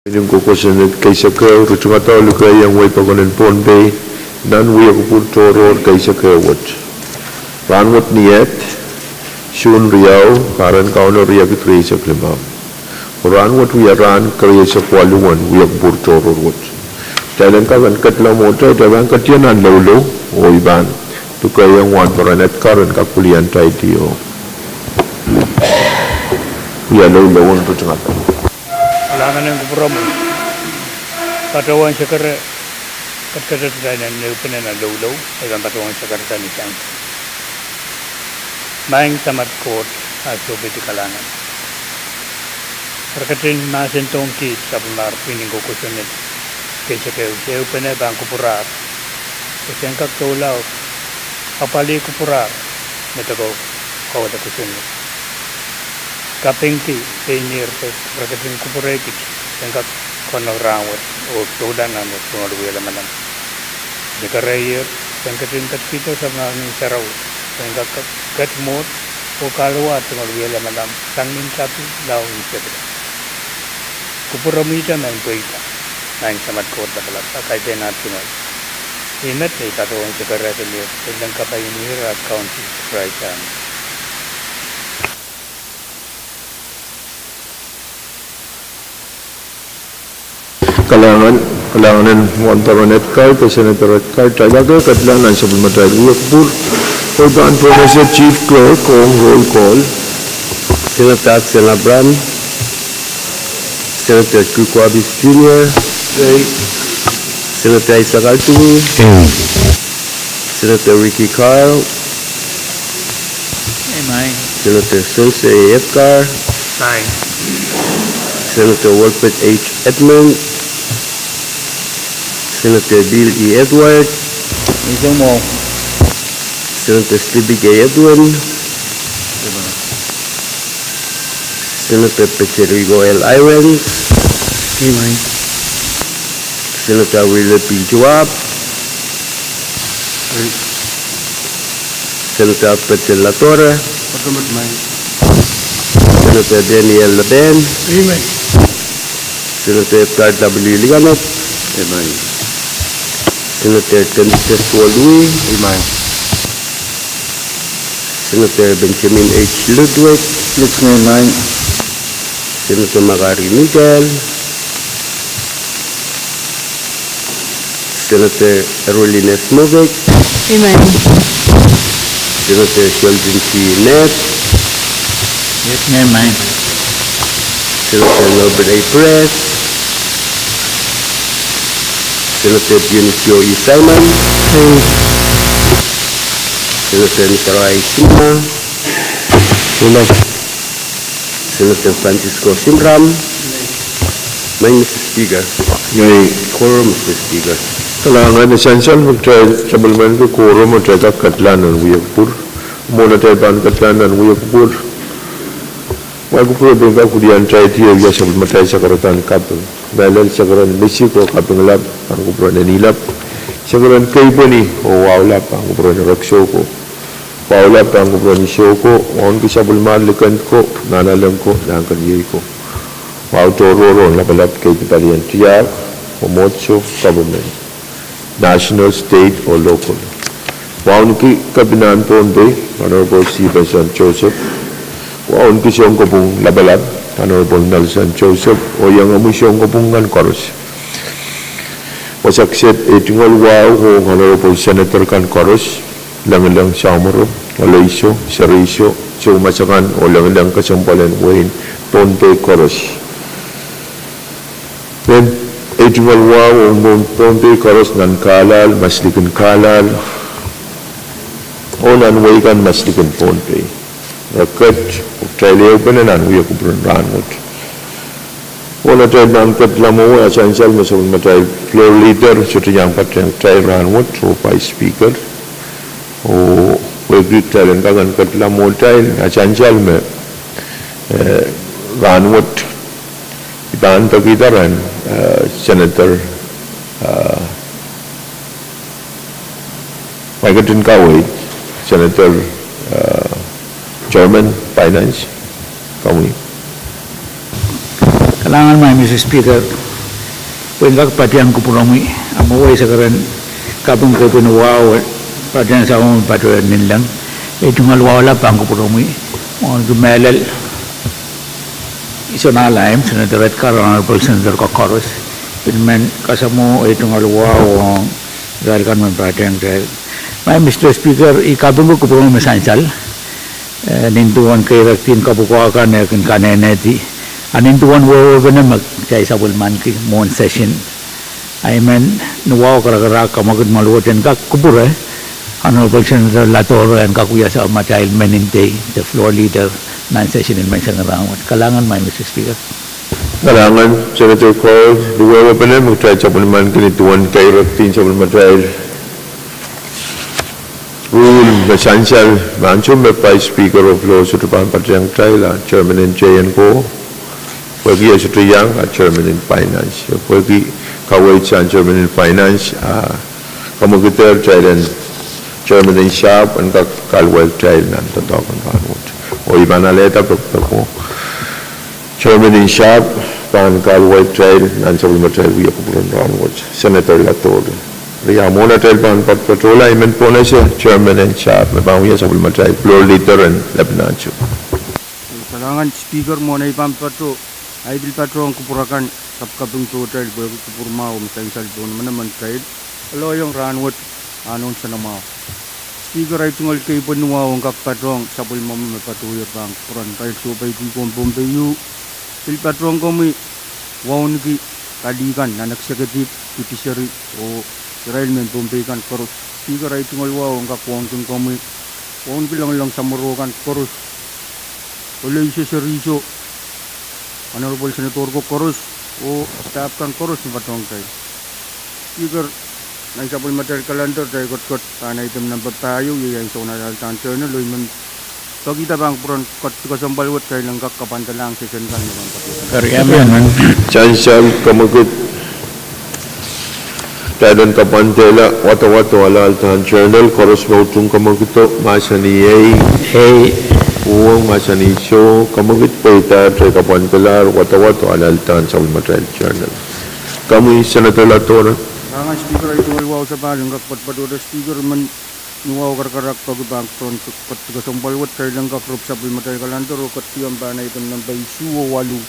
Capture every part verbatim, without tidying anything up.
Nin kosonned keisek ehu, ritingada oh likeiong wehi pokon en Pohnpei nan wia kupwur tohrohr keisek ehu wet. Rahnwet ni Ed, Suhn riau, pahran Kauno riekid rieisek limau. Oh rahnwet wia rahn kerieisek waluh en wia kupwur tohrohr wet. Kitail en kak en ketlahng mwohtail, kitail pahn ketin nan loulou, oh I pahn likeiong Wahnporon Edgar en kak pwilian taiti oh wia loulou en ritingada. Kalahngan en kupwuromwi. Patohwan sekere, ketiket kitail nan ehupene nan loulou, I pahn patohwan sekereda ni sampah. Maing Samat Koht, a sohpeidi kalahngan. Re ketin mahsendohng kiht sapwellimar pwihn en kosonned keisek ehu, se ehupene pahn kupwurahr. Pwe sen kak doula apwalih kupwurahr, me deke kawada kosonned. Kapingki pein ihr pwe re ketin kupwurehkit, sen kak konehng rahnwet oh doula nan wet tungoal wia lamalam. Sekereier, sen ketin ketikihdo sapwellimar Ngehn Sarawi, sen kak ket mwohd oh kahluwa tungoal wia lamalam sang ni tapi lao ni sekila. Kupwuromwihte men pweida, Maing Samat Koht Lapalap, a kaidehn aht tungoal. Ih met me I patohwan sekerehda ie, pwe I lel kapai en ihr aht Kaun Sises Krais, amen. Kalahngan, kalahngan en Wahnporon Edgar, de Senator Edgar, kitail kak ketlahng nan sapwellimatail wia kupwur. Oh I pahn pwurehng Chief Clerk ong roll call. Senator Sen Abraham, Senator Quick Wabis Junior, Senator Isaac Altumi, Senator Ricky Carl, Senator Sons A. Edgar, Senator Wolbert H. Edmund, Senator Bill E. Edward, Senator Sleepy K. Edwin, Senator Pecerigo L. Irons, Senator Willie P. Joab, Senator Albert Latore, Senator Daniel Laben, Senator Edgar W. Lianet, Senator Dennis S. Waldui, Senator Benjamin H. Ludwig, Senator Makari Mikael, Senator Erolines Mokek, Senator Sheldon T. Ned, Senator Norbert A. Press, Senator Dionisio E. Simon, Senator Nikolai Sima, Senator Francisco Shemram. Maing Mister Speaker. Ngehi. Quorum, Mister Speaker. Kalahngan. Sansal me kitail sapwellimaniki quorum, kitail kak ketlahng nan wia kupwur. Mwohn atail pahn ketlahng nan wia kupwur, mwail kupwure pil kak pwilian taiti oh wia sapwellimatail sakaradahn kaping. Mehlel sakaradahn misik oh kaping lap pahn kupwuren Enilap. Sakaradahn keipweni oh wahu lap pahn kupwuren Reksoko. Wahu lap pahn kupwuren Isoko. Wauneki sapwellimar likend ko, nahnalek ko, nahnkeniei ko. Wahu tohrohr oh lapalap keidi palien tiahk oh mwomwohdiso, government, national, state oh local. Wauneki Kepinahn Pohnpei, Honorable C. Benson Joseph. Wauneki sounkopwung lapalap, Honorable Nelson Joseph, oh iangahki sounkopwung kan koaros. Wasa kiset, eh, tungoal wahu ong Honorable Senator kan koaros, Lengileng, Samoro, Oloiso, Seriso, Soumasakan, oh Lengileng kesempwal en wehin Pohnpei koaros. Mehn, eh, tungoal wahu ong Pohnpei koaros nan Kalal, Maslikin Kalal, oh nan wehi kan Maslikin Pohnpei. Re ket, oh kitail ehupene nan wia kupwuren rahnwet. Oh nan atail pahn ketlahng mwowe, a sansal me sapwellimatail floor leader sohte iang patehng kitail rahnwet, oh Vice Speaker. Oh wehwehki kitail en kak en ketlahng mwohtail, a sansal me, eh, rahnwet I pahn pekihda rehn, eh, Senator, eh, mwail ketin kaweid, Senator, eh, Chairman Finance, komwi. Kalahngan, Maing Mister Speaker. Pwehn kak patehng kupwuromwi, a mwehi se keren kaping keipweni wahu, patehng sapwellime patohwan ninleng, ei tungoal wahu lap pahn kupwuromwi, mwohnki mehlel Isonalaim, Senator Edgar, Honorable Senator Kokoros, pil men kasamwo ei tungoal wahu ong irail kan men patehng kitail. Maing Mister Speaker, I kapingki kupwuromwi me sansal, eh, nin duwen keirekdien kapwukoa kan eh kin kanehnehdi, a nin duwen wehwehpene me kitail sapwellimaniki mwohn session. Ahi men ni wahu karakarahk, kamwekid me luwet en kak kupwure, Honorable Senator Ladoro en kak wia sapwellimatail men en dei, de floor leader, nan session en menseng en rahnwet. Kalahngan, Maing Mister Speaker. Kalahngan, Senator Cole. Ni wehwehpene me kitail sapwellimaniki nin duwen keirekdien sapwellimatail rule me sansal, me ansou me Vice Speaker of Law sohte pahn patehng kitail, a Chairman en J and Co, pwehki e sohte iang, a Chairman en Finance, pwehki kaweid sang Chairman en Finance, a kamwekider kitail en Chairman en Sharp en kak kahluwa kitail nan doadoahk en rahnwet. Oh I pahn alehda pekpeko Chairman en Sharp pahn kahluwa kitail nan sapwellimatail wia kupwuren rahnwet, Senator Ladoro. Eri a mwohn atail pahn patpatohla, I men pwonese Chairman en Sharp me pahn wia sapwellimatail floor leader en Lebanon Sharp. Kalahngan Speaker, mwohn ei pahn pato, ahi pil patohng kupwur akan, kapkaping tohtail pwehki kupwur mwahu me sansal pohn emenemen kitail lelohng rahnwet, a nohn senamwahu. Speaker, ahi tungoal keipweni wahu en kak patohng sapwellime me patohier pahn kupwuren atail sohpeidi pohn Pohnpei, pil patohng komwi wauneki kali kan nan executive, judiciary, oh irail mehn Pohnpei kan koaros. Speaker, ahi tungoal wahu en kak wauneki komwi, wauneki loangalong samworo kan koaros, Olehise Seriso, Honorable Senator ko koaros, oh staff kan koaros me patohng kitail. Speaker, nan sapwellimatail calendar kitail ketiket pahn item nempe pahieu, iei ansou en alehda Journal, oh I men pekihda pahn kupwuren ketikasong paliwet kitail en kak kapwandalahng session kan me pahn patohda. Sansal, kamwekid, kitail en kapwandehla wadawad oh alehda Journal, koaros me utung kamwekido mahsanih ei, uwen mahsanih soh, kamwekid pweida, kitail kapwandehla wadawad oh alehda sapwellimatail Journal. Komwi Senator Ladoro. Kalahngan Speaker, ahi tungoal wahu sapahl en kak patpatohda Speaker, I men ni wahu karakarahk peki pahn kupwuren ketikasong paliwet kitail en kak rop sapwellimatail calendar oh ketidihong pahn item nempe isuh oh waluh.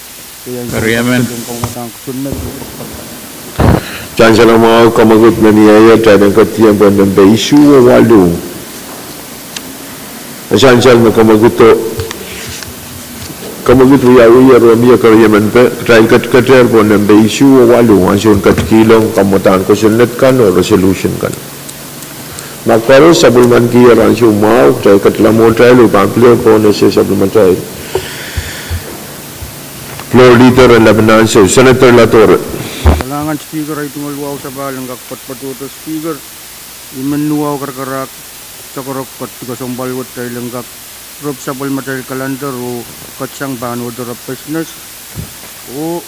Sansal mwahu, kamwekid me mieier, kitail en ketidihong pahn nempe isuh oh waluh. Sansal me kamwekido, kamwekid wiawi, re mie keriemen pe, kitail ketiketer pohn nempe isuh oh waluh, ansoun ketikihong kamwadahn kosonned kan oh resolution kan. Ma koaros sapwellimanikier ansou mwahu, kitail ketila mwohtail oh pahn pil pwonese sapwellimatail floor leader en Lebanon Sharp, Senator Ladoro. Kalahngan Speaker, ahi tungoal wahu sapahl en kak patpatohda Speaker, I men ni wahu karakarahk sokorok ketikasong paliwet kitail en kak rop sapwellimatail calendar oh ketsang pahn order of business oh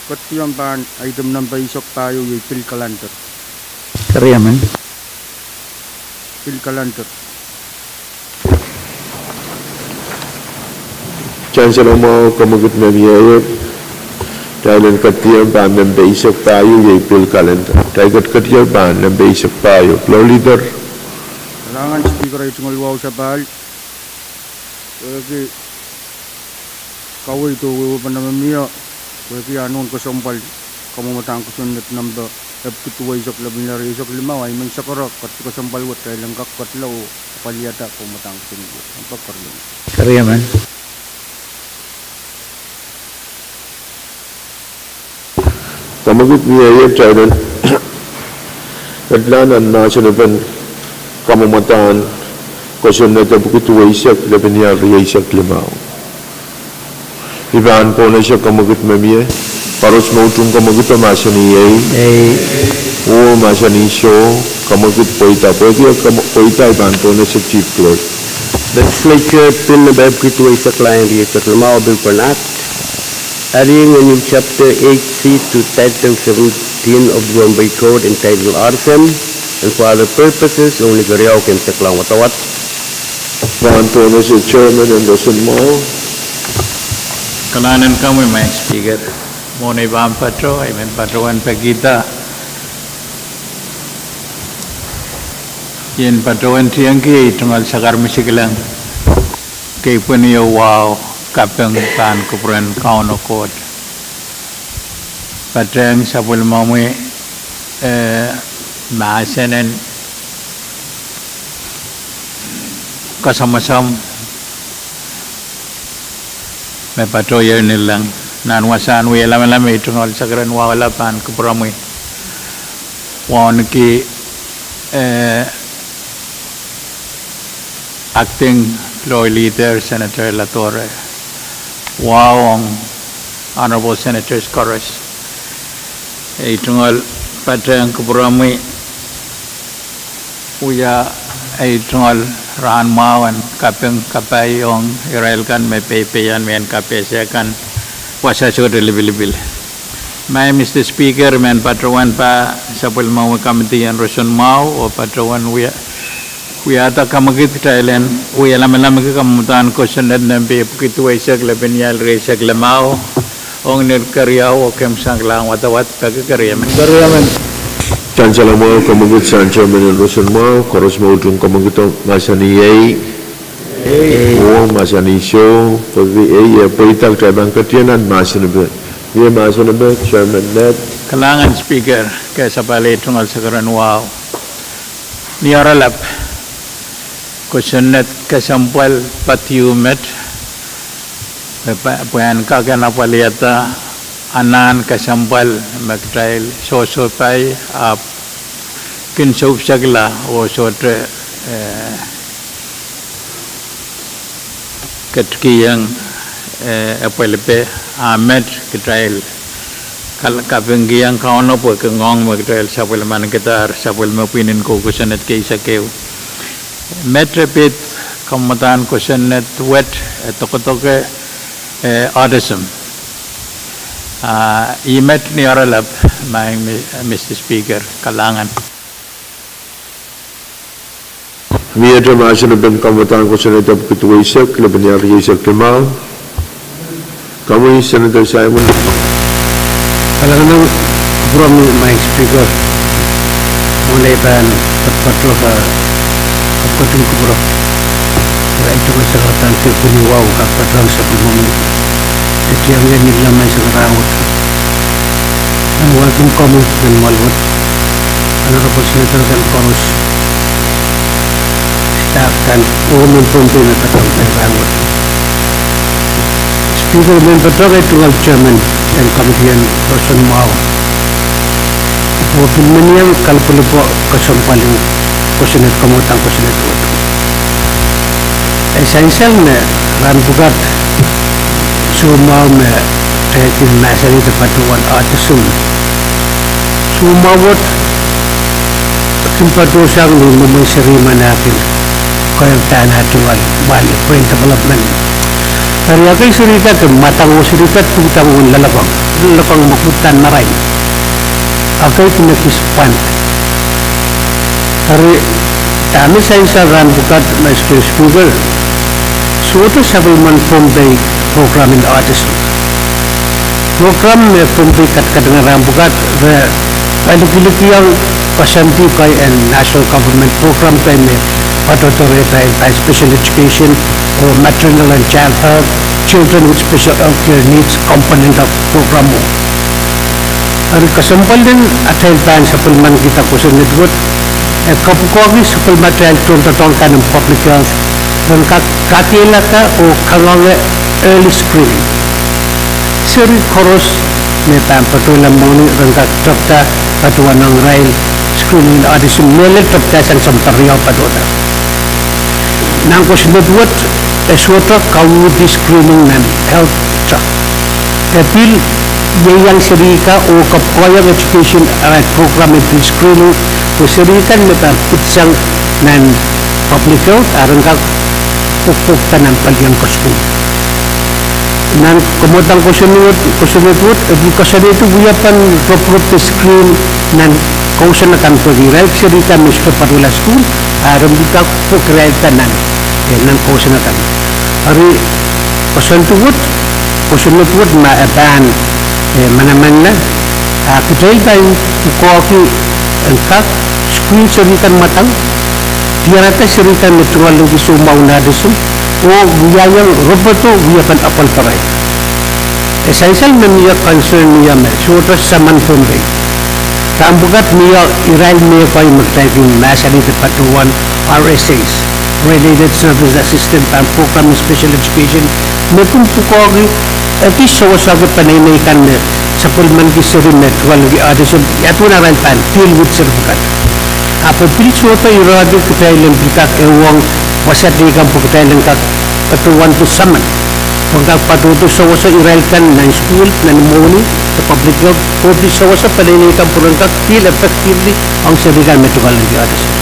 ketidihong pahn item nempe eisek pahieu, iei pil calendar. Keriemen. Pil calendar. Sansal mwahu, kamwekid me mieier, kitail en ketidihong pahn nempe eisek pahieu, iei pil calendar. Kitail ketiketier pahn nempe eisek pahieu. Floor leader. Kalahngan Speaker, ahi tungoal wahu sapahl, pwehki kaweid oh wehwehpene me mie, pwehki a nohn kesempwal kamwadahn kosonned nempe epwiki duwe eisek lepin ire eisek limau, I men sokorok ketikasong paliwet kitail en kak ketila oh apwalihada kamwadahn kosonned wet. Nempe keriemen. Keriemen. Kamwekid mieier, kitail en ketila nan mahsen en kamwadahn kosonned epwiki duwe eisek lepin ire eisek limau. I pahn pwonese kamwekid me mie, koaros me utung kamwekido mahsanih ei, uwen mahsanih soh, kamwekid pweida, pwehki pweida I pahn pwonese Chief Clerk. Legislature Bill nempe epwiki duwe eisek lain rieisek limau, a pil pwonehdi, adding a new chapter eight C to title seventeen of the Pohnpei Code entitled Arson and for other purposes, oh ni keriau keimwseklahng wadawad. Pahn pwonese Chairman Anderson Mao. Kalahngan en komwi, Maing Speaker. Mwohn ei pahn patoh, I men patohwan pekihda, I en patohwan tiengki ei tungoal Sakar Misikleng, kei pwini oh wahu kaping pahn kupwuren Kauno Koht. Patehng sapwellimomwi, eh, mahsen en kasamwasamw me patohier ni leng. Nan wasahn wie lamalam, ei tungoal Sakar en Wahu Lapalap pahn kupwuromwi wauneki, eh, Acting Floor Leader Senator Latore, wahu ong Honorable Senators koaros. Ei tungoal patehng kupwuromwi wia ei tungoal rahn mwahu en kaping kapai ong irail kan me peipeian mehn kapehse kan wasa sohte lipilipil. Maing Mister Speaker, I men patohwan pahn sapwellimomwi komiti en roson mwahu oh patohwan wia wiahda kamwekid kitail en wie lamalamki kamwadahn kosonned nempe epwiki duweisek, lepin ial rieisek limau, ong nil keriau oh kin sang kilang wadawad peki keriemen. Keriemen. Sansal mwahu, kamwekid sansal men en roson mwahu, koaros me utung kamwekid ong mahsanih ei, ei, oh mahsanih soh, pwehki ei e pweida kitail pahn ketieu nan mahsen epe. Mie mahsen epe, Chairman Ned. Kalahngan Speaker, kesapwal ei tungoal Sakar en Wahu. Ni aralap, kosonned kesempwal padiu met, pwe, pwe en kak en apwalihada anahn kesempwal me kitail sohsohpai ahpw kin soupisekla oh sohte, eh, ketikihong, eh, epwelipe, a met kitail kal-, kapingkihong Kauno pwe kin ngoang me kitail sapwellimanikihdahr sapwellime pwihn en kou kosonned kei sakeu. Met e pid kamwadahn kosonned wet e dokedoke, eh, autism. Ah, ih met ni aralap, Maing Mi-, Mister Speaker, kalahngan. Miehte mahsen epen kamwadahn kosonned epwiki duweisek, lepin ial rieisek limau. Komwi Senator Simon. Kalahngan, kupwuromwi Maing Speaker, mwohn ei pahn patohdo, eh, kapwukoahn kupwuro, eh, ei tungoal Sakar pahn kepwini wahu kapwukoahn sapwellimomwi. Ketieu me ni lamalam sang rahnwet. Nan wauneki komwi nan mwoahl wet, Honorable Senator kan koaros, staff kan, oh mehn Pohnpei me patohdo nan rahnwet. Speaker, I men patohdo ei tungoal Chairman en komiti en roson mwahu, oh pil men iang kalapwalipwo kesempwal en kosonned, kamwadahn kosonned wet. E sansal me rahn pwukat soumwahu me kitail kin mahsanih de patohwan autism, soumwahu wet kin patohsang ni mwomwen seri men ah kin koiong dahn ah tungoal, wahl, brain development. Eri ekei seri kan kin mwadang oh seri kan pwukdahng uwen loalokong, loalokong me pwukdahn marain. Ekei kin ekis pwand. Eri dahme sansal rahn pwukat, Mister Speaker, sohte sapwellimen Pohnpei program en autism. Program me Pohnpei kadkadehng rahn pwukat, re palikilikihong koasoandi kei en national government program kei me patohdo rehtail pahn special education oh maternal and child health, children with special health care needs component of program o. Eri kesempwal en atail pahn sapwellimanikihda kosonned wet, e kapwukoahki sapwellimatail tohndoadoahk kan en public health, ren kak kadeilada oh kangoange early screening. Seri koaros me pahn patohla mwohni ren kak tepda patohwanohng irail screening en autism, mehlel tepda sang sounpar riau patohda. Nan kosonned wet, e sohte kauhdi screening nan health tra. E pil ieiang seri kan oh kapwukoahng education arail program en pil screening, pwe seri kan me pahn pidsang nan public health, a ren kak pwokpwokda nan palien kasukuhl. Nan kamwadahn kosonned wet, kosonned wet, e pil koasoanehdi wiepen ropirop de screen nan kousoan akan pwehki irail seri kan me sohte patohla sukuhl, a ren pil kak pwok irail kan nan, eh, nan kousoan akan. Eri koasoandi wet, kosonned wet ma e pahn Eh, manaman, a kitail pahn pwukoahki en kak screen seri kan mwadang, diarada seri kan me tungoal liki soumwahu en Addison, oh wiahiong ropodo wiepen apwalparail. E sansal me mie concern mie me sohte saman Pohnpei. Rahn pwukat mie irail mehkot me kitail kin mahsanih de patohwan R S As, Related Service Assistance and Program in Special Education, me kin pwukoahki ekis sewese ki peneinei kan me sapwellimaniki seri me tungoal liki Addison, ia duwen arail pahn deal with seri pwukat. Ahpw pil sohte irehdi kitail en pil kak ehuong wasa teikan pwe kitail en kak patohwan de saman, pwe en kak patohdo sewese irail kan nan sukuhl, nan mwohni, de public health, oh pil sewese peneinei kan pwe ren kak deal effectively ong seri kan me tungoal liki Addison.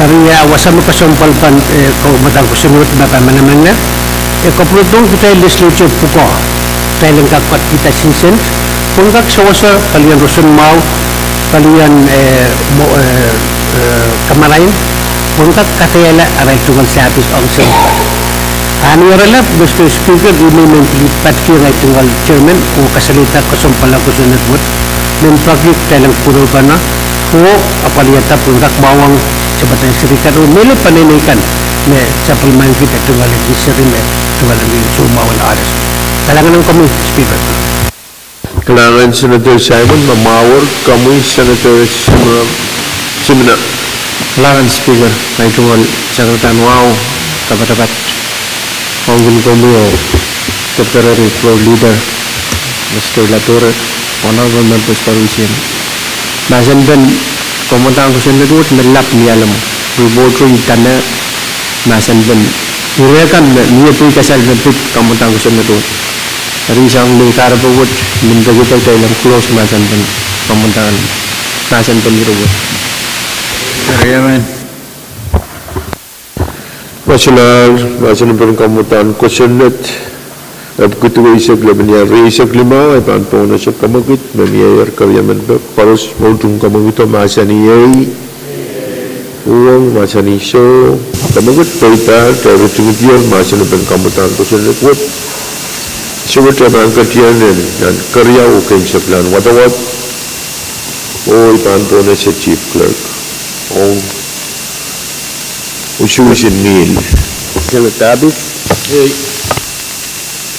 Eri ia wasa me kesempwal pahn, eh, ko- mwadang kosonned me pahn manaman, e kapwuredohng kitail legislature pwukoa, kitail en kak kotkihda sinsent, pwe en kak sewese palien roson mwahu, palien, eh, mo- eh, eh, kamarain, pwe en kak kadehla arail tungoal service ong seri kan. A ni oaralap, Mister Speaker, I men pil patohwan ahi tungoal chairman oh kasalehda kesempwal kosonned wet, me peki kitail en kupwurupene, oh apwalihada pwe en kak mwahuong sapwatail seri kan oh mehlel peneinei kan me sapwellimaniki de tungoal liki seri me tungoal liki soumwahu en Addison. Kalahngan ong komwi, Speaker. Kalahngan Senator Simon, ma mwahuer, komwi Senator Simina. Kalahngan Speaker, ahi tungoal sakaradahn wahu, kapatapat ong komwi oh Deputy Floor Leader, Mister Latore, Honorable Members Parusian. Mahsanpen kamwadang kosonned wet me lap ni alem, report rin dene mahsanpen ire kan me mie pwihkasal me pid kamwadang kosonned wet. Eri sang ni kahrepe wet, nin pekihda kitail en close mahsanpen kamwadang, mahsanpen ire wet. Eri emen. Mahsen, mahsanpen kamwadang kosonned, epwiki duweisek lepin iar rieisek limau, I pahn pohnese kamwekid, me mie ier keriamen pek, koaros mwohn tung kamwekido mahsanih ei, uhwong mahsanih soh, kamwekid peipahl, eri tungoal mahsanpen kamwadang kosonned wet. Sewese pahn ketidohng nan keriau oh keimwseklahn wadawad, oh I pahn pohnese Chief Clerk ong usuhs en ngihl. Senator Abis. Ei.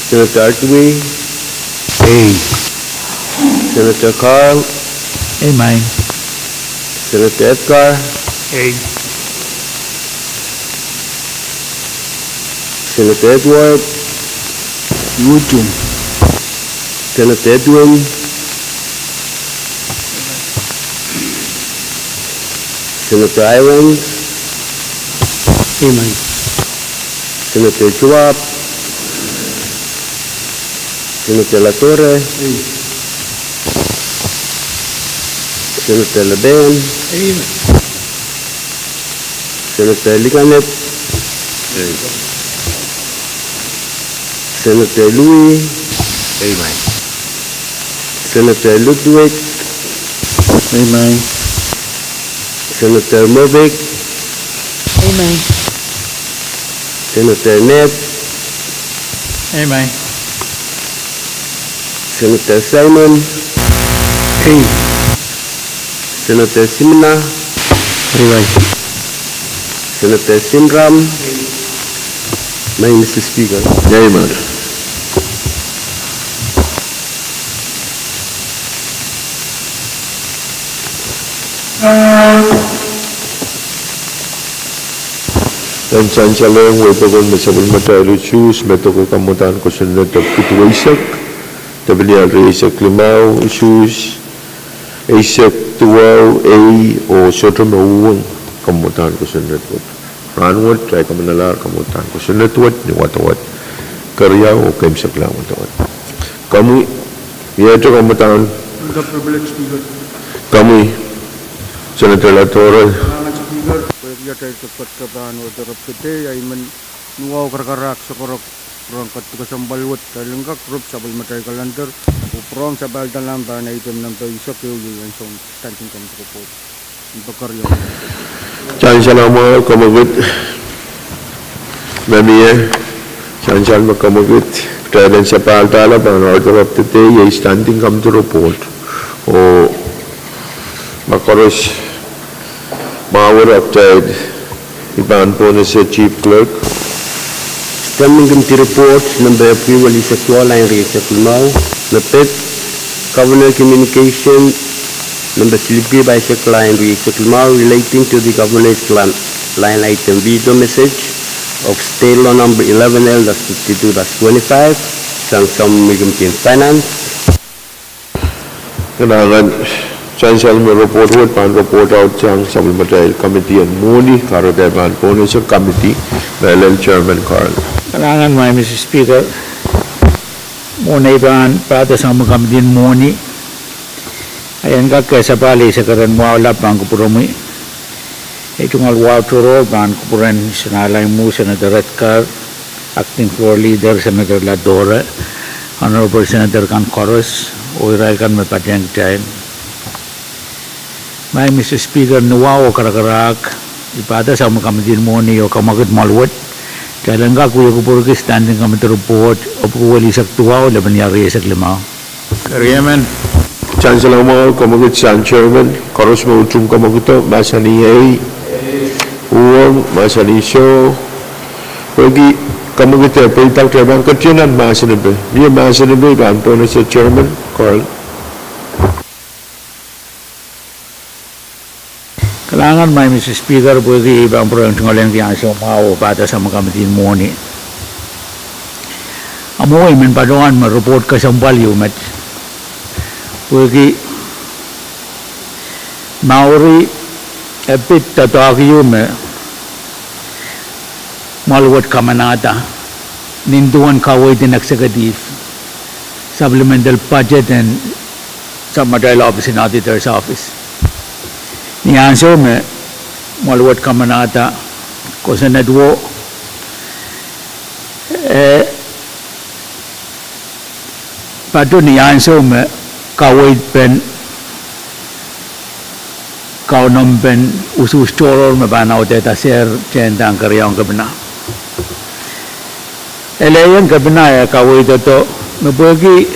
Senator Artwin. Ei. Senator Carl. Ei, mwahi. Senator Edgar. Ei. Senator Edward. Utung. Senator Edwin. Senator Irons. Ei, mwahi. Senator Joab. Senator Latore. Ei. Senator Leben. Ei, mwahi. Senator Likanep. Ei. Senator Louis. Ei, mwahi. Senator Ludwig. Ei, mwahi. Senator Movic. Ei, mwahi. Senator Ned. Ei, mwahi. Senator Simon. Ei. Senator Simina. Ei, mwahi. Senator Simram. Mwahi, Mister Speaker. Ei, mwahi. En sansalehng weipokon me sapwellimatail usuhs me doke kamwadang kosonned epwiki duweisek, lepin iar rieisek limau, usuhs eisek duwau, ei, oh sohte me uhwong kamwadang kosonned wet. Rahnwet, ahi kamanalahr kamwadang kosonned wet ni wadawad, keriau oh keimwseklahn wadawad. Komwi, iet kamwadang. Komwi, Senator Latore. Pwehki atail kekekepahn oh terepkete, I men ni wahu karakarahk sokorok, pwurehng ketiket kesempwal wet, kitail en kak rop sapwellimatail kalender, oh pwurehng sapahl dahlam pahn item nempe eisek ehu, iei ansoun standing committee report. Sansal mwahu kamwekid, me mie, sansal me kamwekid. Kitail en sapahl dahla pahn order of the day, iei standing committee report. Oh ma koaros mwahu, kitail, I pahn pwonehsang Chief Clerk. Standing Committee Report, nempe epwiki, weleisek duwau, lain rieisek limau. Me pid, Governor Communication, nempe silipwiki, pahisek, lain rieisek limau, relating to the governor's line, line item veto message of state law number eleven L dash fifty-two dash twenty-five, sang sapwellime committee en finance. Kalahngan, sansal me report wet pahn report out sang sapwellimatail committee en mwohni, kahrehda I pahn pwonehsang committee, mehlel Chairman Carl. Kalahngan, Madam Speaker. Mwohn ei pahn pahdo sapwellime committee en mwohni, I en kak sapahl eisek erein wahu lap pahn kupwuromwi. Ei tungoal wahu tohrohr pahn kupwuren Sinalaimwu Senator Redcar, Acting Floor Leader Senator Ladore, Honorable Senator kan koaros, oh irail kan me patehng kitail. Madam Speaker, ni wahu oh karakarahk, I pahdo sapwellime committee en mwohni oh kamwekid mwoal wet, kitail en kak wia kupwurki Standing Committee Report, epwiki, weleisek duwau, lepin rieisek limau. Riemen. Sansal mwahu, kamwekid sang Chairman, koaros me utung kamwekido, mahsanih ei, uhwong, mahsanih soh, pwehki kamwekido, pwe I pahn ketiong nan mahsen epe. Mie mahsen epe, I pahn pwonehsang Chairman Carl. Kalahngan, Madam Speaker, pwehki I pahn pwurehng tungoalenki ansou mwahu oh pahdo sapwellime committee en mwohni. Amwo I men patohwan me report kesempwal ieu met, pwehki Maori e pid doadoahk ieu me mwoal wet kamanahda nin duwen kaweid en executive, supplemental budget en sapwellimatail Office en Auditor's Office. Ni ansou me mwoal wet kamanahda kosonned wo, e patoh ni ansou me kaweid pen kaunopen usuhs tohrohr me pahn audehda sehr tehnda en keriaun kepina. Elehieng kepina e kaweidodo me pwehki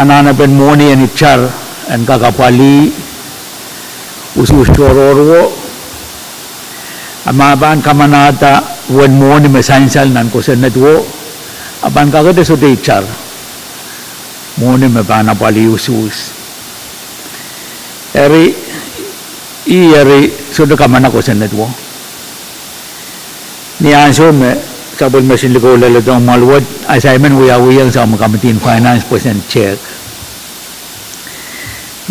anahnepen mwohni en itar en kak apwalih usuhs tohrohr wo, a ma pahn kamanahda uwen mwohni me sansal nan kosonned wo, a pahn kakete sohte itar mwohni me pahn apwalih usuhs. Eri, ih eri sohte kamana kosonned wo. Ni ansou me sapwellime Sinlikou Leledohng mwoal wet, a I men wiawihong sapwellime committee en finance pwesen tehk.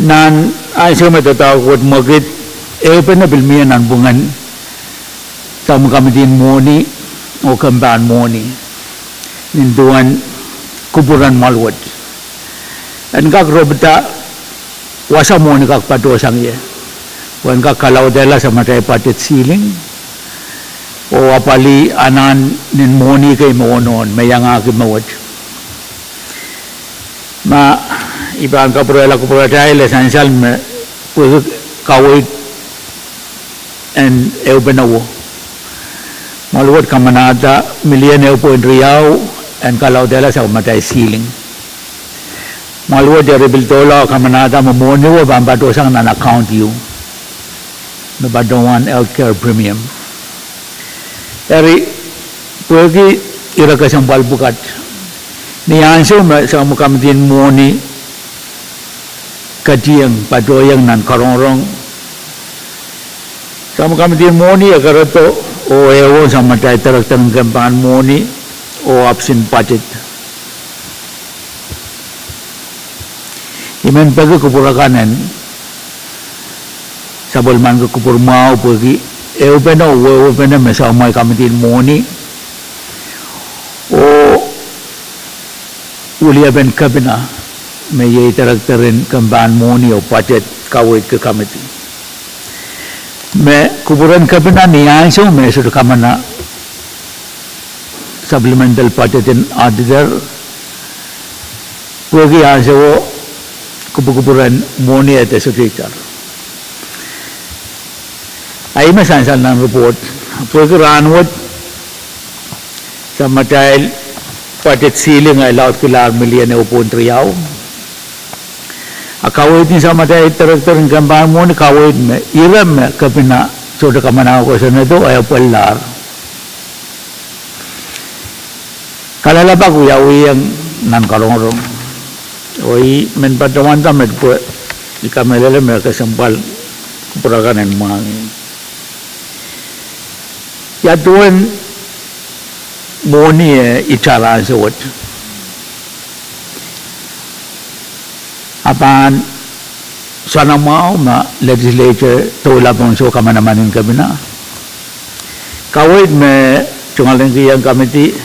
Nan ansou me doadoahk wet mwekid, ehupene pil mie nanpwungen sapwellime committee en mwohni oh kempahn mwohni nin duwen kupwuren mwoal wet en kak ropida wasa mwohni kak patohsang ie, pwe en kak kalaudehla sapwellimatail budget ceiling oh apwalih anahn nin mwohni kei me wonohn me iangahki mewet. Ma I pahn kapwurehla kupwuratail, e sansal me pwehki kaweid en ehupene wo, mwoal wet kamanahda million ehu point riau en kalaudehla sapwellimatail ceiling. Mwoal wet eri pil doula kamanahda me mwohni wo pahn patohsang nan account ieu me patohwan health care premium. Eri, pwehki ire kesempwal pwukat, ni ansou me sapwellime committee en mwohni ketieng patohieng nan karongorong, sapwellime committee en mwohni e kerodo oh ehuong sapwellimatail director en kempahn mwohni oh Office en Budget. I men peki kupwur akan en sapwellimanki kupwur mwahu pwehki ehupene oh wehwehpene me sapwellimatail committee en mwohni oh wiliepen kepina me iei director en kempahn mwohni oh budget kaweidki committee, me kupwuren kepina ni ansou me e sohte kamana supplemental budget en auditor, pwehki ansouo kupwukupwur en mwohni e de sohte itar. A ih me sansal nan report, pwehki rahnwet sapwellimatail Budget ceiling ahi laudkilahr million ehu point riau. A kaweid ni samatail director en kempe en mwohni kaweid me ire me kepina sohte kamanaman kosonnedo e pwellahr. Kalelapak wiawihong nan karongorong. Oh I men patohwanda met pwe I kamehlele me kesempwal kupwur akan en mwahngih. Ia duwen mwohni e itar ansou wet? A pahn soanamwahu ma legislature doulap ong soh kamanaman en kepina. Kaweid me tungoalenki ieng committee,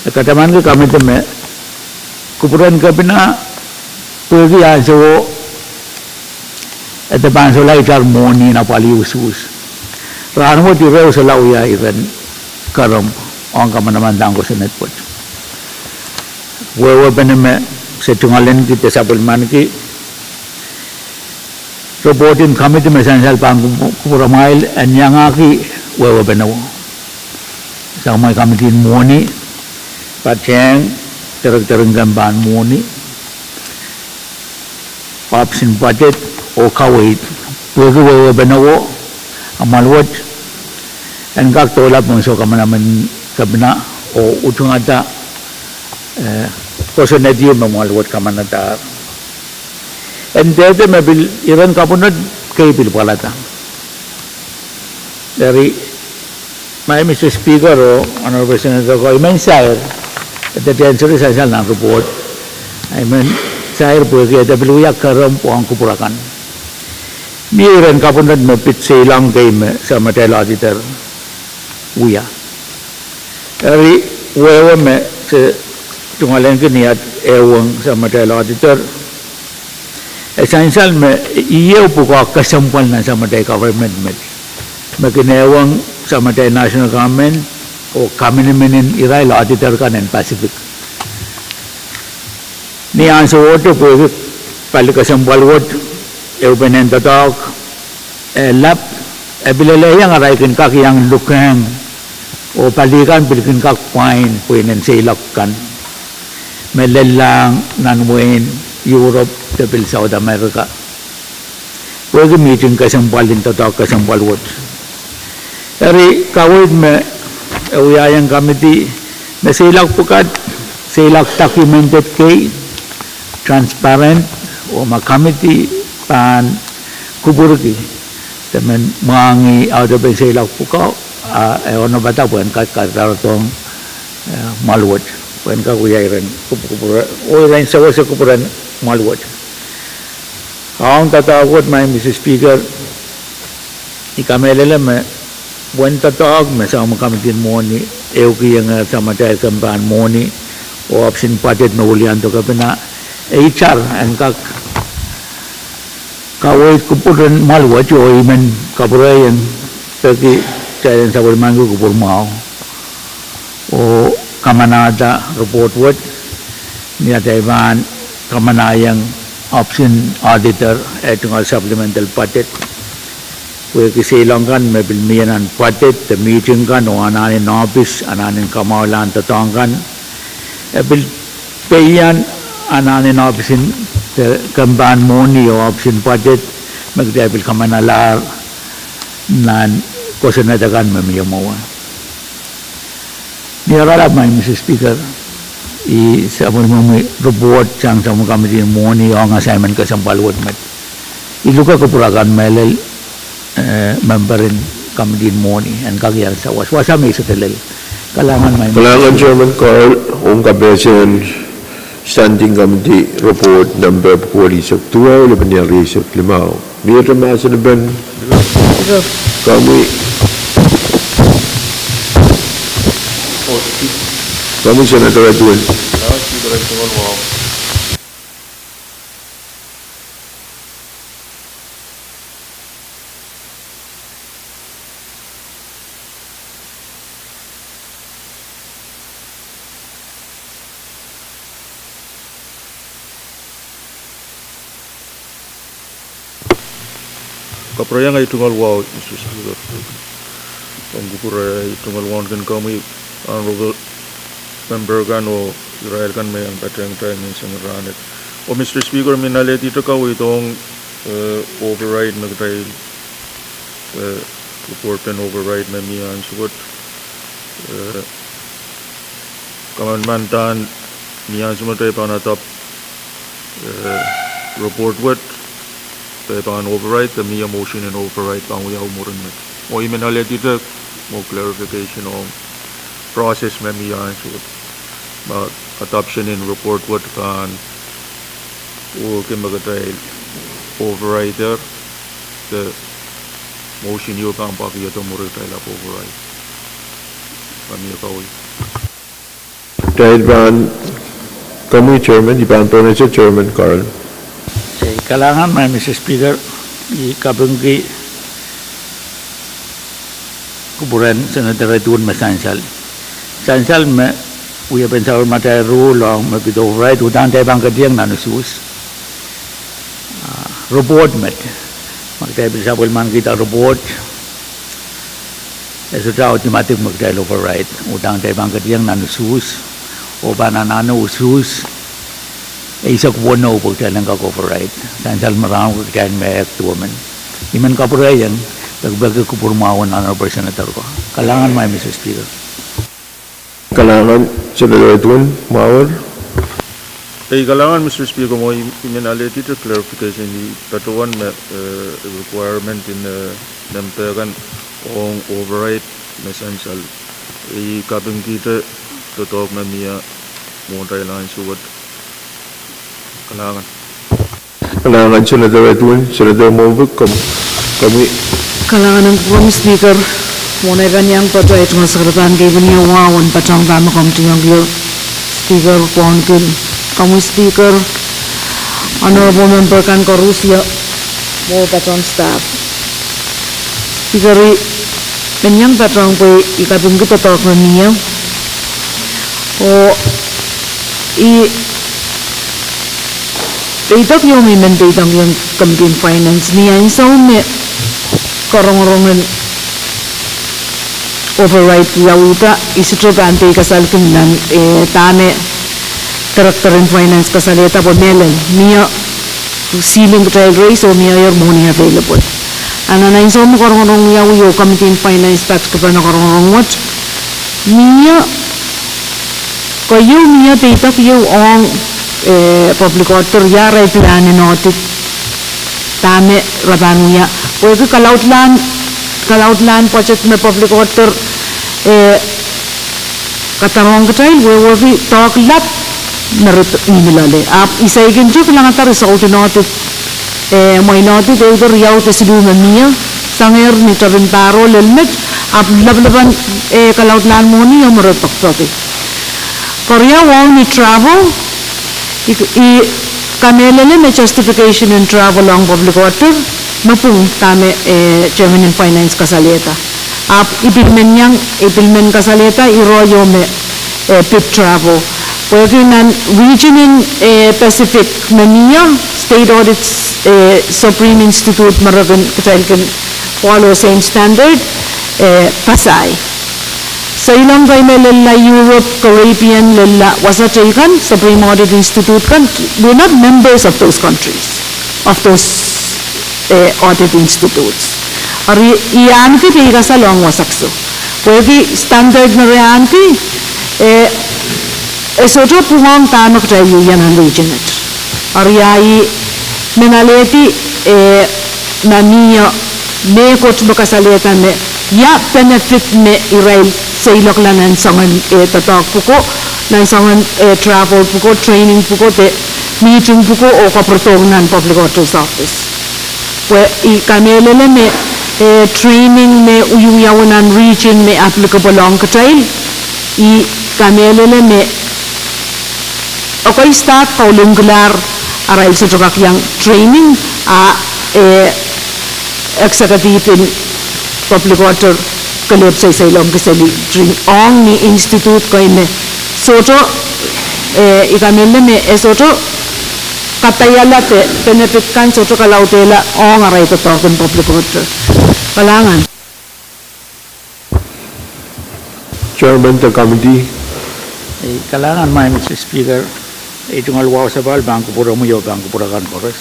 e katamanki committee me kupwuren kepina pwehki ansouo e de pahn solahr itar mwohni nan apwalih usuhs. Rahnwet ire solahr wia iren kerempw ong kamanaman dahn kosonned wet. Wehwehpene me se tungoalenki de sapwellimaniki report en committee me sansal pahn kupwur, kupwuramwail en iangahki wehwehpene o. Sang mai committee en mwohni, patehng director en kempe en mwohni, ohpis en budget oh kaweid pwehki wehwehpene o, a mwahl wet en kak doulap ong soh kamanaman en kepina oh utungada kosonned ieu me mwahl wet kamanadahr. En dehde me pil iren kapwunod kei pil pwarada. Eri, mai Mr Speaker oh Honorable Senator Koi, I men sair, e de tehn seri sansal nan report, I men sair pwehki e de pil wia kerempw ong kupwur akan. Mie iren kapwunod me pid seiloak kei me samatail auditor wia. Eri, wehwe me se tungoalenki ni at ehuong samatail auditor, e sansal me ieu pwukoa kesempwal nan samatail government met, me kin ehuong samatail national government oh kaminimin en irail auditor kan en Pacific. Ni ansowohte pwehki pali kesempwal wet, ehupenen doadoahk e lap, e pil elehieng arail kin kak iang lukehng oh pali kan pil kin kak pwain pweinen seiloak kan me lellahng nan wehin Europe de pil South America. Pwehki mihting kesempwal en doadoahk kesempwal wet. Eri kaweid me e wiahiong committee me seiloak pwukat, seiloak documented kei, transparent, oh ma committee pahn kupwurki de men mwahngih audepen seiloak pwukoa, a e onopada pwehn kak kadarodohng mwahl wet, pwehn kak wia iren kupwukupwure oh iren sewese kupwuren mwahl wet. Ong doadoahk wet, mai Mr Speaker, I kamehlele me uwen doadoahk me sapwellime committee en mwohni ehukihong samatail kempe en mwohni oh ohpis en budget me weliandi kepina, e itar en kak kaweid kupwuren mwahl wet oh I men kapwurehiong peki kitail en sapwellimaniki kupwur mwahu oh kamanahda report wet ni atail pahn kamanahieng ohpis en auditor eh tungoal supplemental budget, pwehki seiloak kan me pil mie nan budget de mihting kan oh anahnen ohpis, anahnen kamwahulahn doadoahk kan, e pil peian anahnen ohpis en kempe en mwohni oh ohpis en budget me kitail pil kamanalahr nan kosonned akan me mie mwowe. Ni oaralap, mai Mr Speaker, I sapwellimomwi report sang sapwellime committee en mwohni ong assignment kesempwal wet met. I luke kupwur akan mehlel, eh, member en committee en mwohni en kak iang sawas. Wasa me I sohte lel. Kalahngan, mai Mr Speaker. Kalahngan Chairman Carl, ong kapehsen Standing Committee Report number pwukoa eisek duwau, lepin eisek limau. Mie mahsen pen? Komwi. Komwi Senator Edwin. Kapwurehiong ei tungoal wahu, Mr Speaker. Ong kupwur ei tungoal wahu kin komwi, Honorable member kan oh irail kan me iang patehng kitail menseng rahnwet. Oh Mister Speaker, I men alehdi te kaweid ong, eh, override me kitail, eh, report en override me mie ansou wet, eh, kamanamandan mie ansou me kitail pahn adopt, eh, report wet, kitail pahn override, de mie motion en override pahn wiawi mwurin met. Oh I men alehdi te mwo clarification ong process me mie ansou wet. Ma adoption en report wet pahn wehwehki me kitail override-er, de motion ieu pahn pwakihdo mwurin kitail ahpw override. Pahn mie kaweid. Kitail pahn, komwi Chairman, I pahn pohnese Chairman Carl. Eh, kalahngan, Madam Mister Speaker, I kapingki kupwuren Senator Edwin me sansal. Sansal me wiepen sapwellimatail rule ong me pid override, udahn kitail pahn ketiong nan usuhs. Ah, report met. Ma kitail pil sapwellimanikihda report, e sohte automatic me kitail override. Udahn kitail pahn ketiong nan usuhs, oh pahn anahne usuhs eisek weneu pwe kitail en kak override. Sansal me rahnwet kitail me ehk duwemen. I men kapwurehiong, pekipeki kupwur mwahu en Honorable Senator ko. Kalahngan, Madam Mister Speaker. Kalahngan, Senator Edwin, mwahuier. Ei, kalahngan, Mister Speaker, mwo I, I men alehdi te clarification, I patohwan me, eh, requirement en, eh, mempe kan ong override me sansal. I kapingki te doadoahk me mie mwohn atail ansou wet. Kalahngan. Kalahngan Senator Edwin, Senator Mompik, komwi. Kalahngan en kupwur Speaker, mwohn ei pahn iang patohwan kasalehda pahn kei pahn ie wahu en patohwan dahme komwi iang kihong Speaker Pwonkin, komwi Speaker, Honorable Member kan koaros, mwo patohwan staff. Speaker, I men iang patohwan pwe I kapingki doadoahk me mie. Oh I peidek ieu me I men peidokiong Committee on Finance, ni ansou me karongarongen override wiawihda, I sohte pahn pei kasalkin nan, eh, dahme Director en Finance kasalehda pwe mehlel mie ceiling kitail raise oh mie mwohni available. A nan ansou me karongarong wiawi oh Committee on Finance pahn kak pahn karongarong wet, mie keieu, mie peidek ieu ong, eh, public auditor ia arail plan en audit, dahme re pahn wia. Pwehki kalaudlahn, kalaudlahn budget me public auditor, eh, kadarohng kitail wehwehki doadoahk lap me re mihmi loale. Ahpw I saikinte kilangada result en audit, eh, mwein audit ehute riau de siluh me mie, sangehr ni tepin pahro lel met, ahpw lapalapan, eh, kalaudlahn mwohni ieu me re pekipeki. Keriau ong ni travel, I, I kamehlele me justification en travel ong public auditor me pwung dahme, eh, Chairman en Finance kasalehda. Ahpw I pil men iang, I pil men kasalehda ire ieu me, eh, pid travel. Pwehki nan region en, eh, Pacific me mie, State Audit, eh, Supreme Institute me re kin, kitail kin follow same standard, eh, PASAI. Seiloak kei me lella Europe, Caribbean, lella wasa teikan, Supreme Audit Institute kan, we're not members of those countries, of those, eh, audit institutes. Eri I ahneki pei kasal ong wasa kiset. Pwehki standard me re ahneki, eh, e sohte pwung ong dahme kitail wia nan region et. Eri I men alehdi, eh, ma mie mehkot me kasalehda me ia benefit me irail seiloakla nan soangen, eh, doadoahk pwuko, nan soangen, eh, travel pwuko, training pwuko, de meeting pwuko, oh kapwuredohng nan Public Auditor's Office. Pwe I kamehlele me, eh, training me wiawi nan region me applicable ong kitail, I kamehlele me ekei staff kaulingkilahr arail sohte kak iang training, a, eh, executive en public auditor kelehpw seiloak kiseli train ong ni institute kei me sohte, eh, I kamehlele me e sohte kapaiala de benefit kan sohte kalaudehla ong arail doadoahk en public auditor. Kalahngan. Chairman de committee. Ei, kalahngan, Madam Speaker, ei tungoal wahu sapahl pahn kupwuromwi oh pahn kupwur akan koaros.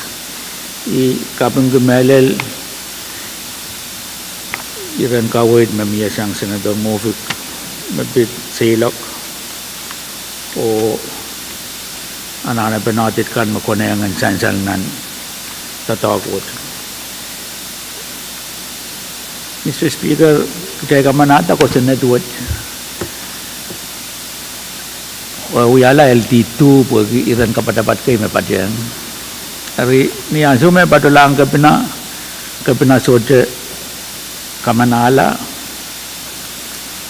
I kapingki mehlel iren kaweid me mie sang Senator Moffitt me pid seiloak oh anahne pene audit kan me konehng en sansal nan doadoahk wet. Madam Speaker, kitail kamanahda kosonned wet, eh, wiahla L D two pwehki iren kapatapat kei me patehng. Eri ni ansou me patohlahng kepina, kepina sohte kamanahla.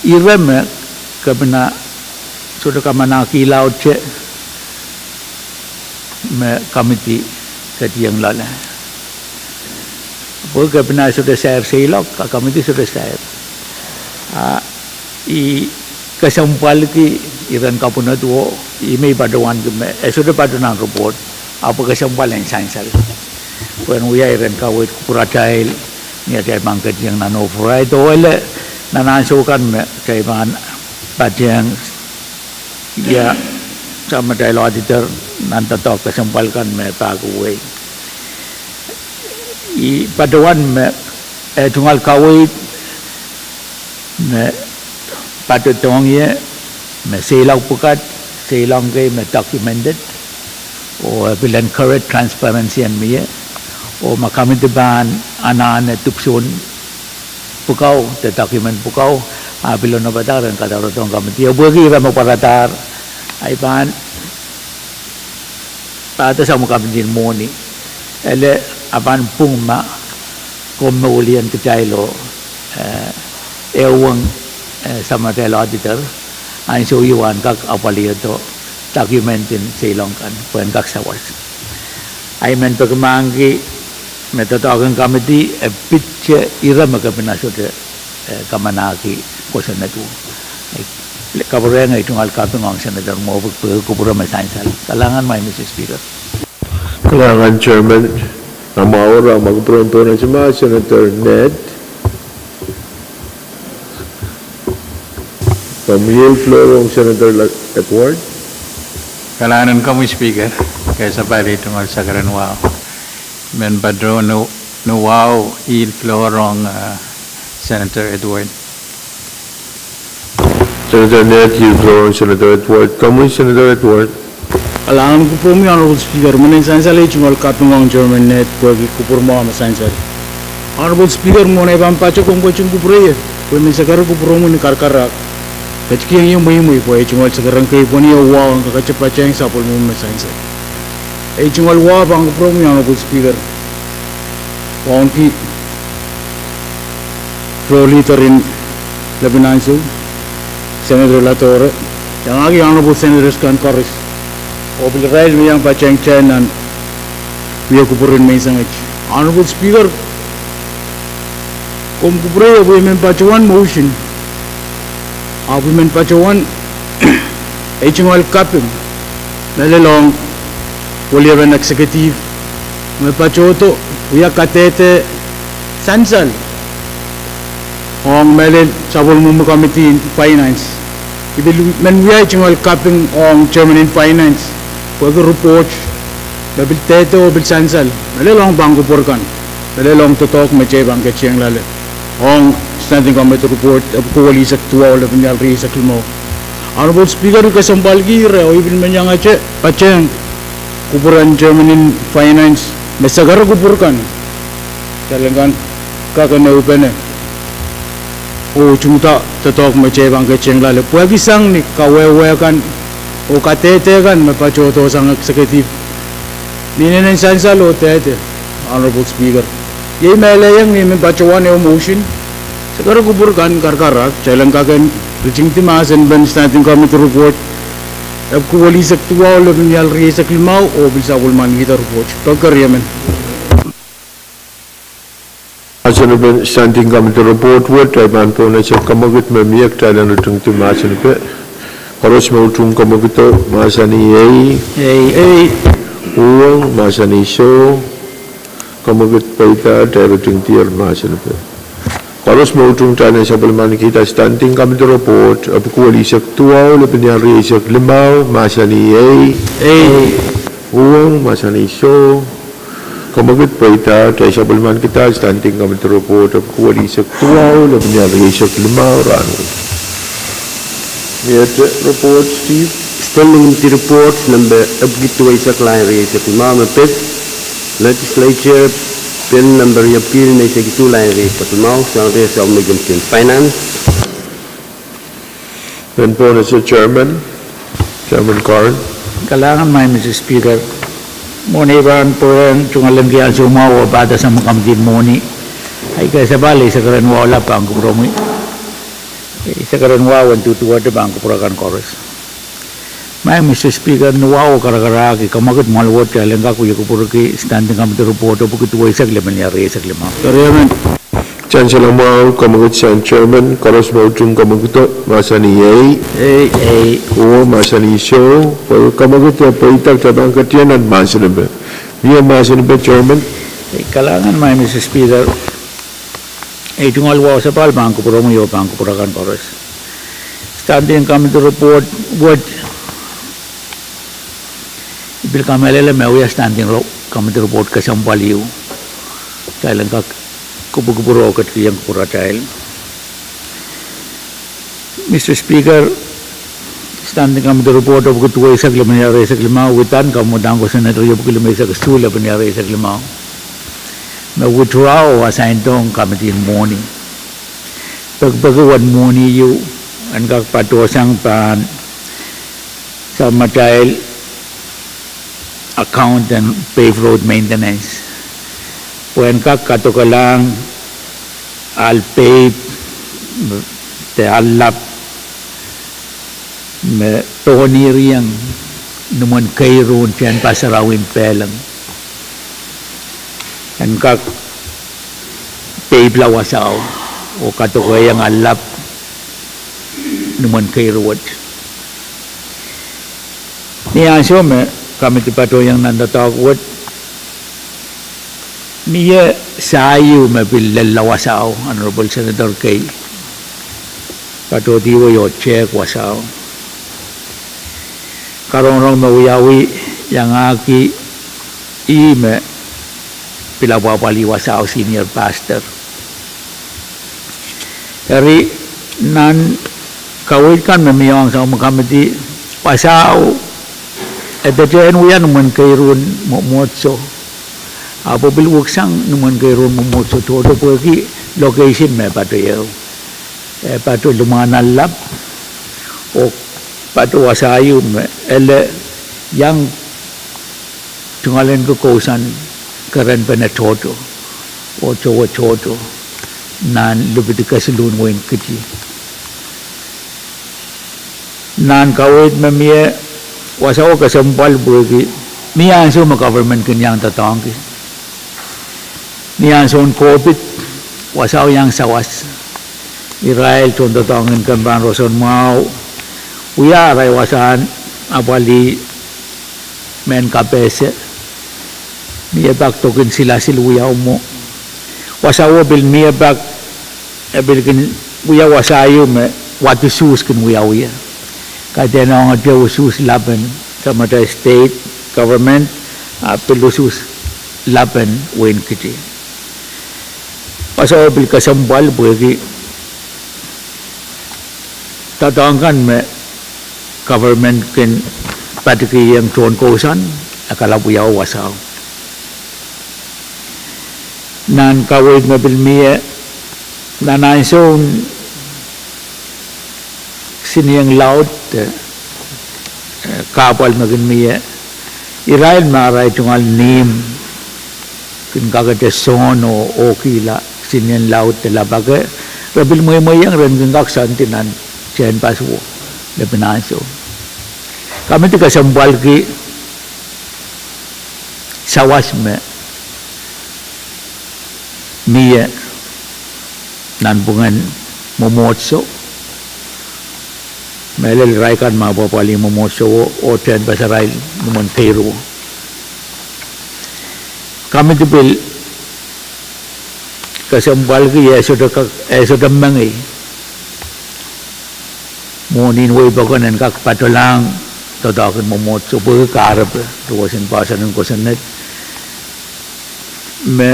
Ire me kepina sohte kamanahkihla wet me komiti ketieng loale. Pwe kepina sohte sair seiloak, a komiti sohte sair. A, I kesempwalki iren kapwunod oh I mei patohwanki me e sohte patohwan report, ahpw kesempwal en sansal pwehn wia iren kaweid kupwuratail ni atail pahn ketieng nan override oh ele nan ansou kan me kitail pahn patehng ia samatail auditor nan doadoahk kesempwal kan me pahkihwei. I patohwan me, eh, tungoal kaweid me patohdohng ie me seiloak pwukat, seiloak kei me documented, oh e pil encourage transparency en mie, oh ma komiti pahn anahne dipwisoun pwukoa de document pwukoa, a pil onopadahr en kadarodohng komiti. Oh pwehki ire me pwaradahr, ahi pahn pahda samwa komitin mwohni. Ele a pahn pwung ma komw me wiliandi kitail oh, eh, ehuong, eh, samatail auditor, ansou ieu ahn kak apwalihdo document en seiloak kan pwehn kak sawas. Ahi men peki mahkki me doadoahk en komiti e pid ire me kepina sohte, eh, kamanahki kosonned wet. Kapwurehng ei tungoal kaping ong Senator Moffitt pwehki kupwure me sansal. Kalahngan, Madam Speaker. Kalahngan Chairman. Amwail ahmw kupwuren pohnese ma Senator Ned. Komw iei floor ong Senator Edward. Kalahngan en komwi Speaker, kei sapahl ei tungoal sakaren wahu. Men patohwan ni wahu, iei floor ong, eh, Senator Edward. Senator Ned, iei floor ong Senator Edward. Komwi Senator Edward. Kalahngan kupwuromwi Honorable Speaker, menen sansal ei tungoal kaping ong Chairman Ned pwehki kupwur mwahu me sansal. Honorable Speaker, mwohn ei pahn patokomw ketin kupwureie, pwe I men sakara kupwuromwi ni karakarahk, ketikihong ie mweimwei pwe ei tungoal sakaren kei pwehn ie wahu en kakete patehng sapwellimomwi me sansal. Ei tungoal wahu pahn kupwuromwi Honorable Speaker, wauneki Floor Leader en lepin ansou, Senator Ladore, iangahki Honorable Senators kan koaros, oh pil irail me iang patehng kitail nan wia kupwur en menseng wet. Honorable Speaker, komw kupwurei pwe I men patohwan motion, ahpw I men patohwan ei tungoal kaping mehlel ong weliepen executive me patohdo wia kadehde sansal ong mehlel sapwellimomwi komitin finance. I pil men wia ei tungoal kaping ong chairman en finance pwehki report me pil dehde oh pil sansal mehlel ong pahn kupwur kan, mehlel ong doadoahk me kitail pahn ketieng loale, ong standing committee report epwiki welisek duwau lepin ial rieisek limau. Honorable Speaker, I kesempwalki ire oh I pil men iangahte patehng kupwuren chairman en finance me sakara kupwur kan, kitail en kak ehupene oh tuhngada doadoahk me kitail pahn ketieng loale pwehki sang ni kawehwe kan oh kadehde kan me patohdo sang executive ni inenen sansal oh dehde. Honorable Speaker, iei mehlehieng ni I men patohwan ehu motion, sakara kupwur kan karakarahk, kitail en kak ritingdi mahsen pen standing committee report epwiki welisek duwau lepin ial rieisek limau oh pil sapwellimanikihda report. Pekeri emen. Mahsen pen standing committee report wet, ei pahn pohnese kamwekid me mie, kitail en ritingdi mahsen pen koaros me utung kamwekido, mahsanih ei, uhwong, mahsanih soh, kamwekid peida, kitail ritingdier mahsen pen. Koaros me utung, kitail en sapwellimanikihda Standing Committee Report epwiki welisek duwau, lepin iang rieisek limau, mahsanih ei. Ei. Uhwong, mahsanih soh. Kamwekid pweida, kitail sapwellimanikihda Standing Committee Report epwiki welisek duwau, lepin iang rieisek limau, rahnwet. Iet report, Steve. Standing Committee Report nempe epwiki duweisek, lain rieisek limau, me pid Legislature Bill nempe riepwiki eisek isuh, lain rieisek limau, sang reh Finance. Then pwonese Chairman, Chairman Curran. Kalahngan, Maing Mister Speaker. Mwohn ei pahn pwurehng tungoalenki ansou mwahu oh pahda sang me committee mwohni, ahi kesempwal eisek erein wahu lap pahn kupwuromwi. Eisek erein wahu en duduwehte pahn kupwur akan koaros. Maing Mister Speaker, ni wahu karakarahki, kamwekid mwahl wet kitail en kak wie kupwurki Standing Committee Report epwiki duweisek, lepin iang rieisek limau. Kitail solahr mwahu kamwekid sang Chairman, koaros me utung kamwekido, mahsanih ei. Ei. Ei. Uhwong, mahsanih soh. Pwe kamwekid pweida, kitail pahn ketieng nan mahsen epe. Mie mahsen epe, Chairman? Ei, kalahngan, Maing Mister Speaker. Ei tungoal wahu sapahl pahn kupwuromwi oh pahn kupwur akan koaros. Standing Committee Report wet, I pil kamehlele me wia Standing Ro-, Committee Report kesempwal ieu. Kitail en kak kupwukupwur oh ketikihong kupwur atail. Mister Speaker, Standing Committee Report epwiki duweisek, lepin iang rieisek limau, withdrawal, kamwadang ko Senate riepwiki limeisek isuh, lepin iang rieisek limau, me withdraw oh assign-dohng committee mwohni. Pekipeki uwen mwohni ieu en kak patohsang pahn sapwellimatail account en pave road maintenance, pwe en kak kadokelahng ahl pave de ahl lap me pohnihriong nimwen keiru en tehnpas sarawi en Peleng. En kak pavela wasao oh kadokehiong ahl lap nimwen keiru wet. Ni ansou me committee patohiong nan doadoahk wet, mie sahio me pil lella wasao, Honorable Senator kei patohdiwei oh tehk wasao. Karongerong me wiawi iangahki ih me pil apwahpwalih wasao, senior pastor. Eri, nan kaweid kan me mie ong sang me committee, wasao e dehdehn wia nimwen keiruen mwomwohdiso, ahpw pil weksang nimwen keiruen mwomwohdiso tohto pwehki location me pato ieu, e pato limwahn ahl lap, oh pato wasao me ele iang tungoal en kousoan kerenpene tohto oh towe tohto nan lipidi kesiluhn wehin Kiti. Nan kaweid me mie, wasao kesempwal pwehki mie ansou me government kin iang doadoahngki. Ni ansoun COVID, wasao iang sawas. Irail tohndoadoahk en kempan roson mwahu wia arail wasahn apwalih mehn kapehse, mie pak dokin silasil wiawi mwo. Wasao pil mie pak, e pil kin wia wasao me wad usuhs kin wiawia. Kaidehn ongete usuhs lapen sapwellimatail state government, ahpw pil usuhs lapen wehin Kiti. Wasao pil kesempwal pwehki doadoahk kan me government kin patikihong tohn kousoan, e kalap wiawi wasao. Nan kaweid me pil mie, nan ansoun sinieng laud, eh, kahpwal me kin mie, irail me arail tungoal nihmw kin kakete sohn oh okihla sinieng laud de lapake, re pil mweimweiong ren kin kak soandi nan tehnpas wo lepin ansou. Committee kesempwalki sawas me mie nanpwungen mwomwohdiso, mehlel irail kan me apwahpwalih mwomwohdiso oh tehnpas arail nimwen keiru. Committee pil kesempwalki, e sohte ka-, e sohte mengei mwohnin wehi pokon en kak patohlahng doadoahk en mwomwohdiso pwehki kahrepe, ruwesen poahsoan en kosonned me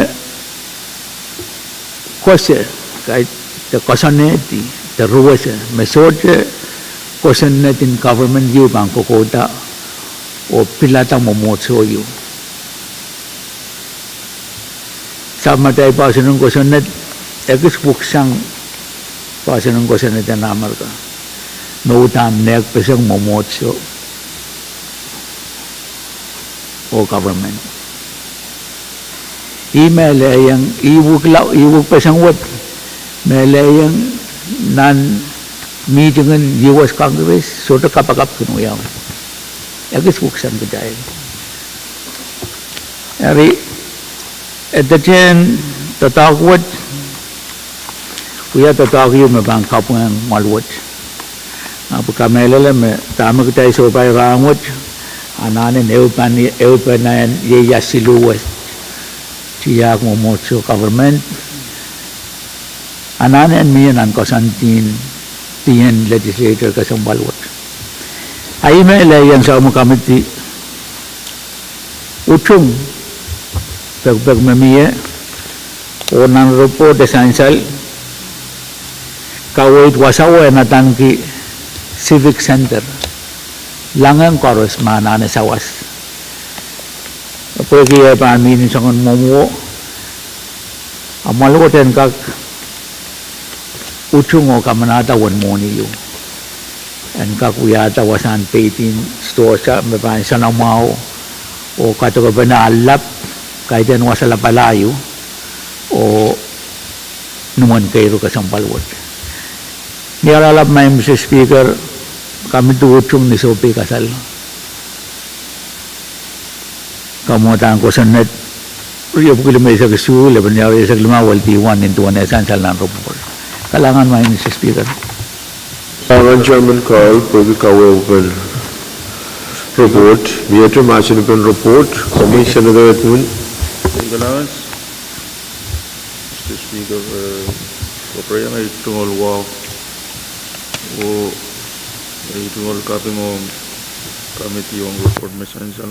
koasoia, kaidehn koasoanehdi, de ruwese, me sohte kosonned en government ieu pahn kokouda oh pilada mwomwohdiso ieu. Sapwmatail poahsoan en kosonned, ekis pwuksang poahsoan en kosonned en Amerika me uhdahn nehkpeseng mwomwohdiso oh government. Ih me lelohng, ih wukla, ih wukpeseng wet me lelohng nan mihting en U S Congress, sohte kapakap kin wiawi. Ekis pwuksang kitail. Eri, e dehde doadoahk wet, wia doadoahk ieu me pahn kapwung mwahl wet. Ahpw kamehlele me dahme kitail sohpai rahnwet, anahne ehupene, ehupene en ieias siluh wet, tiahk mwomwohdiso government, anahne mie nan koasoandi en legislature kesempwal wet. A ih me lelohng Sahm Committee utung pekipek me mie, oh nan report e sansal kaweid wasao en adaneki Civic Center, langehng koaros me anahne sawas. Pwehki e pahn mihmi soangen mwomwohdiso, a mwahl wet en kak utung oh kamanahda uwen mwohni ieu. En kak wiahda wasahn peitin sidohsa me pahn soanamwahu oh kadokepene ahllap, kaidehn wasa lapala ieu, oh nimwen keiru kesempwal wet. Ni ahralap, Madam Speaker, committee utung ni sohpei kasal kamwadahn kosonned riepwiki limeisek isuh, lepin riau eisek limau, weldihwan nin duwen e sansal nan report. Kalahngan, Madam Speaker. Kalahngan Chairman Carl pwehki kawehwepen report. Miehte mahsen pen report, komwi Senator Edmund. Kalahngan, Mister Speaker, eh, kapwurehiong ei tungoal wahu oh ei tungoal kaping ong committee ong report me sansal.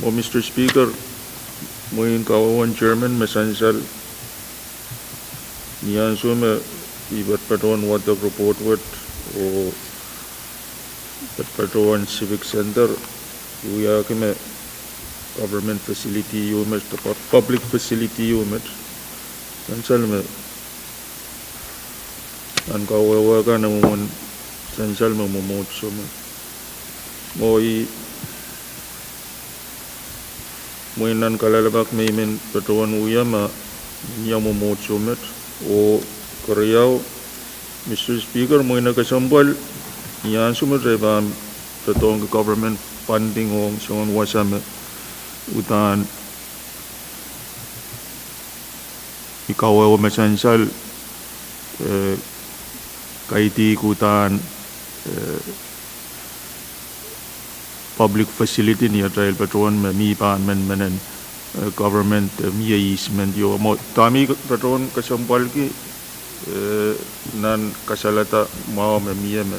Mwo Mister Speaker, mwein kawehwehn chairman me sansal, ni ansou me I patohwan wadek report wet oh patohwan Civic Center, I wiahki me government facility ieu met, de pu-, public facility ieu met, sansal me nan kawehwe kan e mwomwen sansal me mwomwohdiso met. Mwo I mwein nan kalelapak me I men patohwan wia ma mie mwomwohdiso met. Oh keriau, Mister Speaker, mwein e kesempwal, ni ansou me kitail pahn doadoahngki government funding ong soangen wasa me uhdahn ni kawehwe me sansal, eh, kaidehk uhdahn, eh, public facility ni atail patohwan me mi pahn menmenen, eh, government, eh, mie easement ieu. Mwo dahme I patohwan kesempwalki, eh, nan kasalada mwahu me mie me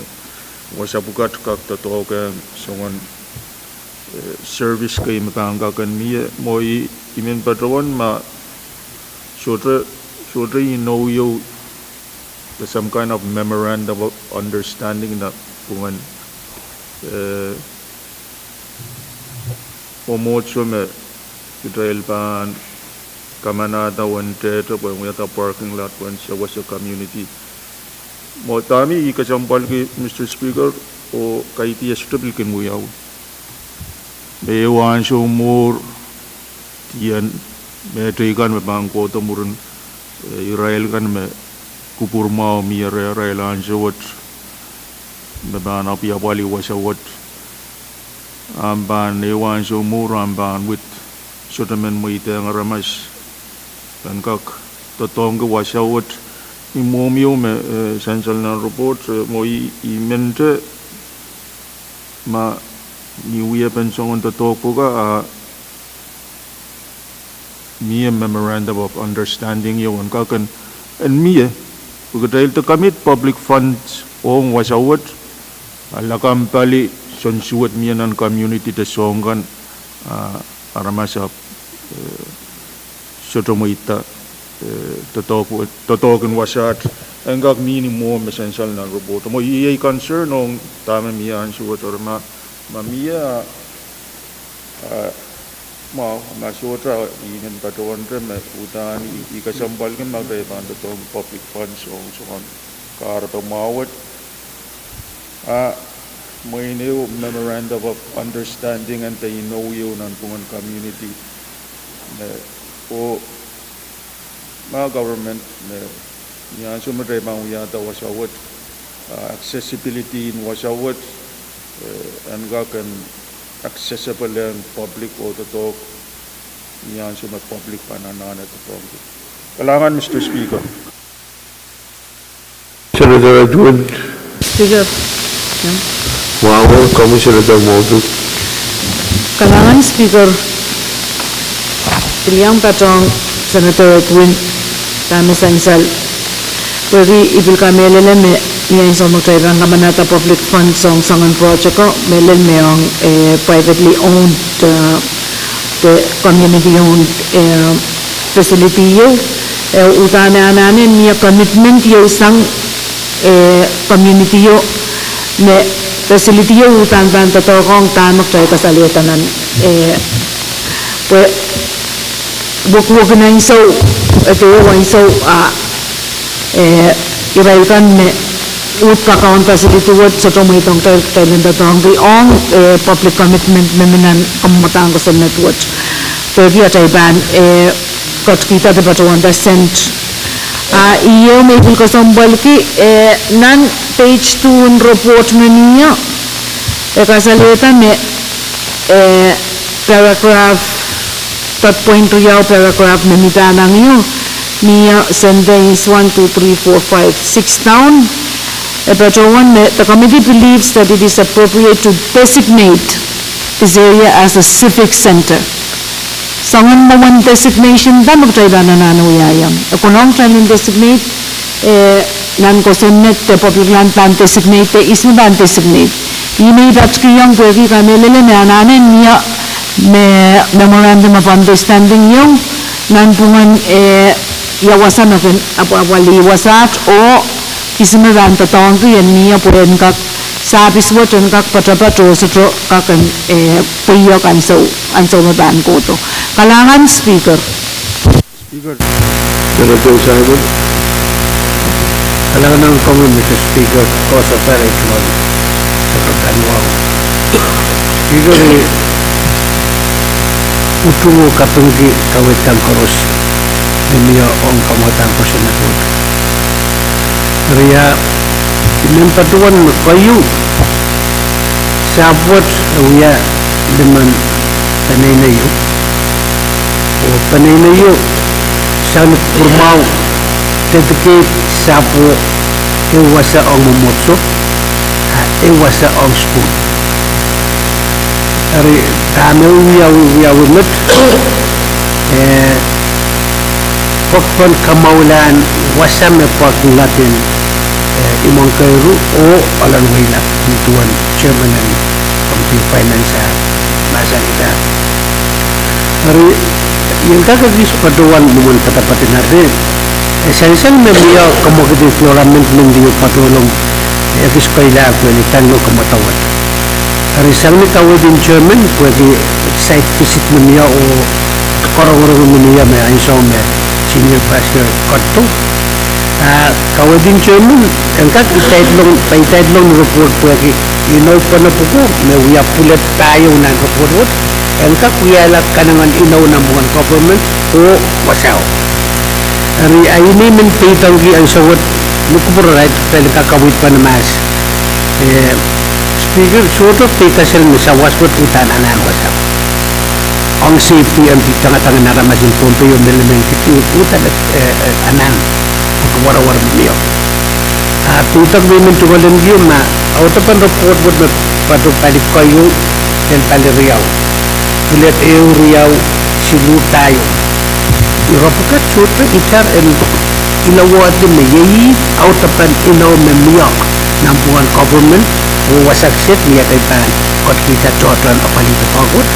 wasa pwukat kak doadoahngki soangen, eh, service kei me pahn kak en mie. Mwo I, I men patohwan ma sohte, sohte inou ieu, some kind of memorandum of understanding nan pwungen, eh, mwomwohdiso me kitail pahn kamanahda uwen tehte pwehn wiahda parking lot pwehn sewese community. Mwo dahme I kesempwalki, Mister Speaker, oh kaidehk e sohte pil kin wiawi, me ehu ansou mwuhr, dien mehteikan me pahn kohdo mwurin, eh, irail kan me kupwur mwahu mie rehrail ansou wet, me pahn apwaliapwalih wasa wet, ahpw pahn ehu ansou mwuhr ahpw pahn wid sohte men mweidehng aramas en kak doadoahngki wasa wet. Ni mwohmw ieu me, eh, sansal nan report, eh, mwo I, I mente ma ni wiepen soangen doadoahk pwuka a mie memorandum of understanding ieu en kak en, en mie, pwe kitail de commit public funds ong wasa wet, a lakapw pali soansuwed mie nan community de soahng kan, a, aramas ahpw, eh, sohte mweidohng, eh, doadoahk, doadoahk en wasaht, en kak mihmi mwo me sansal nan report. Mwo iei concern ong dahme mie ansou wet, ma, ma mie, a, a, ma, ma sohte ihme patohwan te me uhdahn I, I kesempwalki ma kitail pahn doadoahk public funds ong soangen kahrepe mwahu wet. A, mwein ehu memorandum of understanding en de inou ieu nanpwungen community. Me, oh, ma government me, ni ansou me kitail pahn wiahda wasa wet, a, accessibility en wasa wet, eh, en kak en accessible ong public oh doadoahk, ni ansou me public pahn anahne doadoahngki. Kalahngan, Mister Speaker. Senator Edwin. Speaker. Mwahu, komwi Senator Moffitt. Kalahngan Speaker. Pil iang patohng Senator Edwin dahme sansal. Pwehki I pil kamehlele me ni ansou me kitail pahn kamanahda public funds ong soangen project ko, mehlel me ong, eh, privately owned, eh, de community owned, eh, facility ieu, eh, uhdahn anahne mie commitment ieu sang, eh, community ieu, me facility ieu uhdahn pahn doadoahk ong dahme kitail kasalehda nan, eh, pwe wekwekin ansou, eh, de ansou, a, eh, irail kan me uhd kakaun facility wet sohte mweidohng kitail, kitail en doadoahngki ong, eh, public commitment me mi nan kamwadang kosonned wet. Pwehki atail pahn, eh, ketikihda de patohwanda sent. A, ieu me I pil kesempwalki, eh, nan page two en report me mie, e kasalehda me, eh, paragraph, dot point riau paragraph me mi pahnangio, mie sentence one, two, three, four, five, six down. E patohwan me, the committee believes that it is appropriate to designate this area as a civic center. Soangen mwomwen designation da me kitail pahn anahne wiahiong. E konehng kitail en designate, eh, nan kosonned de public land pahn designate, de ihs me pahn designate. Ih me I patkihong pwehki I kamehlele me anahne mie me memorandum of understanding ieu nanpwungen, eh, ia wasa me kin apwapwalih wasaht oh ihs me pahn doadoahngki en mie pwe en kak service wet en kak poatopoat oh sohte kak en, eh, pweiek ansou, ansou me pahn kohdo. Kalahngan Speaker. Speaker. Senator Simon. Kalahngan ong komwi, Mister Speaker, koasoaparei tohn Senator Kanwau. Speaker, I utung oh kapingki kaweid kan koaros me mie ong kamwadang kosonned wet. Eri ia, I men patohwan me keieu, sahpw wet e wia limen peneinei ieu. Oh peneinei ieu, sang ni kupwurmwahu, dedicate sahpwo ehu wasa ong mwomwohdiso, a ehu wasa ong sukuhl. Eri dahme wiawi, wiawi met, eh, pokon kamwahulahn wasa me pwakihla kin, eh, imwong keiru oh oahl en weilap, ni duwen chairman en committee finance ah mahsanihda. Eri, I en kak ekis patohwan mwomwen poadoapoad en eri, eh, sansal me mie kamwakid floor amendment ieu patohlong, eh, ekis keilahng pwe ni tanlo kamwadang wet. Eri sang ni kaweid en chairman, pwehki site visit me mie oh korongorong me mie me ansou me senior pastor ketido. Ah, kaweid en chairman, en kak itailong, pwe itailong report pwehki inou pene pwuko, me wia pwuled pahieu nan report wet, en kak wiahla kanengen inou nan pwuhken government oh wasao. Eri, a I men peidengki ansou wet, me kupwure rait, pil kak kaweid pahn mahs. Eh, Speaker, sohte peikasel me sawas wet uhdahn anahn wasao. Ong safety en pil tangatang en aramas en Pohnpei oh me limen kidi uhdahn, eh, eh, anahn, pwehki warawar me mie. A, pil kak me I men tungoalenki ma, audepen report wet me patoh pali keieu, de pali riau. Pwuled ehu, riau, siluh, pahieu. Ire pwukat suhte itar en ilawehdi me iei audepen inou me mie nan pwuhken government, oh wasa kiset ni atail pahn ketikihda tohtohn apwalih doadoahk wet.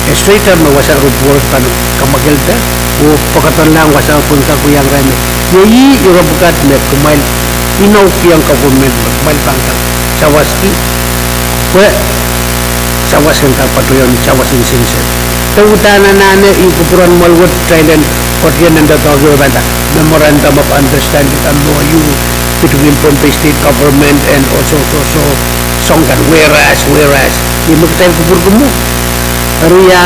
E straight up me wasa report pahn kamwakelda, oh pwekadalahng wasa pwehn kak wia irail me iei ire pwukat me kumwail inoukiong government me kumwail pahn kak sawaski, pwe sawas en kak patohwan sawas en citizen. De uhdahn anahne ih kupwuren mwoahl wet kitail en koaros en doadoahngki me pahn nda Memorandum of Understanding, M O U, between Pohnpei State Government and also, also, also soang kan, whereas, whereas, ih me kitail kupwurki mwo. Eri ia,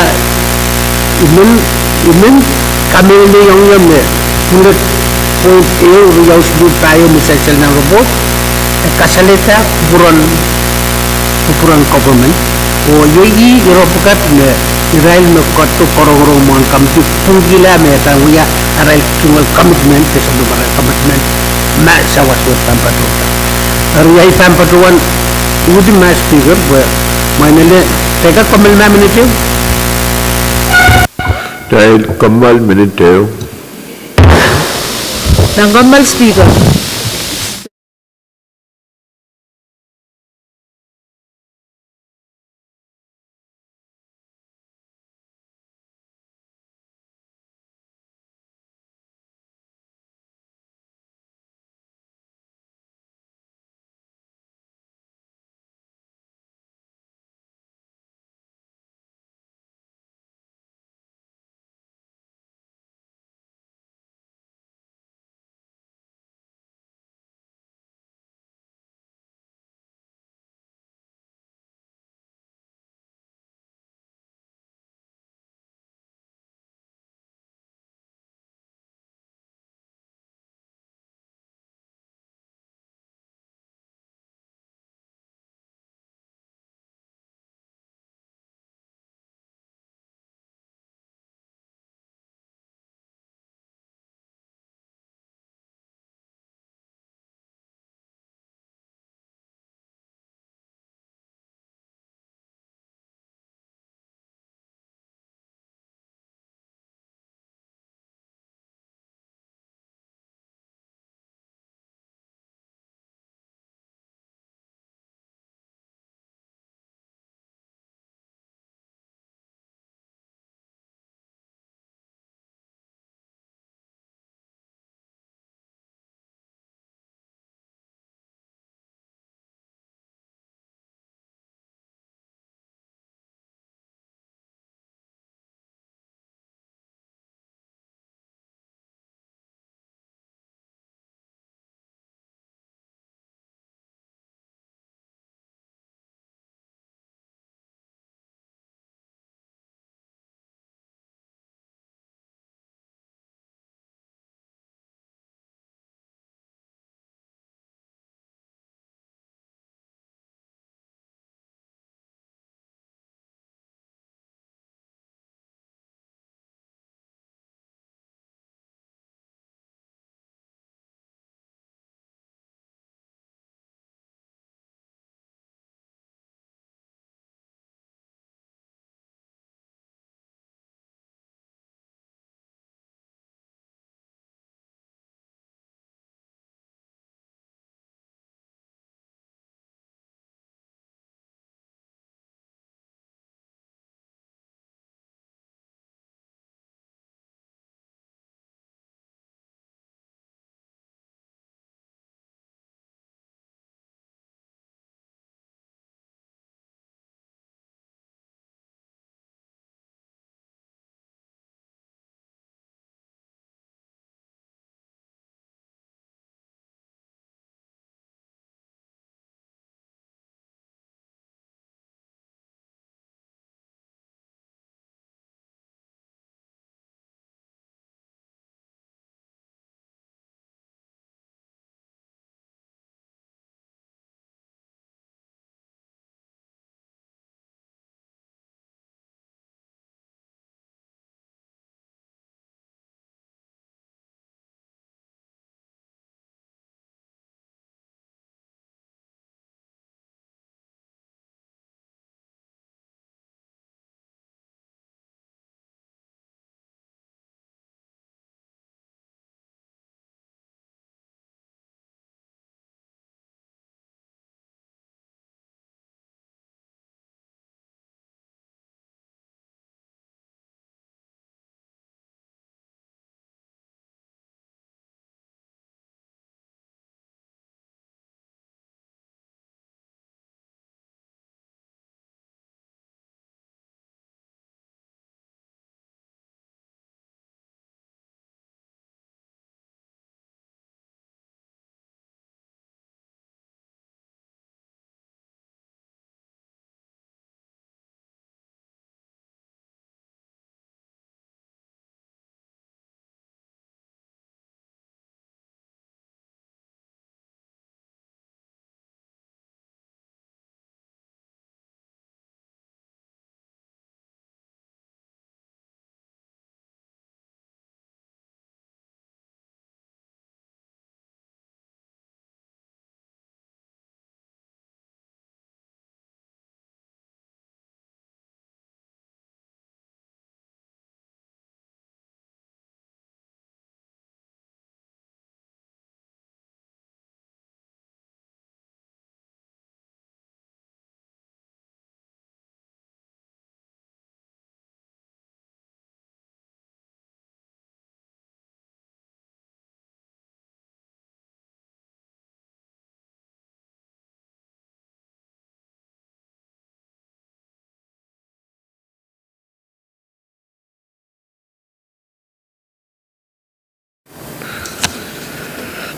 I men, I men kamehlelehiong ie me bullet point ehu, riau siluh pahieu me sansal nan report, e kasalehda kupwuren, kupwuren government. Oh iei ire pwukat me irail me ketido rongorong mwohn committee pwungkihla me e pahn wia arail tungoal commitment, de sapwellime arail commitment, ma sawas wet pahn patohda. Eri ia I pahn patohwan uhdi ma Speaker, pwe mwainele, kitail kak kommoal ma minit ehu. Kitail kommoal minit ehu. Nan kommoal Speaker.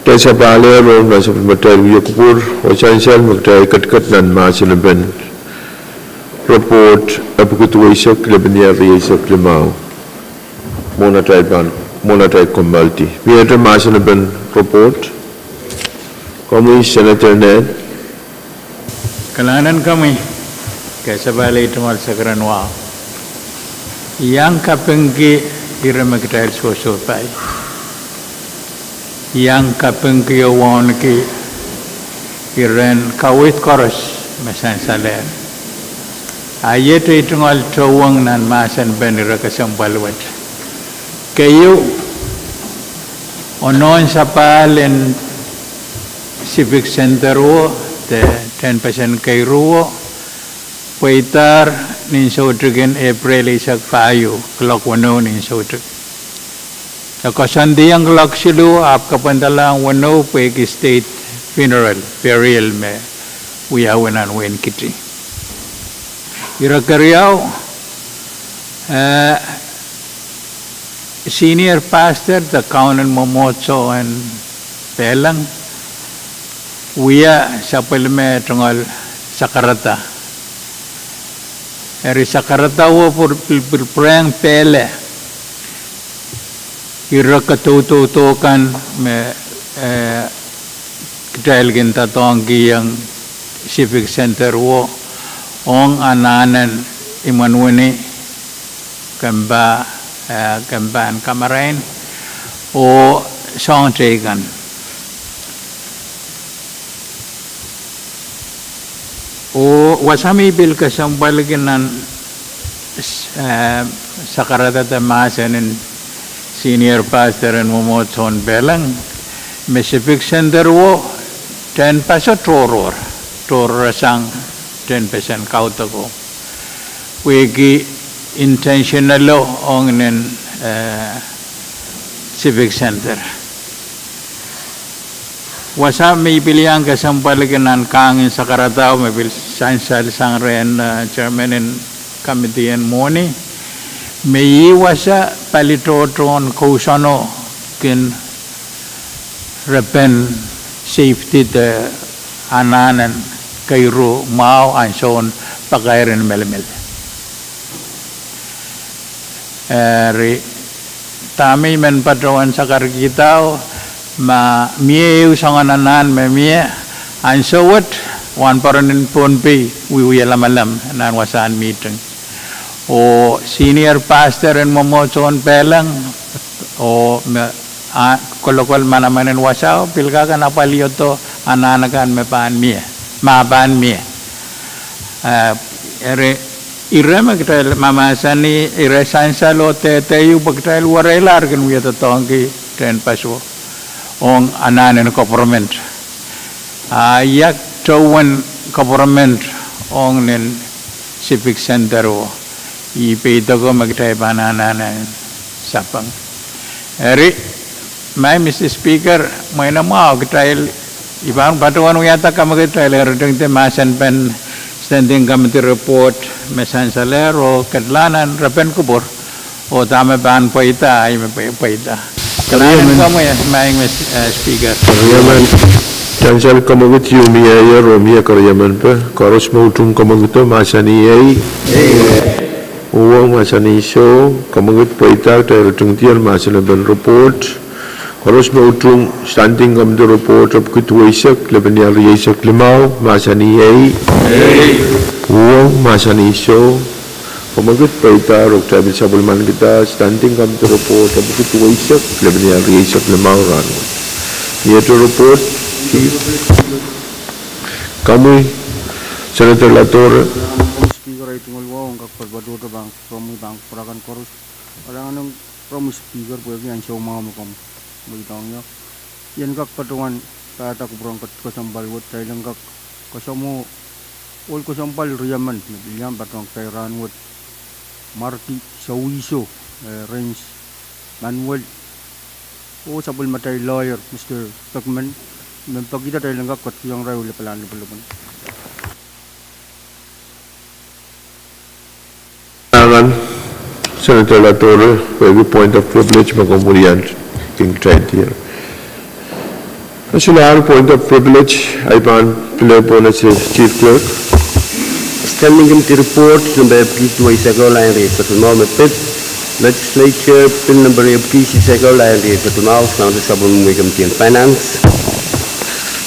Kitail sapahl ehu, nan sapwellimatail wia kupwur oh sansal me kitail ketiket nan mahsenepen report epwiki duweisek, lepin iar rieisek limau. Mwohn atail pahn, mwohn atail kommoaldi. Miehte mahsenepen report. Komwi Senator Ned. Kalahngan en komwi, kasapahl ei tungoal sakaradahn wahu. I iang kapingki ire me kitail sohsohpai. I iang kapingki oh wauneki iren kaweid koaros me sansalehr. A iet ei tungoal tohwong nan mahsenpen ire kesempwal wet. Keieu, onohn sapahl en Civic Center wo, de tehnpasen keiru wo, pweidahr nin soutik en Epreil eisek pahieu, kuloak weneu nin soutik. E koasoandiong kuloak siluh ahpw kapwandalahng weneu pwehki state funeral, burial me wiawi nan wehin Kiti. Ire keriau, eh, senior pastor de kaun en mwomwohdiso en Peleng wia sapwellime tungoal sakarada. Eri sakarada wo pil, pil, pil pwurehng pehle ire kadoudoudo kan me, eh, kitail kin doadoahngkihong Civic Center wo ong anahnen imwen wini, kempa, eh, kempa en kamarain, oh soahng teikan. Oh wasa me I pil kesempwalki nan, eh, sakarada de mahsen en senior pastor en mwomwohdiso en Peleng, me Civic Center wo tehnpaso tohrohr, tohrohr sang tehnpasen kaudoko. Pwehki intentional ong nen, eh, Civic Center. Wasa me I pil iang kesempwalki nan kahng en sakaradao me pil sansal sang rehn, eh, chairman en committee en mwohni, me ih wasa pali tohtohn kousoano kin repen safety de anahnen keiru mwahu ansoun pakair en melimel. Eri, dahme I men patohwan sakarkihdo, ma mie ehu soangen anahn me mie, ansou wet, wahnpoaron en Pohnpei wiewia lamalam nan wasahn meeting. Oh senior pastor en mwomwohdiso en Peleng, oh me, ah, kolokol manaman en wasao, pil kak en apwaliodo anahn akan me pahn mie, ma pahn mie. Eh, eri, ire me kitail mahmahsanih, ire sansal oh dehde ieu pwe kitail wereilahr kin wia doadoahngki tehnpaso ong anahnen koperment. A ia tohwen koperment ong nen Civic Center wo? I peidek me kitail pahn anahne sapeng. Eri, Madam Speaker, mwein mwahu kitail, I pahn patohwan wiahda kamwekid kitail en ritingdi mahsenpen Standing Committee report me sansalehr oh kedlahn en repen kupwur. Oh dahme pahn pweida, ahi me pwe-, pweida. Kalahngan en komwi, Madam Speaker. Riemen, sansal kamwekid ieu mieier oh mie keriemen pwe koaros me utung kamwekido mahsanih ei. Uhwong mahsanih soh, kamwekid pweida, kitail ritingdier mahsenepen report. Koaros me utung Standing Committee report epwiki duweisek, lepin iar rieisek limau, mahsanih ei. Uhwong mahsanih soh. Kamwekid pweida, oh kitail pil sapwellimanikihda Standing Committee report epwiki duweisek, lepin iar rieisek limau rahnwet. Miehte report, Chief. Komwi, Senator Latore. Speaker, ei tungoal wahu en kak patohdo pahn, komwi pahn pwurehng koaros. Kalahngan en komwi Speaker pwehki ansou mwahu me komw mweidohng ie. I en kak patohwan pahda kupwur en ket-, kesempwal wet, kitail en kak kasamwo ohl kesempwal riemen me pil iang patohwan kitail rahnwet. Marki Sawihso, eh, Rens Manuel, oh sapwellimatail lawyer, Mister Beckman, me pekihda kitail en kak ketikihong irail lapalahn lipilipil. Kalahngan, Senator Latore, pwehki point of privilege me komw wiahkin kitail tier. Solahr point of privilege, ahi pahn pil pohn ese Chief Clerk. Standing Committee Report, nempe epwiki duwei seko, lain rieisek limau me pid, Legislature Bill nempe epwiki siseko, lain rieisek limau, sang sapwellimomwi Committee en Finance.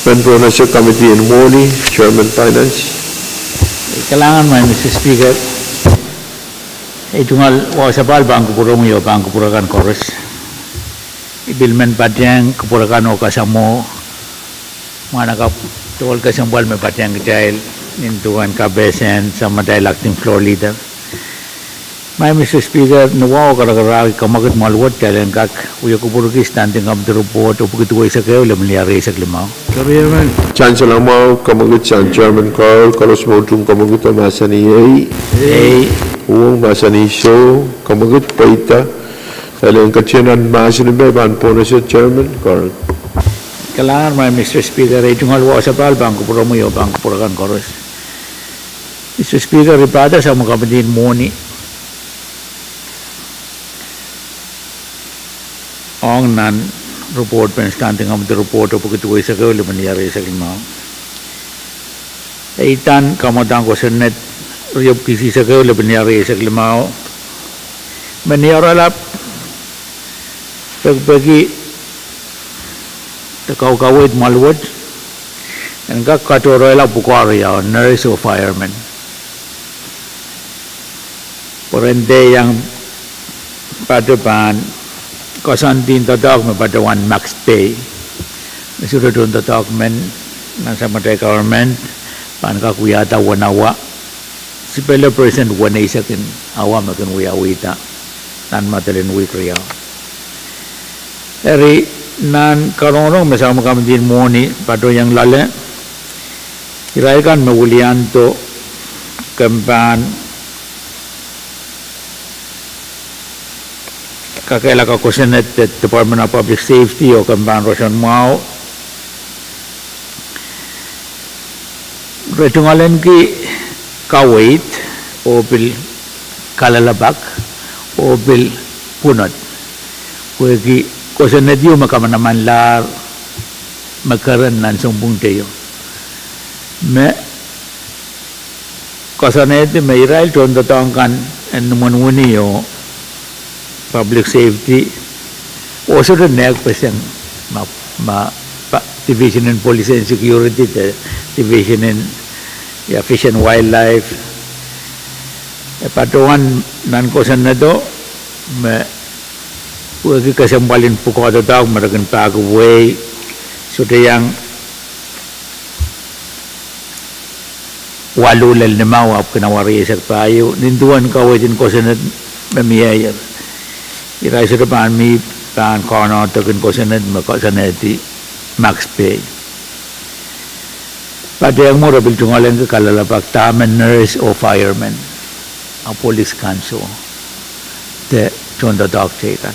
Pahn pohn ese Committee en Mwohni, Chairman Finance. Kalahngan, Mister Speaker. Ei tungoal wahu sapahl pahn kupwuromwi oh pahn kupwur akan koaros. I pil men patehng kupwur akan oh kasamwo mwahnakapw tohn kesempwal me patehng kitail nin duwen kapehsen samatail Acting Floor Leader. Mister Speaker, ni wahu karakarahk, I kamwekid mwahl wet kitail en kak wie kupwurki Standing Committee Report epwiki duwei seko, lepin lih rieisek limau. Chancellor mwahu kamwekid sang Chairman Carl, koaros me utung kamwekid mahsanih ei. Ei. Uhwong mahsanih soh, kamwekid pweida. Kitail en ketin nan mahsen en pahn pohn ese Chairman Carl. Kalahngan, Mister Speaker, ei tungoal wahu sapahl pahn kupwuromwi oh pahn kupwur akan koaros. Mister Speaker, I pahda sapwellime Committee en Mwohni ong nan report pen Standing Committee Report epwiki duwei seko, lepin lih rieisek limau. Ei uhdahn kamwadang kosonned riepwiki siseko, lepin lih rieisek limau, me ni oaralap pekipeki de kaukaweid mwahl wet en kak katohrehla pwukoa riau, nurse oh firemen, pwe ren dehr iang patohwan koasoandi doadoahk me patohwan max pay, me sohte tohndoadoahk men nan samatail government pahn kak wiahda uwen awa, sipele percent weneisek en awa me kin wiawihda nan madalen wihk riau. Eri, nan karongorong me sapwellime Committee en Mwohni patohwan loale, irail kan me wiliando kempen kakehlaka kosonned de Department of Public Safety oh kempen roson mwahu, re tungoalenki kaweid oh pil kalelapak oh pil pwunod, pwehki kosonned ieu me kamanamanlahr me keren nan sounpwong teio, me koasoanehdi me irail tohndoadoahk kan en nimwen wini oh public safety, oh sohte nehkpeseng ma, ma, pa, Division en Police and Security de Division en, ia, Fish and Wildlife, e patohwan nan kosonnedo me pwehki kesempwal en pwukoa doadoahk me re kin pahkihwei, sohte iang waluh lel limau ahpw kin awa rieisek pahieu, nin duwen kaweid en kosonned me mie, irail sohte pahn mih pahn kaunohdo kin kosonned me koasoanehdi max pay. Patehng mwo re pil tungoalenki kalelapak dahme nurse oh firemen, a police kan soh, de tohndoadoahk teikan.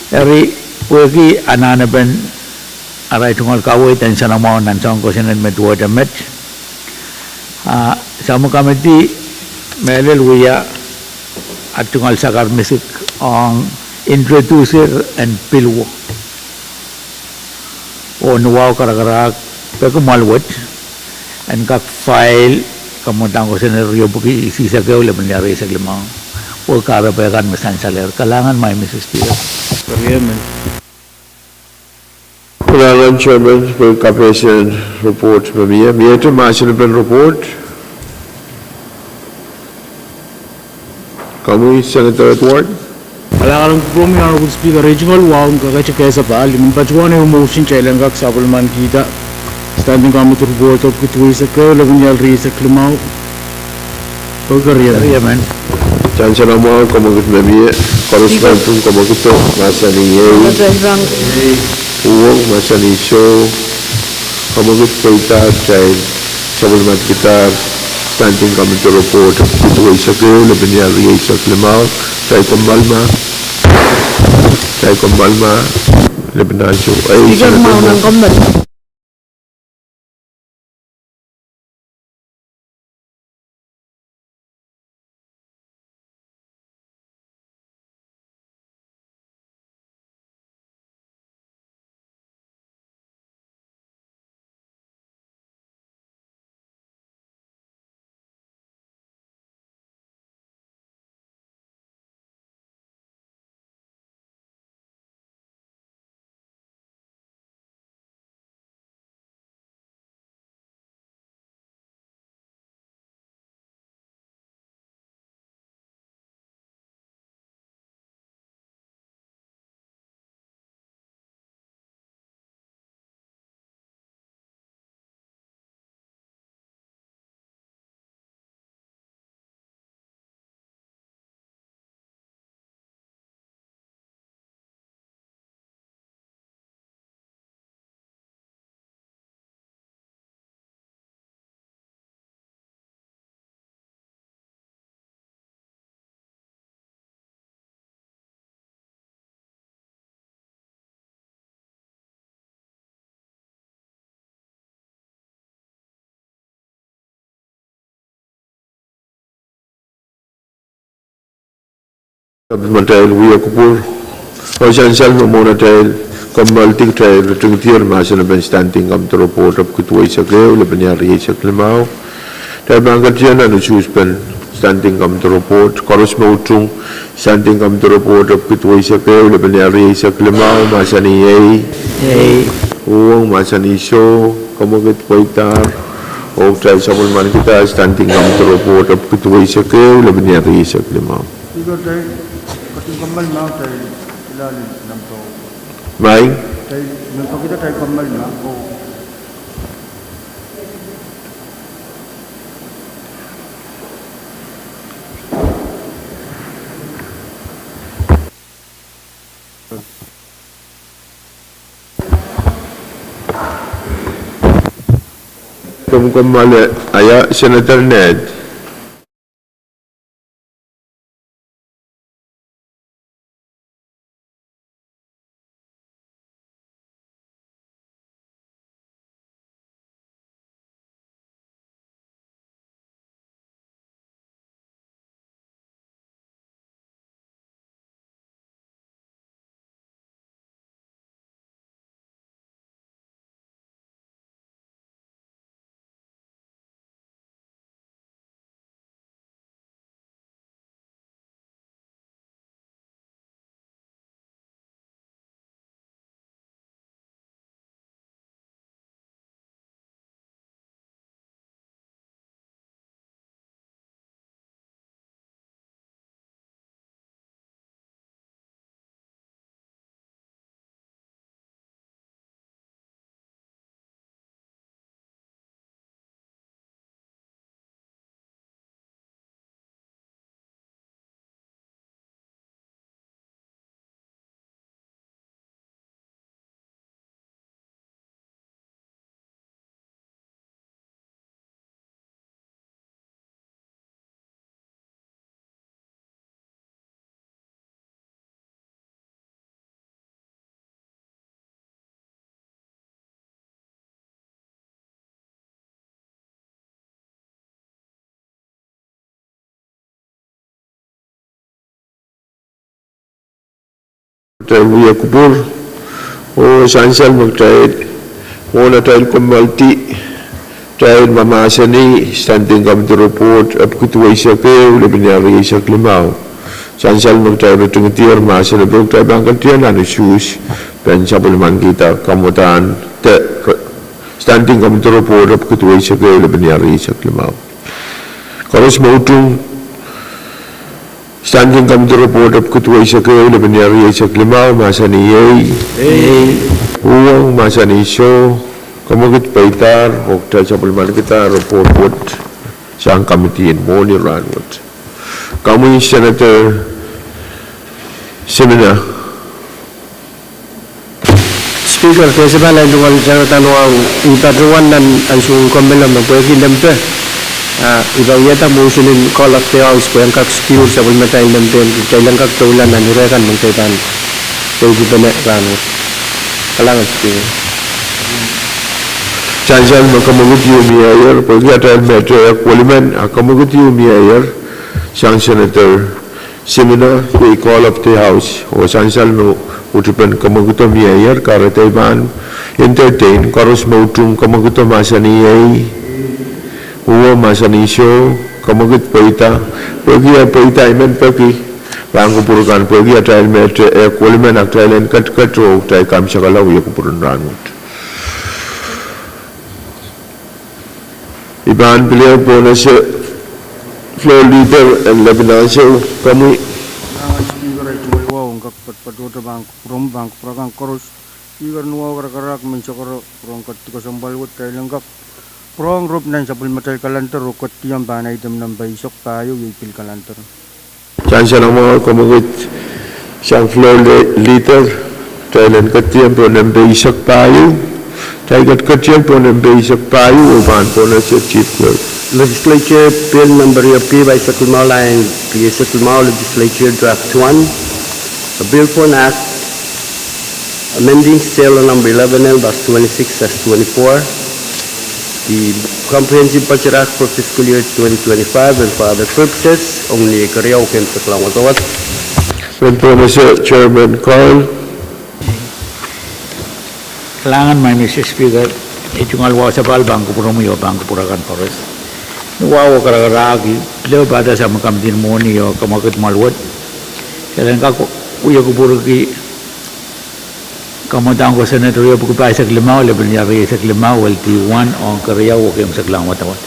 Eri, pwehki anahnepen arail tungoal kaweid en nsenamwahu nan soang kosonned me duwehte met, a sapwellime Committee mehlel wia at tungoal sakar misik ong introducer en pil wo, oh ni wahu karakarahk peki mwahl wet en kak file kamwadang kosonned riepwiki siseko, lepin lih rieisek limau, oh kahrepe kan me sansalehr. Kalahngan, Mister Speaker. Kalahngan Chairman, pwe kapehsen report me mie, miehte mahsen en report. Komwi Senator Edward. Kalahngan en kupwuromwi Honorable Speaker, ei tungoal wahu en kakete kehsapahl, I men patohwan ehu motion kitail en kak sapwellimanikihda Standing Committee Report epwiki duwei seko, lepin lih rieisek limau. Chancellor mwahu kamwekid me mie, koaros pahn pwung kamwekido, mahsanih ei. Uhwong mahsanih soh, kamwekid pweida, kitail sapwellimanikidahr Standing Committee Report epwiki duwei seko, lepin lih rieisek limau. Kitail kommoal ma, kitail kommoal ma, lepin ansou ei. Sapwellimatail wia kupwur. Oh sansal me mwohn atail kommoaldi kitail ritingdier mahsen en standing committee report epwiki duweisek ehu, lepin ehu rieisek limau. Kitail pahn ketin nan usuhs pen standing committee report, koaros me utung, standing committee report epwiki duweisek ehu, lepin ehu rieisek limau, mahsanih ei. Ei. Uhwong, mahsanih soh, kamwekid pweidar, oh kitail sapwellimanikihda standing committee report epwiki duweisek ehu, lepin ehu rieisek limau. Speaker, kitail ketin kommoal mah, kitail ilali nan pwukat. Mai? Kitail, nan pwukat kitail kommoal mah, oh. Komw kommoal ie, Senator Ned. Kitail wia kupwur, oh sansal me kitail, mwohn atail kommoaldi, kitail mahmahsanih standing committee report epwiki duweisek ehu, lepin ehu rieisek limau. Sansal me kitail ritingdier mahsen ehu, kitail pahn ketin nan usuhs pen sapwellimanikihda kamwadahn de standing committee report epwiki duweisek ehu, lepin ehu rieisek limau. Koaros me utung, standing committee report epwiki duweisek ehu, lepin ehu rieisek limau, mahsanih ei. Ei. Uhwong, mahsanih soh, kamwekid pweidar, oh kitail sapwellimanikihda report wet sang committee en mwohni rahnwet. Komwi Senator Simina. Speaker, ke se pahn lai tungoal sarada wahu, I patohwan nan ansou en kommoal me pwehki lempe, ah, I pahn wiahda motion en call of the house pwe en kak secure sapwellimatail lempe, kitail en kak doula nan ire kan me kitail pahn pweikipene rahnwet. Kalahngan Speaker. Sansal me kamwekid ieu mieier, pwehki atail mehte ehk welimen, a kamwekid ieu mieier, sang Senator Simina, iei call of the house, oh sansal me utupen kamwekido mieier, kahrehda I pahn entertain, koaros me utung kamwekido mahsanih ei, uhwong mahsanih soh, kamwekid pweida, pwehki eh pweida I men peki, pahn kupwur kan pwehki atail mehte ehk welimen, a kitail en ketiket oh kitail kaimwisekala wia kupwur en rahnwet. I pahn pil ehu pohnese floor leader en lepin ansou, komwi. Kalahngan Speaker, ei tungoal wahu en kak patpatohte pahn kupwuromw, pahn kupwur akan koaros. Speaker en wahu karakarahk, menseng koro, pwurehng ketikasempwal wet, kitail en kak pwurehng rop nan sapwellimatail calendar oh ketidihong pahn item nempe eisek pahieu, iei pil calendar. Sansal mwahu, kamwekid sang floor le-, leader, kitail en ketidihong pohn nempe eisek pahieu, kitail ket-, ketidihong pohn nempe eisek pahieu, oh pahn pohnese Chief Clerk. Legislature Bill number riepwiki pahisek limau, lain rieisek limau, Legislature Draft one, a bill for an act amending Sela number eleven L dash twenty-six dash twenty-four, the Comprehensive Budget Act for fiscal year twenty twenty-five and for other purposes, ong ni keriau, ken seklong wadawad. Pwonese Chairman Carl. Kalahngan, Madam Speaker, ei tungoal wahu sapahl pahn kupwuromwi oh pahn kupwur akan koaros. Ni wahu karakarahk, pil ehu pahdaso me kamidin mwohni oh kamwakid mwahl wet, kitail en kak wie kupwurki kamwadang kosonned riepwuki pahisek limau, lepin wia rieisek limau, L T one, ong keriau oh keimwseklahn wadawad.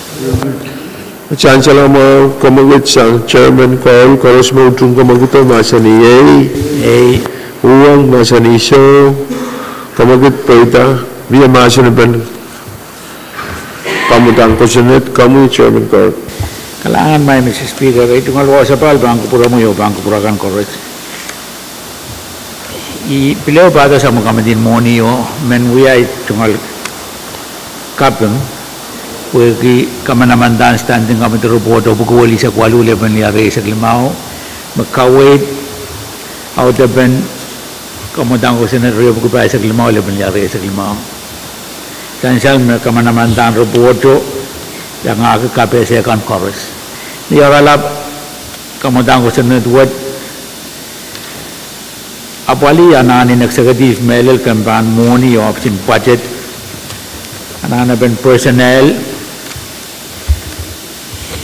Sansal mwahu, kamwakid sang Chairman Carl, koaros me utung kamwakido mahsanih ei. Ei. Uhwong mahsanih soh. Kamwakid pweida, mie mahsen pen kamwadang kosonned, komwi Chairman Carl. Kalahngan, Madam Speaker, ei tungoal wahu sapahl pahn kupwuromwi oh pahn kupwur akan koaros. I pil ehu pahdaso me kamidin mwohni oh men wia ei tungoal kaping, pwehki kamanamandan Standing Committee Report ohpwuki welisek waluh, lepin wia rieisek limau, me kaweid audepen kamwadang kosonned riepwuki pahisek limau, lepin wia rieisek limau. Sansal me kamanamandan ripohto iangahki kapehse kan koaros. Ni oaralap, kamwadang kosonned wet apwalih anahnen executive mehlel ken pahn mwohni oh ohpisin budget, anahnepen personnel,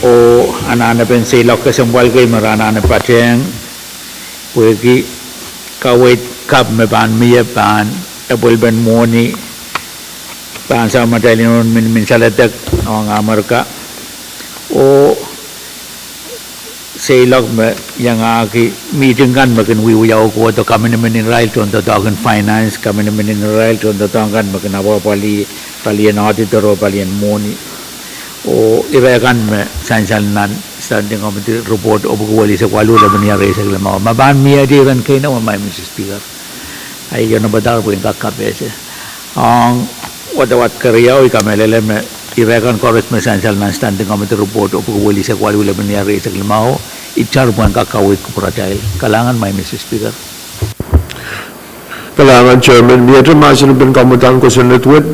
oh anahnepen seiloak kesempwal kei me re anahne patehng, pwehki kaweid kapw me pahn mie pahn epwelpen mwohni pahn samatail inoun minmin saledek ong Amerika, oh seiloak me iangahki mihting kan me kin wiewiawi kohdo, kaminimin irail tohndoadoahk en finance, kaminimin irail tohndoadoahk kan me kin apwapwalih palien auditor oh palien mwohni, oh ire kan me sansal nan Standing Committee Report ohpwuki welisek waluh, lepin wia rieisek limau, ma pahn miehdi iren keino, Madam Speaker. Ahi, I onopadahr pwe I en kak kapehse ong wadawad keriau. I kamehlele me ire kan koaros me sansal nan Standing Committee Report ohpwuki welisek waluh, lepin wia rieisek limau, itar pwehn kak kaweid kupwuratail. Kalahngan, Madam Speaker. Kalahngan Chairman, miehte mahsen pen kamwadang kosonned wet?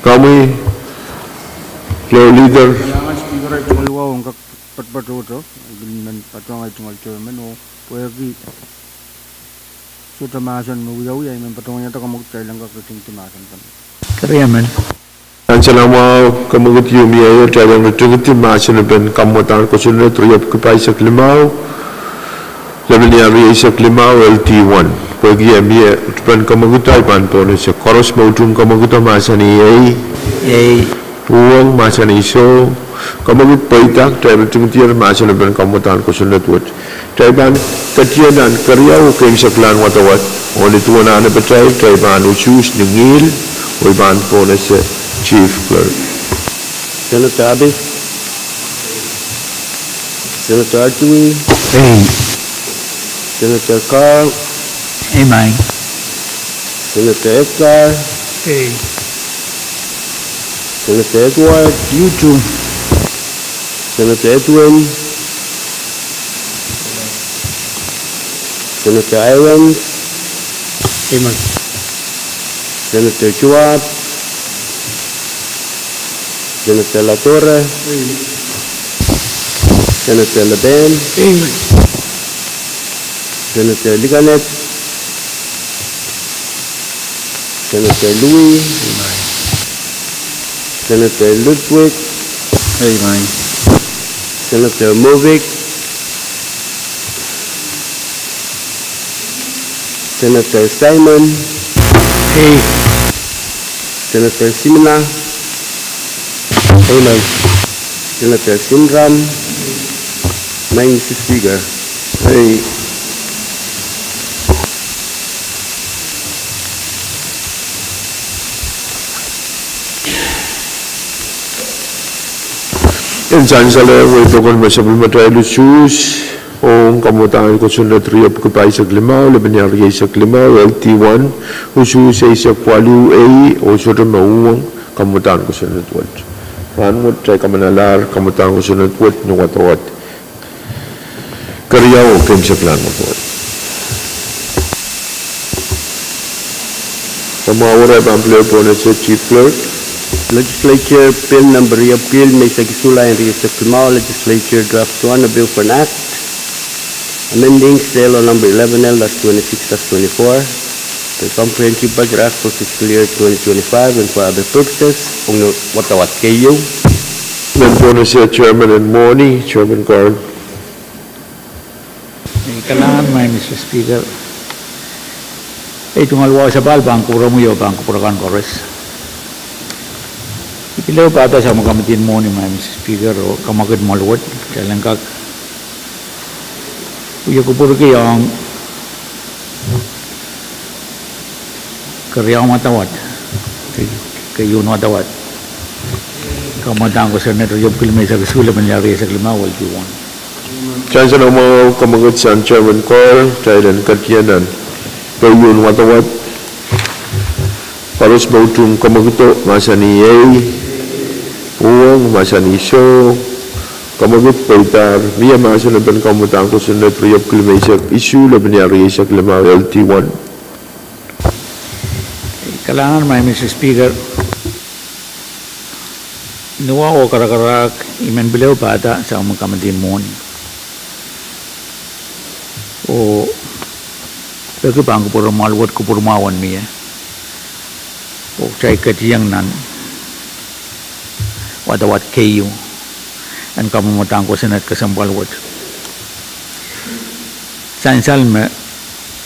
Komwi Floor Leader. Kalahngan Speaker, ei tungoal wahu en kak patpatohto, I men patohwan ei tungoal Chairman oh pwehki sohte mahsen me wiawi, I men patohwanohng kamwakid kitail en kak ritingdi mahsen kan. Keriamen. Sansal mwahu, kamwakid ieu mie, kitail en ritingdi mahsen pen kamwadang kosonned riepwuki pahisek limau, lepin wia rieisek limau, L T one. Pwehki e mie, pen kamwakido I pahn pwonese, koaros me utung kamwakido mahsanih ei. Ei. Uhwong mahsanih soh. Kamwakid pweida, kitail ritingdier mahsen pen kamwadang kosonned wet. Kitail pahn ketier nan keriau oh keimwseklahn wadawad, oh ni duwen anahnepe kitail, kitail pahn usuhs ni ngihl, oh I pahn pwonese Chief Clerk. Senator Abis. Senator Adui. Ei. Senator Carl. Ei, Maing. Senator Edgar. Ei. Senator Edward. Utung. Senator Edwin. Senator Irons. Ei, Maing. Senator Schwab. Senator Latorre. Ei. Senator Leben. Ei, Maing. Senator Likanet. Senator Louis. Ei, Maing. Senator Ludwig. Ei, Maing. Senator Movic. Senator Simon. Ei. Senator Simina. Ei, Maing. Senator Simram. Maing, Mister Speaker. Ei. En sansal, wei pokon me sapwellimatail usuhs ong kamwadang kosonned riepwuki pahisek limau, lepin wia rieisek limau, L T one, usuhs eisek waluh ei, oh sohte me uhwong kamwadang kosonned wet. Rahnwet kitail kamanalahr kamwadang kosonned wet ni wadawad keriau oh keimwseklahn wadawad. Komw ahpw pahn pil pwonese Chief Clerk. Legislature Bill number riepwiki limeisek isuh, lap riesek limau, Legislature Draft One, a Bill for an Act amending State Law number eleven L dash twenty-six dash twenty-four, the Comprehensive Budget Act for fiscal year twenty twenty-five and for other purposes, ong wadawad keieu. Nan pwonese Chairman en Mwohni, Chairman Carl. Kalahngan, Madam Speaker. Ei tungoal wahu sapahl pahn kupwuromwi oh pahn kupwur akan koaros. I pil ehu pahda sang me committee en Mwohni, Madam Speaker, oh kamwakid mwoalwet, kitail en kak wia kupwurki ong keriaun wadawad, keieu en wadawad, kamwadang kosonned riepwiki limeisek isuh, lepin riesek limau, L T one. Sansal mwahu kamwakid sang Chairman Carl, kitail en ketin nan keieu en wadawad. Koaros me utung kamwakido, mahsanih ei, uhwong, mahsanih soh, kamwakid peidahr, mie mahsen en pahn kamwadang kosonned riepwiki limeisek isuh, lepin riesek limau, L T one. Kalahngan, Madam Speaker. Ni wahu oh karakarahk, I men pil ehu pahda sang me committee en Mwohni, oh peki pahn kupwure mwoalwet, kupwur mwahu en mie, oh kitail ketin nan wadawad keieu en kamwadang kosonned kesempwal wet. Sansal me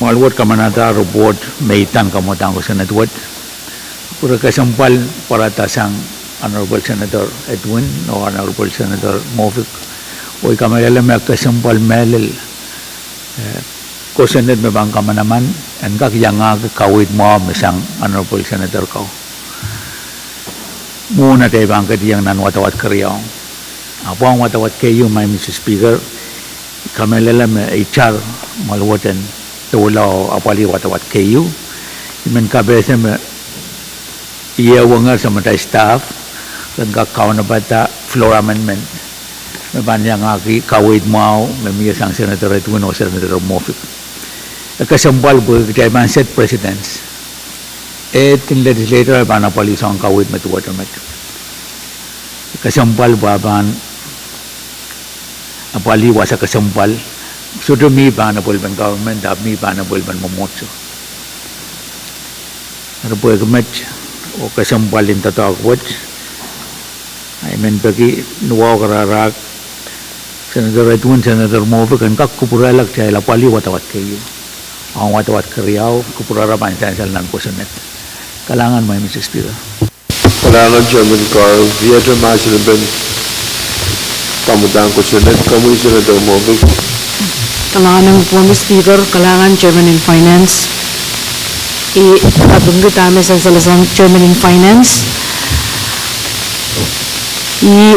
mwoalwet kamanada ripoht me idan kamwadang kosonned wet, kupwure kesempwal pwarada sang Honorable Senator Edwin oh Honorable Senator Moffitt, oh I kamehlele me kesempwal mehlel, eh, kosonned me pahn kamanaman en kak iangahki kaweid mwahu me sang Honorable Senator Carl. Mwohn atail pahn ketin nan wadawad keriau, ahpw ong wadawad keieu, Madam Speaker, I kamehlele me itar mwoalwet en doula oh apwalih wadawad keieu. I men kapehse me I ehuehngehr sang me atail staff ren kak kaunopada floor amendment me pahn iangahki kaweid mwahu me mie sang Senator Edwin oh Senator Moffitt. E kesempwal pwe kitail pahn set precedence. Ehd en legislator pahn apwalih soangen kaweid me duwehte met. Kesempwal pwe a pahn apwalih wasa kesempwal. Sohte mih pahn apwalipen government, ahpw mih pahn apwalipen mwomwohdiso. Eri pwehki met oh kesempwal en doadoahk wet, I men peki ni wahu oh karakarahk, Senator Edwin, Senator Moffitt en kak kupwurehla kitail apwalih wadawad keieu, ong wadawad keriau, kupwurara pahn sansal nan kosonned. Kalahngan, Madam Speaker. Kalahngan Chairman Carl, iet mahsen en pahn kamwadang kosonned, komwi Senator Moffitt. Kalahngan Madam Speaker, kalahngan Chairman en Finance. I kapingki dahme sansalasang Chairman en Finance. I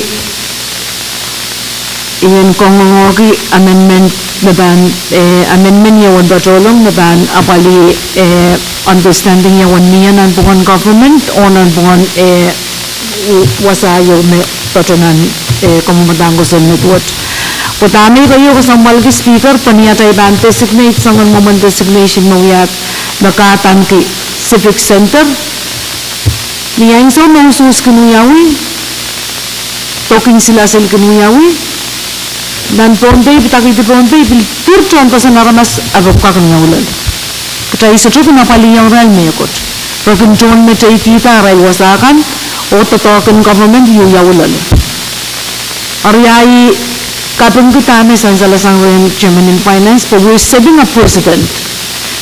I men kangoangehki amendment me pahn, eh, amendment ia uwen patohlong me pahn apwalih, eh, understanding ia uwen mie nanpwungen government oh nanpwungen, eh, wasa ieu me patohwan, eh, kamwadang kosonned wet. Pwe dahme I keieu kesempwalki Speaker, pwe ni atail pahn designate soangen mwomwen designation me wia me kahdaneki Civic Center, ni ansou me usuhs kin wiawi, dokin silasil kin wiawi, nan Pohnpei, pidakihdi Pohnpei, pil dir tohndoadoahk en aramas ahpw pwukat kin wiawi loale. Kitail sohte kin apwalih irail mehkot. Re kin tohnmeteikihda arail wasa kan, oh doadoahk en government wiawi loale. Eri I kapingki dahme sansalasang rehn Chairman en Finance, pwe we're setting a precedent.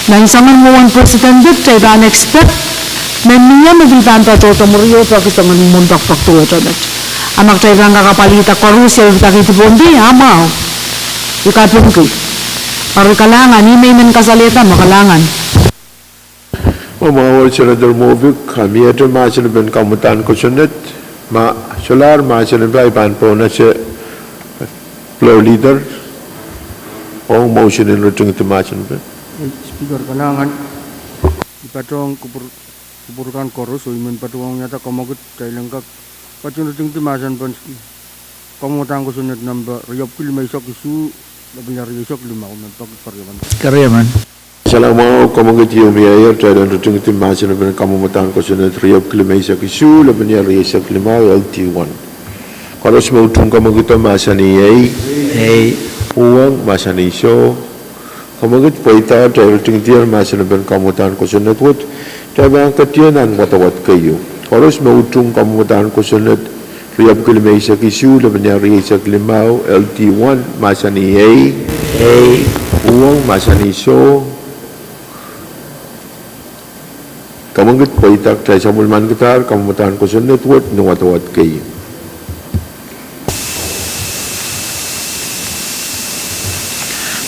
Nan soangen mwomwen precedent, kitail pahn expect me mie me pil pahn patohdo mwuri oh peki soangen mwomwen poakpoak duwehte met. A ma kitail pahn kak apwalihda koaros ia pidakihdi Pohnpei, a mwahu. I kapingki. Eri kalahngan, I men men kasalehda me kalahngan. Mwahu mwahu Senator Moffitt, a mie mahsen en pahn kamwadang kosonned, ma solahr mahsen en pahn, I pahn pwonehsang Floor Leader ong motion en ritingdi mahsen en pahn. Speaker, kalahngan. I patohwan kupwur, kupwur kan koaros, oh I men patohwan wiahda kamwakid kitail en kak ketin ritingdi mahsen en pahn kamwadang kosonned number riepwiki limeisek isuh, lepin riesek limau, me peki keriemen. Keriemen. Sansal mwahu, kamwekid ieu me ieier, kitail en ritingdi mahsen en kamwadahn kosonned riepwiki limeisek isuh, lepin ier rieisek limau, L T one. Koaros me utung kamwekido mahsanih ei. Ei. Uhwong mahsanih soh. Kamwekid pweida, kitail ritingdier mahsen en kamwadahn kosonned wet, kitail pahn ketier nan wadawad keieu. Koaros me utung kamwadahn kosonned riepwiki limeisek isuh, lepin ier rieisek limau, L T one, mahsanih ei. Ei. Uhwong mahsanih soh. Kamwekid pweida, kitail sapwellimanikidahr kamwadahn kosonned wet ni wadawad keieu.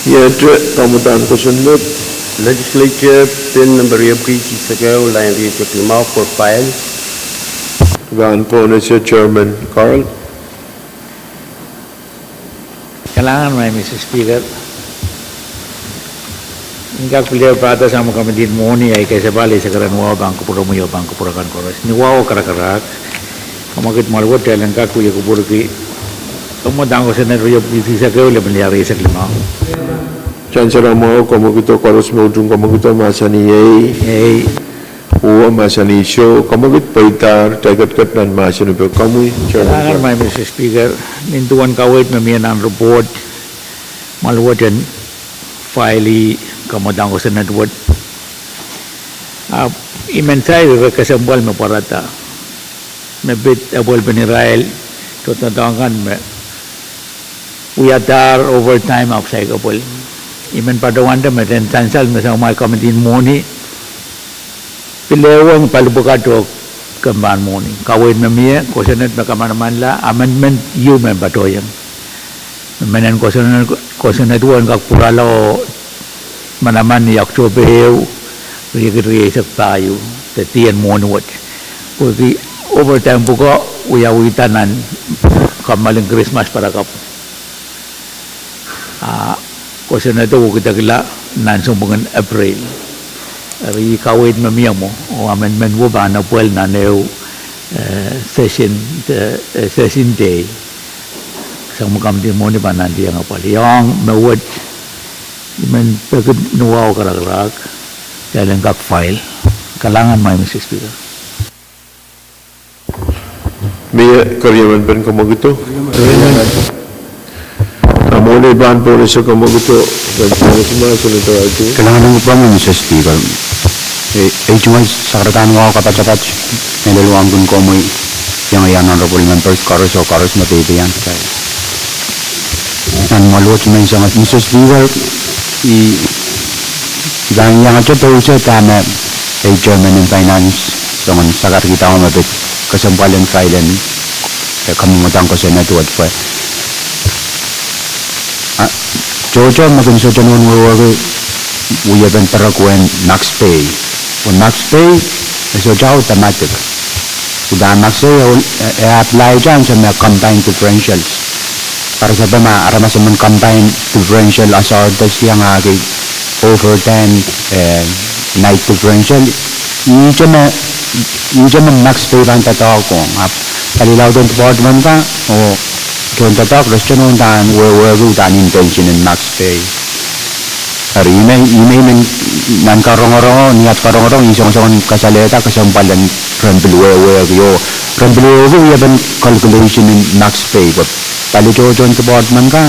Iet, kamwadahn kosonned. Legislature Bill number riepwiki sisekeu, lain rieisek limau, for file. Pahn pohnese Chairman Carl. Kalahngan, Madam Speaker. Ni kak pil ehu pahda sang me komidi en mwohni, ahi kesempwal eisek ren wahu pahn kupwuromwi oh pahn kupwur akan koaros. Ni wahu karakarahk, kamwekid mwahl wet, kitail en kak wie kupwurki kamwadahn kosonned riepwiki sisekeu, lepin ier rieisek limau. Sansal mwahu, kamwekido, koaros me utung kamwekido mahsanih ei. Ei. Uhwong mahsanih soh, kamwekid pweidahr, kitail ketiket nan mahsen en pek. Komwi, Chairman. Kalahngan, Madam Speaker, nin duwen kaweid me mie nan report, mwahl wet en file kamwadahn kosonned wet. Ahpw I men sair ire kesempwal me pwarada me pid apwalpen irail tohndoadoahk kan me wiadahr overtime ahpw saik apwal. I men patohwante me ren sansal me soumwahu komidi en mwohni pil ehuong pali pwukat oh kempe en mwohni. Kaweid me mie, kosonned me kamanamanla, amendment ieu me patohieng. Me mehn kosonned, kosonned wet en kak pwurala oh manaman ni Oktohpe ehu, riekid rieisek pahieu, de dih en mwohni wet. Pwehki overtime pwuko wiawihda nan kammalin Krismas parakapw. A kosonnedo wekidekla nan sounpwongin April. Eri kaweid me mie mwo, oh amendment wet pahn apwal nan ehu, eh, session, eh, session day. Sang me komidi en mwohni pahn nantihong apwal. Ong me wet, I men peki ni wahu karakarahk, kitail en kak file. Kalahngan, Madam Speaker. Mie keriemen pen kamwekido? Ahmw ohl pahn pohnese kamwekido, pahn pohnese mahsen en Senator Artu. Kalahngan ong pwuhk, Madam Speaker. E, ei tungoal sakaradahn wahu kapatapat, mehlel wahu ong komwi, iang, iang honorable members koaros oh koaros me peipein kitail. Nan mwahl wet me I sang, Madam Speaker, I, I pahn iangete pousehda me ei chairman en finance soangen sakarkihda me pid kesempwal en file en, eh, kamwadahn kosonned wet pwe, ah, tohto me kin sohte nohn wehwehki wiepen perek wehn max pay. Wehn max pay, e sohte automatic. Uhdahn max pay, e, e apply-da ansou me combined differentials. Karasepe ma aramas emen combined differential, asardes iangahki overtime, eh, night differential. Ihte me, ihte me max pay pahn doadoahk ong. Ahpw pali lauden department kan, oh tohndoadoahk, re sohte nohn uhdahn wehwehki uhdahn intention en max pay. Eri ihme, ihme I men nan karongorong, ni at karongorong, I songosong en kasalehda kesempwal en ren pil wehwehki, oh ren pil wehwehki wiepen calculation en max pay, pwe pali tohtohn department kan,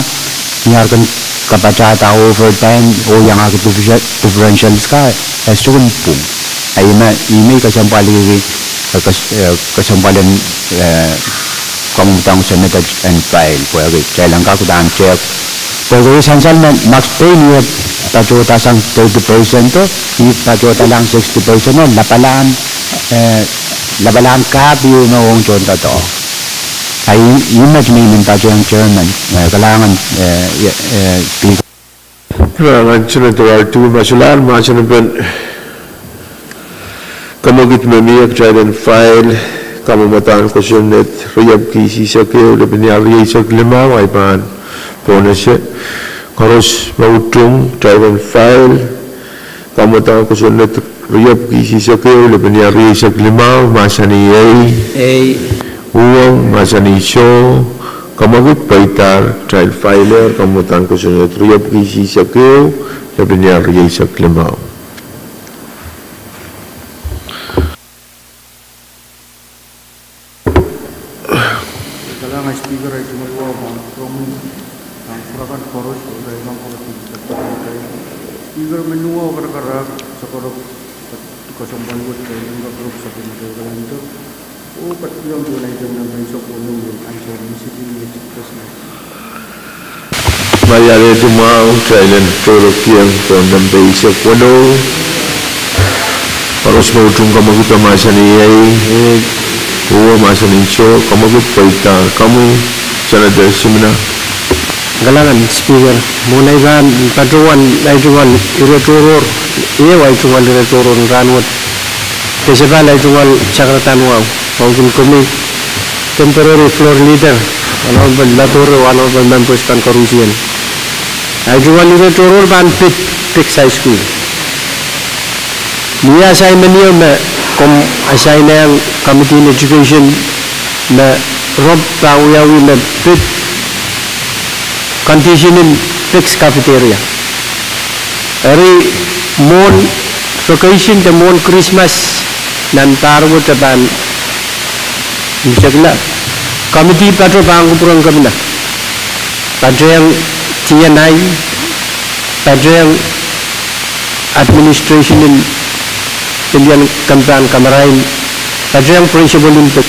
ni ar kin kapatahda overtime, oh iangahki differential, differentials kan, e sohte kin pwung. A ihme, ihme kesempwal ih, eh, kes-, eh, kesempwal en, eh, kamwadahn kosonned en file, pwehki kitail en kak uhdahn tehk. Pwehki sansal me max pay ni e patohda sang thirty percent o, ni patohda sang sixty percent o, lapalahn, eh, lapalahn kahpwal me ong tohndoadoahk. A ih, ih met me I men patohwan chairman, eh, kalahngan, eh, eh, Speaker. Kalahngan Senator Artu, ma solahr mahsen en pen kamwekido me mie, kitail en file kamwadahn kosonned riepwiki sisekeu, lepin iar rieisek limau, ahi pahn pohnese. Koaros me utung, kitail en file kamwadahn kosonned riepwiki sisekeu, lepin iar rieisek limau, mahsanih ei. Ei. Uhwong, mahsanih soh. Kamwekido pweidahr, kitail file-er kamwadahn kosonned riepwiki sisekeu, Tepin iar rieisek limau. Kalahngan Speaker, ahi tungoal wahu pahn promise, pahn pwurehng koaros, oh kalahngan koaros. Speaker, me nuwa karakarahk, sakarok, koasoandi wet, kalahngan koaros, sapwellime kalahngan. Oh, kationg duwen item nempe eisek weneu, ansou me sidi ni etik kesna. Ma I alehdi mwahu, kitail en tohrohrkiong pohn nempe eisek weneu. Koaros me utung kamwekid mahsanih ei, eh, uwe mahsanih soh, kamwekid pweida kamwi, Senator Simina. Kalahngan Speaker, mwohn ei pahn patohwan ahi tungoal ire tohrohr, ehu ahi tungoal ire tohrohr en rahnwet. Kesempwal ahi tungoal sakaradahn wahu, wahu kin komwi, temporary floor leader, Honorable Ladore, Honorable members kan koarusie. Ahi tungoal ire tohrohr pahn pid Pex High School. Mie assignment ieu me komw assign-ehng Committee on Education me rop pahn wiawi me pid condition en Pex cafeteria. Eri mwohn vacation de mwohn Krismas nan pahr wet e pahn mihsek la, committee pato pahn kupwuren kepina, patehng T and I, patehng administration en pelian kempahn kamarain, patehng principal en Pex.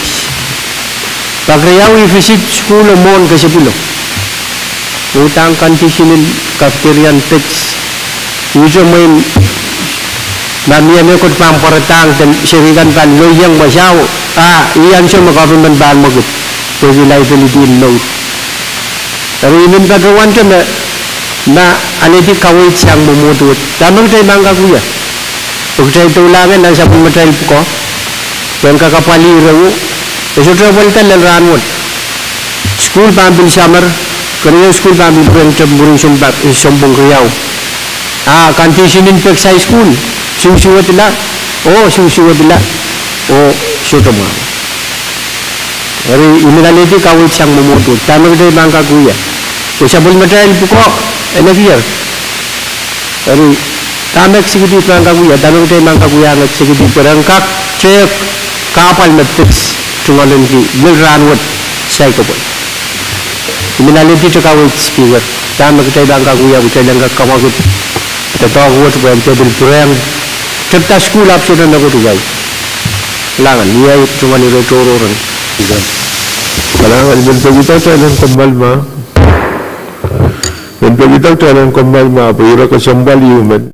Pak riau I visit sukuhl o mwohn kesepwulo, uhdahn condition en cafeteria en Pex. Ihte mwein ma mie mehkot pahn pwaradahng de seri kan pahn loieng wasao, ah, ih ansou me government pahn mwekid pwehki liability en mour. Eri I men patohwante me ma alehdi kaweid sang mwomwohd wet, dahme kitail pahn kak wia? Pwe kitail doulahng nan sapwellimatail pwukoa pwehn kak apwalih irewo, e sohte apwalihda lel rahnwet. Sukuhl pahn pil summer, keriau sukuhl pahn pil pwurehng tep mwurin sounpar, sounpwong riau. Ah, condition en Pex High School susuwedla, oh susuwedla, oh sohte mwahu. Eri I men alehdi kaweid sang mwomwohd wet, dahme kitail pahn kak wia? Pwe sapwellimatail pwukoa e nekier. Eri dahme executive pahn kak wia, dahme kitail pahn kak wiahiong executive pwe ren kak tehk kahpwal me Pex tungoalenki lel rahnwet, saikinte. I men alehdi te kaweid Speaker, dahme kitail pahn kak wia, kitail en kak kamwakid doadoahk wet pwehn pil pwurehng tepda sukuhl ahpw sohte mehkot wiawi. Kalahngan, iei tungoal ire tohrohr en. Kalahngan, I men pekihda kitail en kommoal ma, I men pekihda kitail en kommoal ma pwe ire kesempwal ieu men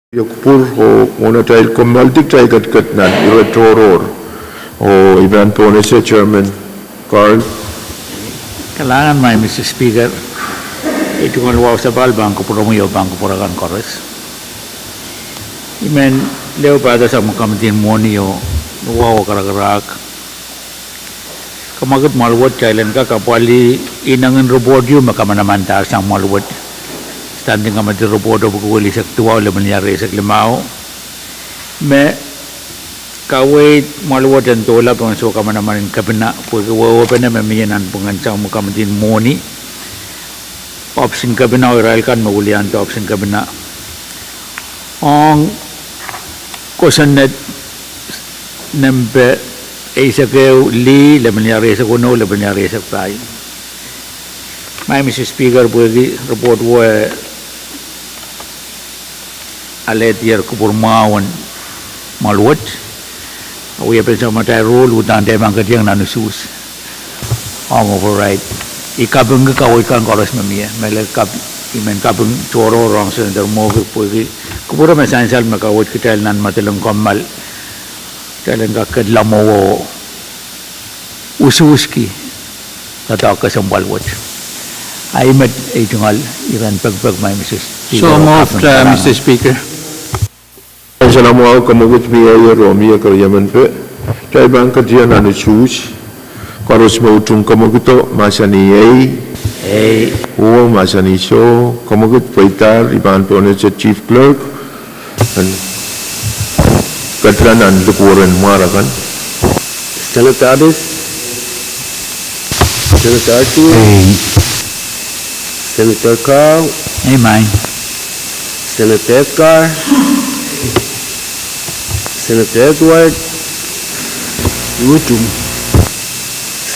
Ie kupwur oh mwohn atail kommoaldi kitail ketiket nan ire tohrohr. Oh I pahn pohnese Chairman Carl. Kalahngan, Madam Speaker. I tungoal wahu sapahl pahn kupwuromwi oh pahn kupwuramwail koaros. I men lehu pahtou sang me komidi en mwohni oh wahu karakarahk. Kamwakid mwahl wet kitail en kak apwalih inengin report ieu me kamanamandahr sang mwahl wet. Standing Committee report epwiki wehwehn eisek duwau, lepin liar eisek limau. Me kaweid mwahl wet en doula pohn soukamanaman en kepina, pwehki wehwehpene me mie nanpwungen sang me komidi en mwohni. Ohpis en kepina oh irail kan me weliandi ohpis en kepina. Ong kosonned nempe eisek ehu lih, lepin liar eisek weneu, lepin liar eisek pahieu. Madam Speaker, pwehki report wet alehdier kupwur mwahu en mwahl wet, a wiepen sang me atail rule uhdahn kitail pahn ketiong nan usuhs. Ong override. I kapingki kaweid kan koaros me mie, me lel kap, I men kaping tohrohr ong Senator Moffitt pwehki kupwure me sansal me kaweid kitail nan medeling kommoal. Kitail en kak ketlamo oh usuhski doadoahk kesempwal wet. Ahi met ei tungoal iren pekipek, Madam Speaker. So moved, uh, Madam Speaker. Sansal mwahu, kemwekid mie, iro mie keriemen pe. Kitail pahn ketiong nan usuhs. Koaros me utung kemwekido, mahsanih ei. Ei. Uwe mahsanih soh. Kemwekid pweidahr, I pahn pohnese Chief Clerk. Ketlahng nan likwerehn mwar akan. Senator Abis. Senator Archie. Ei. Senator Carl. Ei, Madam. Senator Edgar. Senator Edward. Utung.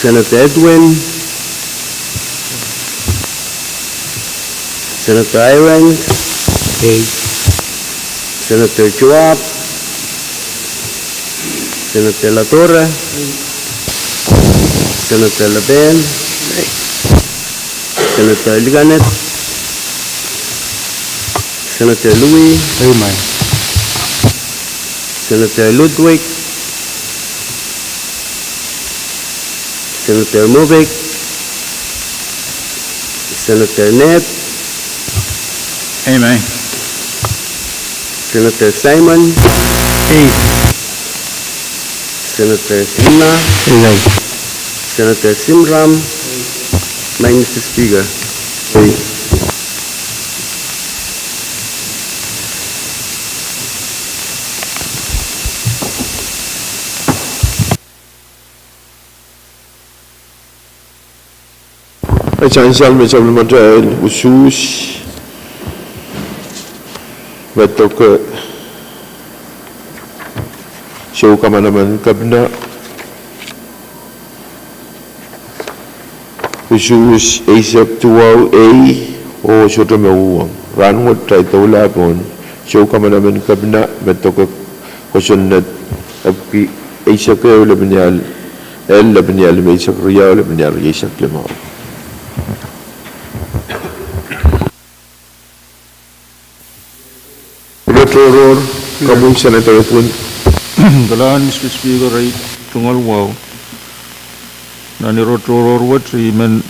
Senator Edwin. Senator Irons. Ei. Senator Joab. Senator Ladora. Senator Laben. Senator Likanet. Senator Louis. Ei, Madam. Senator Ludwig. Senator Moffitt. Senator Ned. Ei, Madam. Senator Simon. Ei. Senator Simla. Ei, Madam. Senator Simram. Madam Speaker. Ei. E sansal me sapwellimatail usuhs me doke soukamanaman en kepina, usuhs eisek duwau ei, oh sohte me uhwong. Rahnwet kitail doula pohn soukamanaman en kepina me doke kosonned epwiki eisek ehu, lepin liar el, lepin liar limeisek riau, lepin liar rieisek limau. Ire tohrohr, komwi Senator Edwin. Kalahngan Mister Speaker, ei tungoal wahu. Nan ire tohrohr wet I men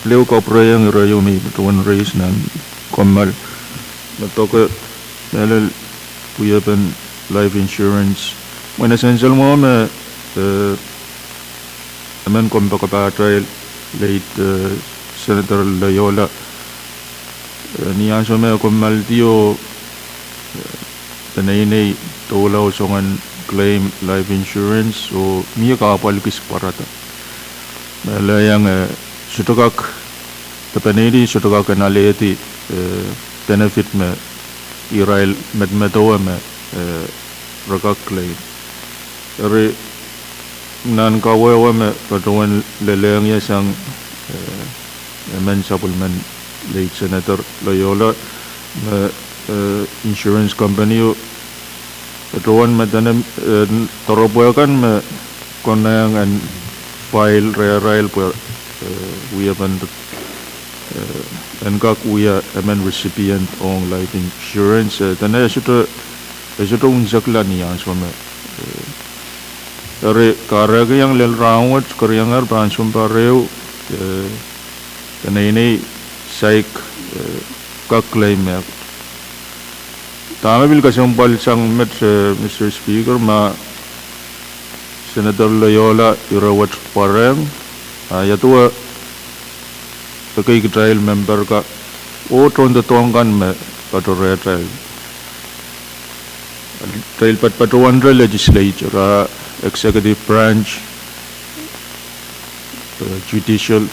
lehu kapwurehiong ire ieu me I patohwan raise nan kommoal me doke mehlel wiepen life insurance. Mwein e sansal mwahu me, eh, emen kompoakepahtail, late, eh, Senator Loyola, eh, ni ansou me e kommoaldi oh, eh, peneinei doula oh soangen claim life insurance oh mie kahpwal kis pwarada. Me lehiong, eh, sohte kak, de peneinei sohte kak en alehdi, eh, benefit me irail medemedewe me, eh, re kak claim. Eri nan kawehwe me patohwan lelehng ie sang, eh, emen sapwellimen late Senator Loyola me, eh, insurance company o patohwan me dene, eh, doaropwe kan me konehng en file rehrail pwe, eh, wiepen, eh, en kak wia emen recipient ong life insurance, eh, dene e sohte e sohte unsekla ni ansou me, eh, eri kahrekiong lel rahnwet, kerianger pahn sounpar ehu, eh, peneinei saik, eh, kak claim mehkot. Dahme pil kesempwal sang met, eh, Mister Speaker, ma Senator Loyola ire wet pwarehng, ah, ia duwe ekei kitail member ka, oh tohndoadoahk kan me patohrehtail. Kitail patpatohwante legislature, ah, executive branch, eh, judicial.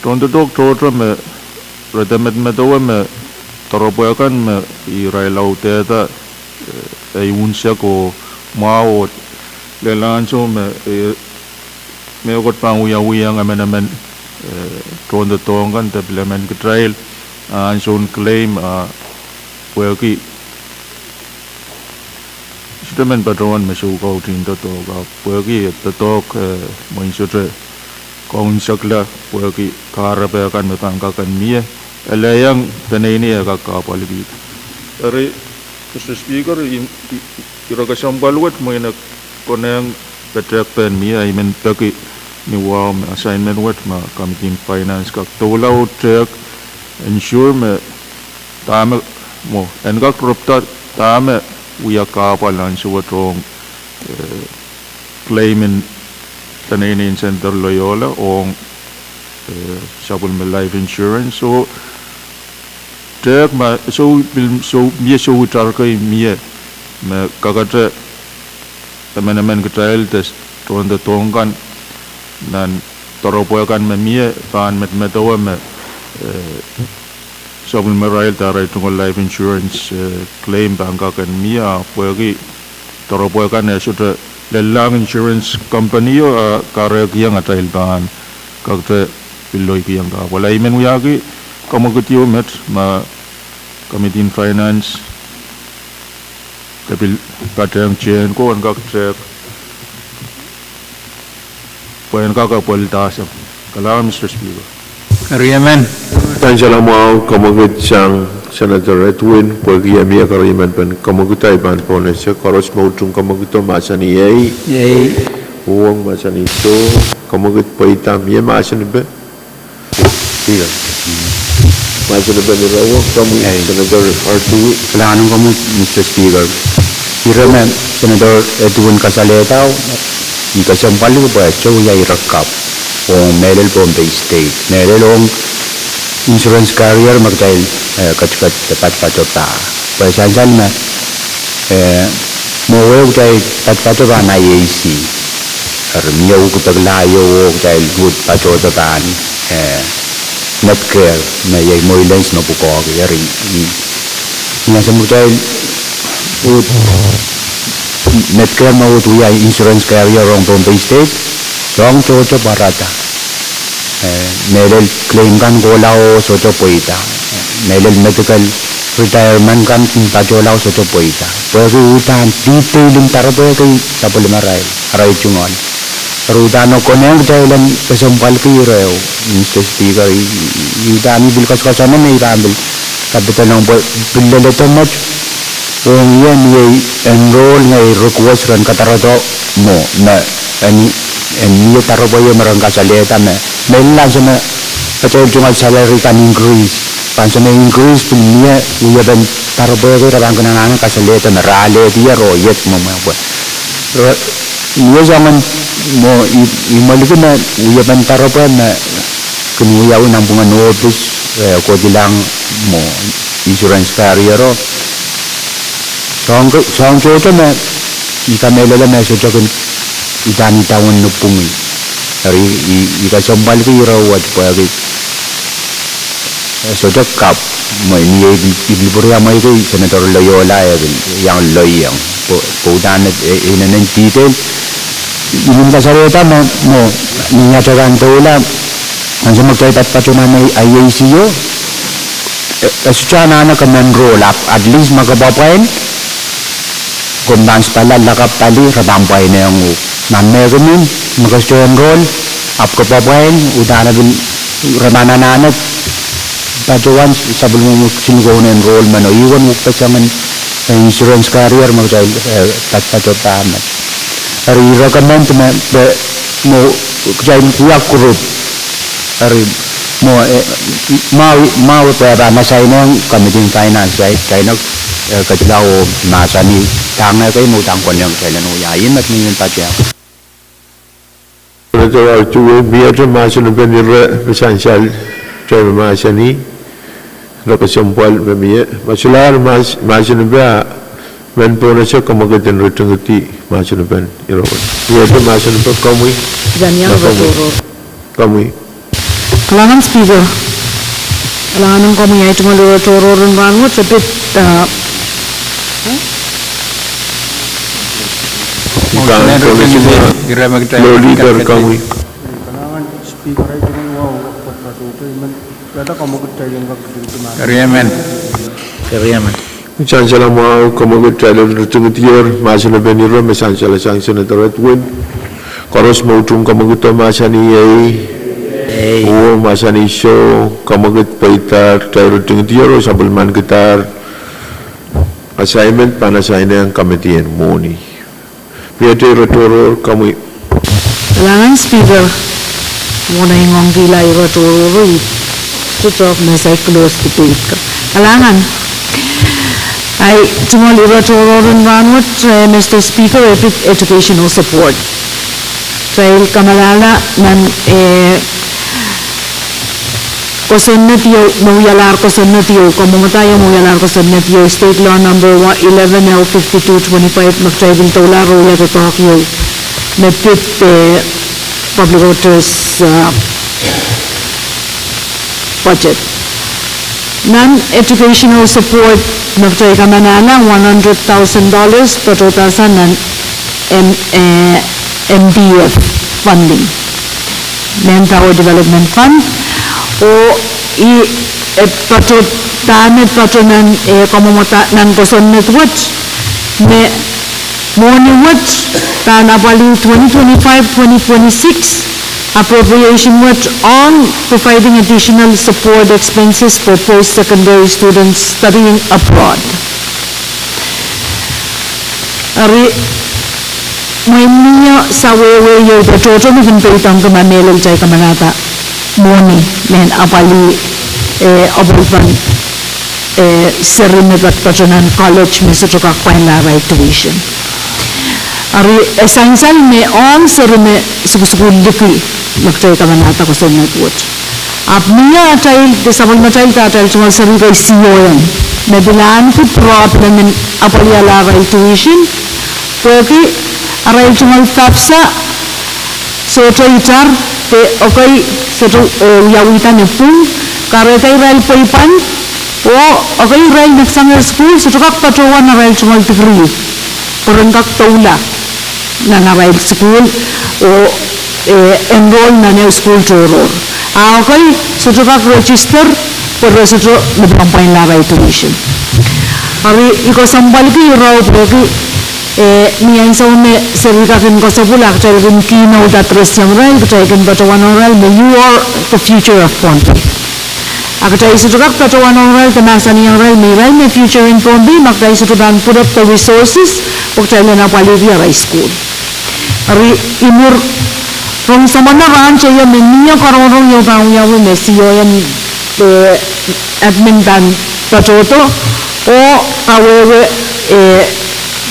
Tohndoadoahk tohto me re dehr medemedewe me doaropwe kan me irail audehda, eh, ei unsek oh mwahu oh lel ansou me, eh, mehkot pahn wiawihong emenemen, eh, tohndoadoahk kan de pil emen kitail, ah, ansoun claim, ah, pwehki sohte men patohwan me soukautihn doadoahk, ah, pwehki doadoahk, eh, mwein sohte kaunsekla pwehki kahrepe kan me pahn kak en mie, ele iang peneinei e kak kahpwalki. Eri, Mister Speaker, i, i, ire kesempwal wet mwein e konehng petehk pehn mie, I men peki ni wahu me assignment wet ma Committee on Finance kak doula oh tehk ensure me dahme, mwo, en kak ropda dahme wia kahpwal ansou wet ong, eh, claim en peneinei en Senator Loyola ong, eh, sapwellime life insurance. Oh tehk ma sou, pil sou, mie sou itar kei mie me kakete emenemen kitail de tohndoadoahk kan nan doaropwe kan me mie pahn medemedewe me, eh, sapwellimarail de arail tungoal life insurance, eh, claim pahn kak en mie, ah, pwehki doaropwe kan e sohte lellahng insurance company o, ah, kahrekiong atail pahn kakete pil loikiong kahpwal. I men wiahki kamwekid ieu met ma Committee on Finance de pil patehng tehn ko en kak tehk pwe en kak apwaldahr. Kalahngan, Mister Speaker. Riemen. Ansou me mwahu kamwekid sang Senator Edwin pwehki e mie, riemen pen kamwekid, I pahn pohnese koaros me utung kamwekido mahsanih ei. Ei. Uhwong mahsanih soh. Kamwekid pweida, mie mahsanipe? Ia. Mahsanipen ire wet, komwi, ei, Senator Edwin. Kalahngan komwi, Mister Speaker. Ire me Senator Edwin kasalehda, I kesempwalki pwe soh, ia, ire kak ong mehlel Pohnpei State, mehlel ong insurance carrier me kitail, eh, ketiket de patopato pah. Pwe sansal me, eh, mwo ehu kitail patopato pahn I A C. Eri mie uhk pekila ieu oh kitail uhd patohdo pahn, eh, Medicare, me iei mweilens me pwukoahki. Eri, i, ni ansou me kitail uhd Medicare me uhd wia insurance carrier ong Pohnpei State, soahng tohto pwarada. Eh, mehlel claim kan kohla oh sohte pweida. Mehlel medical retirement kan patohla oh sohte pweida. Pwehki uhdahn detail en doaropwe kei sapwellimarail, arail tungoal. Eri uhdahn e konehng kitail en kesempwalki ire ehu, Mister Speaker, i, i, uhdahn I pil koasoakoasoane me I pahn pil kapidelong pwe pil leledo met ong ie ni ei enroll ngehi request ren kadarodo mwo, me en, en mie doaropwe me ren kasalehda me, mehlel ansou me kitail tungoal salary kan increase, pwe ansou me increase pil mie wiepen doaropwe kei re pahn kin anahne kasalehda me re alehdier oh iet mwomwe pwe re, mie soangen mwo, I, I mwelki me wiepen doaropwe me kin wiawi nanpwungen ohpis, eh, kohdilahng mwo insurance carrier o, soahng, soahng tohto me I kamehlele me sohte kin idahn idawehn ni pwung. Eri I, I kesempwalki ire wet pwehki, eh, sohte kapw, mwein iei I pil, I pil pwuriamweiki Senator Loyola e pil iang loieng pwe, pwe uhdahn e, e inenen detail. I pil kasalehda me, mwo, ni atail kan doula, ansou me kitail patopato nan I A C o, e, e sohte anahne ke enroll, ahpw at least ma ke pwapwain, komw pahn sipala lakapw pali, re pahn pwainehng uhk. Ma mehkot emen me ke sohte enroll, ahpw ke pwapwain, uhdahn e pil, re pahn anahne patohwan sapwellimomwi kisin kou en enrollment o, ih wen uhk pwe soangen insurance carrier me kitail, eh, patohda met. Eri I recommend me, me, mwo kitail wia group. Eri mwo, eh, mwahu, mwahu pwe pahn assign ong Committee on Finance, eh, kitail en, eh, ketido oh mahsanih dahme kei mwo udahn konehng kitail en wia, ih met mie en patohwan. Senator Artuwe, miehte mahsen en pen ire me sansal, kitail mahsanih, re kesempwal me mie. Ma solahr mahs-, mahsen en pen, men pohnese kamwakid en ritingidi mahsen en pen ire wet. Miehte mahsen en pen komwi. Komwi. Kalahngan Speaker. Kalahngan en komwi. Ahi tungoal ire tohrohr en rahnwet, re pid, ah, Leader, komwi. Kalahngan Speaker, ahi tungoal wahu pwukat patohdo, I men wiahda kamwakid kitail en kak ritingidi mahsen. Eri emen. Sansal mwahu, kamwakid kitail en ritingidi mahsen en pen ire me sansalasang Senator Edwin. Koaros me utung kamwakido mahsanih ei. Ei. Oh mahsanih soh, kamwakid pweidahr, kitail ritingidi oh sapwellimanikidahr assignment pahn assign ong committee en mwohni. Miehte ire tohrohr, komwi. Kalahngan Speaker, mwohn ai ngoangkihla ire tohrohr, I patohdo me sai close debate ka. Kalahngan. Ahi tungoal ire tohrohr en rahnwet, eh, Mister Speaker, e pid educational support. Kitail kamalahla nan, eh, kosonned ieu, me wialahr kosonned ieu, kamwomwadahr me wialahr kosonned ieu, State Law Number eleven L fifty-two twenty-five, me kitail pil doula re wia doadoahk ieu, me pid, eh, Public Orders, ah, budget. Nan educational support me kitail kamalahla one hundred thousand dollars, patohda sang nan M-, eh, M D F funding, Manpower Development Fund, oh ih, eh, patohda met patohdo nan, eh, kamwomwada-, nan kosonned wet, me mwohni wet pahn apwalih twenty twenty-five, twenty twenty-six appropriation wet ong providing additional support expenses for post-secondary students studying abroad. Eri, mwein mie sawehwe ieu patohdo me kin peidohngki ma mehlel kitail kamanahda mwohni mehn apwalih, eh, apwalih pahn, eh, seri me patohdo nan college me sohte kak pwainla arail tuition. Eri, e sansal me ong seri me sukusukuhl liki me kitail kamanahda kosonned wet. Ahpw mie atail, de sapwellimatail, de atail tungoal seri kan C O M, me pil ahneki problem en apwalihala arail tuition, pwehki arail tungoal FAFSA sohte itar, de ekei sohte, eh, wiawihda ni pwung, kahrehda irail pweipwand, oh ekei irail neksang sukuhl sohte kak patohwan arail tungoal degree pwe ren kak doula nan arail sukuhl, oh, eh, enroll nan ehu sukuhl tohrohr. A ekei sohte kak register pwe re sohte me pahn pwainla arail tuition. Eri I kesempwalki irail pwehki, eh, ni ansou me seri kan kin koasopwala, kitail kin keynote address iang irail, kitail kin patohwanohng irail me you are the future of Pohnpei. A kitail sohte kak patohwanohng irail de mahsanihong irail me irail me future en Pohnpei, ma kitail sohte pahn put up the resources pwe kitail en apwalihki arail sukuhl. Eri I mwur rong samwa nan rahn teio me mie karongrong ieu pahn wiawi me C O M, eh, admin pahn patohdo, oh kawehwe, eh,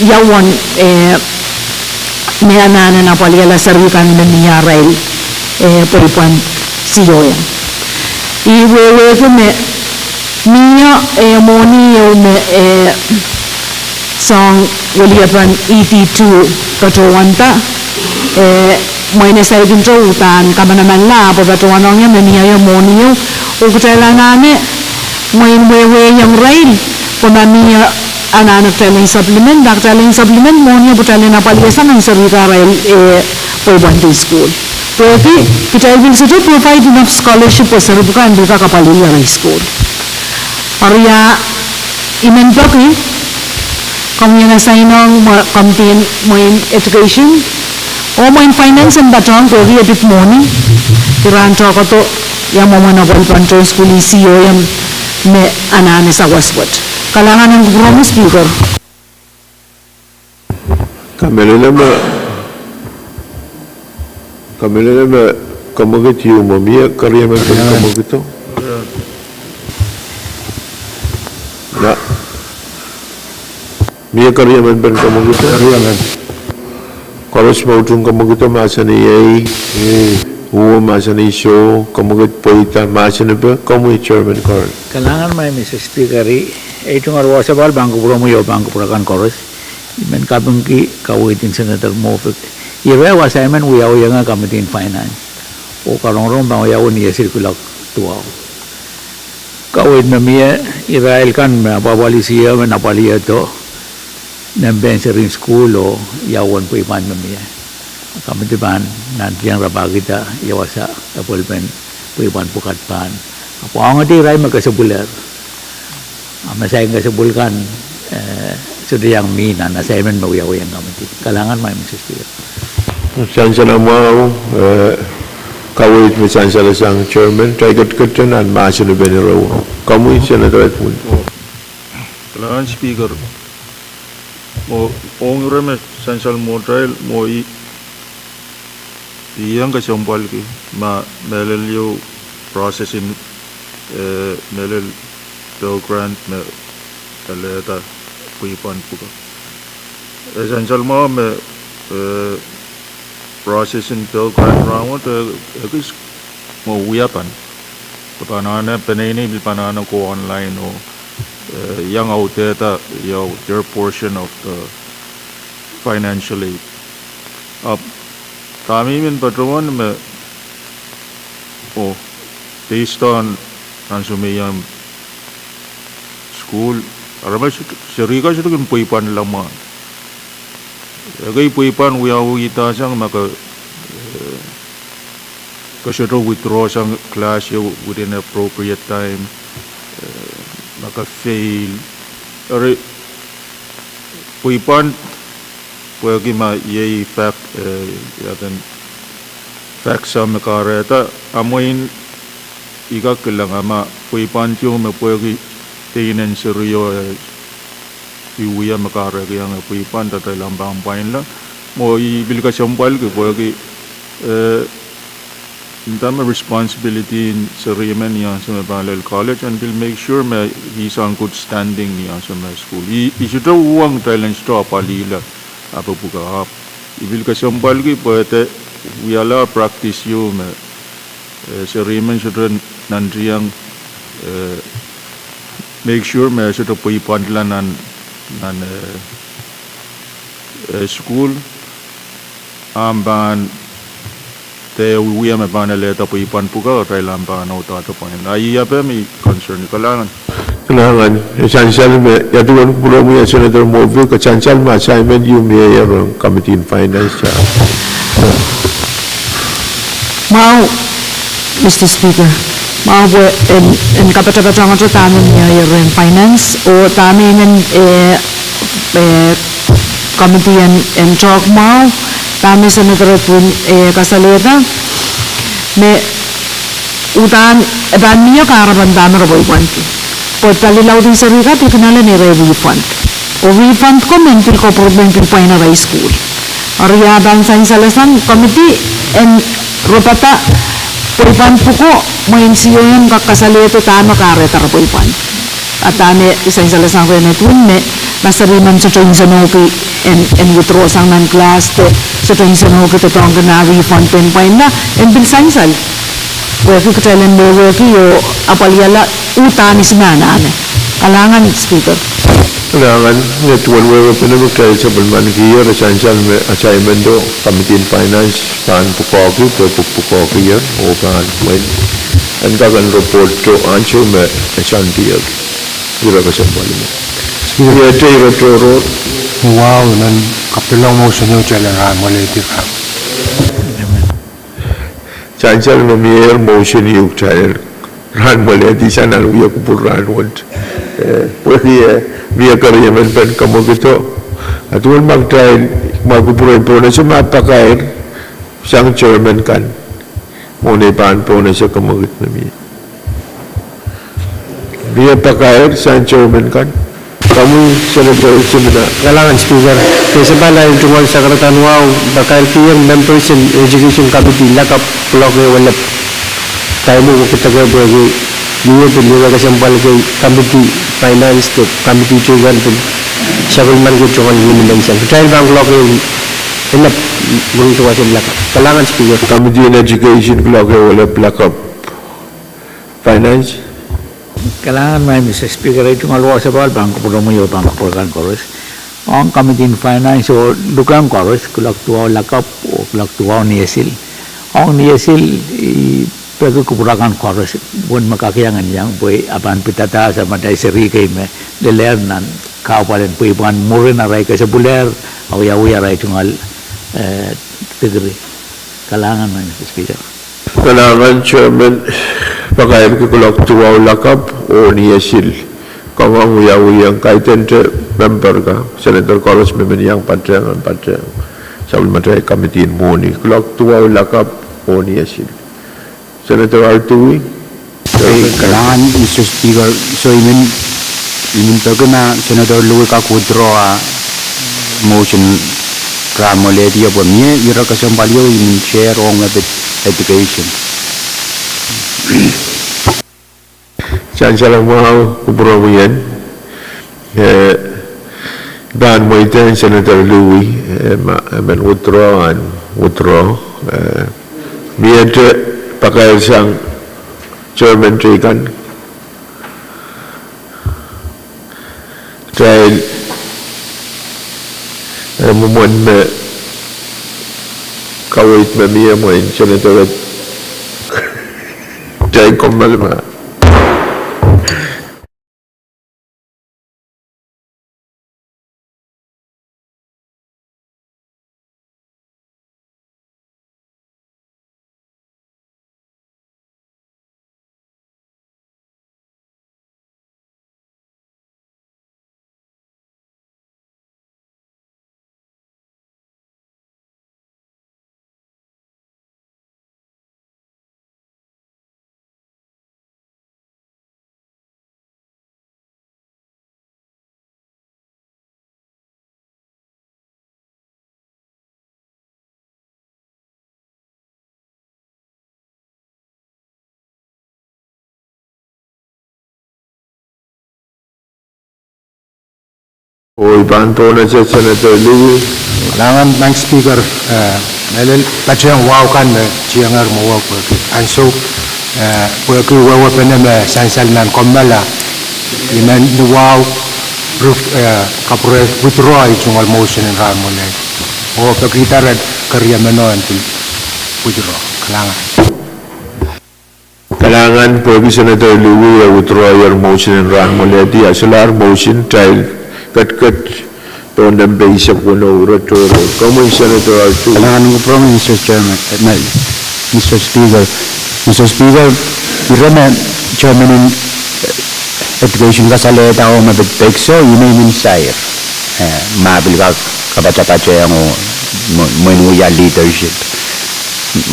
ia uwen, eh, me anahne en apwalihala seri kan me mie arail, eh, pweipwand C O M. I wehwehki me mie, eh, mwohni ieu me, eh, soahng weliepen E D two patohwanda, eh, mwein e saikinte uhdahn kamanamanla ahpw patohwanohng ie me mie mwohni ieu, oh kitail anahne mwein wehwehki irail pwe ma mie anahne kitail en supplement, a kitail en supplement mwohni ieu pwe kitail en apwalihasang nan seri kan arail, eh, pweipwand en sukuhl. Pwehki kitail pil sohte provide enough scholarship pwe seri pwukat en pil kak apwalih arail sukuhl. Eri ia I men peki, komwi en assign ong mwe-, committee en mwein education oh mwein finance en patohwan pwehki e pid mwohni, irail en tohkohdo ia mwomwen apwalih pahn tohn sukuhl en C O M me anahne sawas wet. Kalahngan en kupwuromwi Speaker. Kamehlele me, kamehlele me, kamwekid ieu me mie keriemen pen kamwekid o. Na, mie keriemen pen kamwekid o. Koaros me utung kamwekid o mahsanih ei. Uwe mahsanih soh, kamwekid pweida mahsanih pwe, komwi Chairman Curran. Kalahngan, Madam Speaker, ei tungoal wasa pahn kupwuromwi oh pahn kupwure kan koaros. I men kapingki kaweid en Senator Moffitt. Irail wasa emen wiawi iang committee en finance oh karongorong pahn wiawi ni iesir kuloak duwau. Kaweid me mie, irail kan me apwalih sie me apwalih edo, nempe en seri en sukuhl oh ia uwen pweipwand me mie. Committee pahn nantihong rapakida ia wasa epwelpen pweipwand pwukat pahn apwangete irail me kesepwil er. A me saik kesepwil kan, eh, sohte iang mih nan assignment me wiawi iang committee. Kalahngan, Madam Speaker. Sansal mwahu, eh, kaweid me sansalasang Chairman, tai ketiket nan mahsen en peni rou. Komwi Senator Edwin. Kalahngan Speaker. Mwo ong ire me sansal mwohtail mwo i, i iang kesempwalki ma mehlel ieu process en, eh, mehlel Pell Grant me alehda pweipwand pwukoa. E sansal mwahu me, eh, process en Pell Grant rahnwet, eh, ekis mwo wiepen. Ke pahn anahne, peneinei pil pahn anahne go online oh, eh, iang audehda, you know, their portion of the financial aid. Ahpw dahme I men patohwan me, oh, based on ansou me I iang sukuhl, aramas, serihka sohte kin pweipwand lamwahn. Ekei pweipwand wiawihda sang ma ke, eh, ke sohte withdraw sang class ieu within appropriate time, eh, ma ke fail. Eri pweipwand pwehki ma iei fak, eh, ia eden fak sang me kahrehda, a mwein I kak kilang ma pweipwand ieu me pwehki dein en serio, eh, I wia me kahrehiong e pweipwand atail pahn pwainla. Mwo I pil kesempwalki pwehki, eh, nda me responsibility en seri men ni ansou me pahn lel college, and pil make sure me he's on good standing ni ansou me sukuhl. I, I sohte uhwong kitail en sohte apwalihla, ahpw pwukoa ahpw I pil kesempwalki pwe de wiahla practice ieu me, eh, seri men sohte nantihong, eh, make sure me sohte pweipwandla nan, nan, eh, eh, sukuhl, ahpw pahn de wiewia me pahn alehda pweipwand pwukoa, atail pahn audaudla pwain. A I ape me concern, kalahngan. Kalahngan, e sansal me, ia duwen kupwuromwi, ia Senator Moffitt, ke sansal me assignment ieu mie ie rehn Committee on Finance. Mwahu, Mister Speaker. Mwahu pwe en, en kapatapatohngete dahme mie ie rehn Finance, oh dahme I men, eh, eh, committee en, en talk mwahu, dahme Senator Edwin, eh, kasalehda, me udahn, e pahn mie kahrepen dahme re pweipwandki. Pwe pali laud en serihka pil kin ale me re refund. Oh refund ko men pil koapworopworki pwain arail sukuhl. Eri ia pahn sansalasang committee en ropada pweipwand pwuko, mwein C O M kak kasalehdo dahme kahrehda re pweipwand. A dahme I sansalasang rehn Edwin me ma seri men sohte nsenohki en, en withdraw sang nan class de sohte nsenohki doadoahngki nah refund pen pwainla, en pil sansal. Pwehki kitail en wehwehki oh apwalihala uhdahn I men anahne. Kalahngan, Speaker. Kalahngan, ni duwen wehwehki me kitail sapwellimanikier, e sansal me assignment o Committee on Finance pahn pwukoahki, pwe pwukoahki oh pahn mwein en kak en report to ansou me e sandier. Ira kesempwal me. Speaker. Ia tei ira tohrohr. Mwahu, I men kapilong motion ieu kitail en rahnmwelehdi. Sansal me mie ie motion ieu kitail en rahnmwelehdi sang nan wia kupwur rahnwet. Eh, pwehki, eh, mie keriemen pen kamwekid o. A duwen ma kitail, ma kupwuren pohnese ma pakair sang chairman kan. Mwohn ei pahn pohnese kamwekid me mie. Mie pakair sang chairman kan. Komwi Senator Simina. Kalahngan Speaker, kesempwal ahi tungoal sakarada wahu, pakairkihong members en Education Committee lakapw kuloak ehu elep. Taimwo kidekehpwehki, mie pil ire kesempwal kei Committee Finance de Committee teikan pil sapwellimaniki tungoal wilimen sang. Kitail pahn kuloak ehu elep mwurin wasa lakapw. Kalahngan Speaker. Committee en Education kuloak ehu elep lakapw. Finance. Kalahngan Madam Mister Speaker, ei tungoal wasa pahn pahn kupwuromwi oh pahn kupwurkan koaros. Ong Committee en Finance oh luhk en koaros, kuloak duwau lakapw oh kuloak duwau niesil. Ong niesil, I peki kupwurkan koaros, wen me kak iang en iang, pwe a pahn pidada sang madaiseri kei me lelehr nan kahpwal en pweipwand mwurin arail kesepwiliehr, a wiawi arail tungoal, eh, degree. Kalahngan Madam Mister Speaker. Kalahngan Chairman, pakairki kuloak duwau lakapw oh niesil. Koangoang wiawihong kaidehn te member kan, Senator koaros me men iang patehng, patehng sapwellimatail Committee en Mwohni. Kuloak duwau lakapw oh niesil. Senator Artui. Ei, kalahngan Mister Speaker, so I men, I men peki ma Senator Louis kak withdraw ah motion rahn mwoalehdi, pwe mie ire kesempwal ieu I men chair ong me pid Education. Sansal mwahu kupwuromwi en, eh, pahn mweidehng Senator Louis, eh, ma, eh, men withdraw, en withdraw, eh, mie te pakair sang Chairman teikan. Kitail, eh, mwomwen me kaweid me mie mwein Senator, kitail kommoal ma. Oh I pahn pohnese Senator Louis. Kalahngan Madam Speaker, eh, mehlel patehng wahu kan me tiengehr mwowe pwehki ansou, eh, pwehki wehwehpene me sansal nan kommoal, I men ni wahu ruf, eh, kapwure withdraw ei tungoal motion en rahn mwoalehdi. Oh pekihda re keriameno en pil withdraw. Kalahngan. Kalahngan pwehki Senator Louis e withdraw ier motion en rahn mwoalehdi, a solahr motion, kitail ketiket pohn nempe eisek weneu, ire tohrohr. Komwi Senator Artui. Kalahngan kupwuromwi Mister Chairman, eh, Mister Speaker. Mister Speaker, ire me Chairman en, eh, Education kasalehda oh me pid pekso, I men men sair. Eh, ma pil kak kapatapatehng oh mwein wia leadership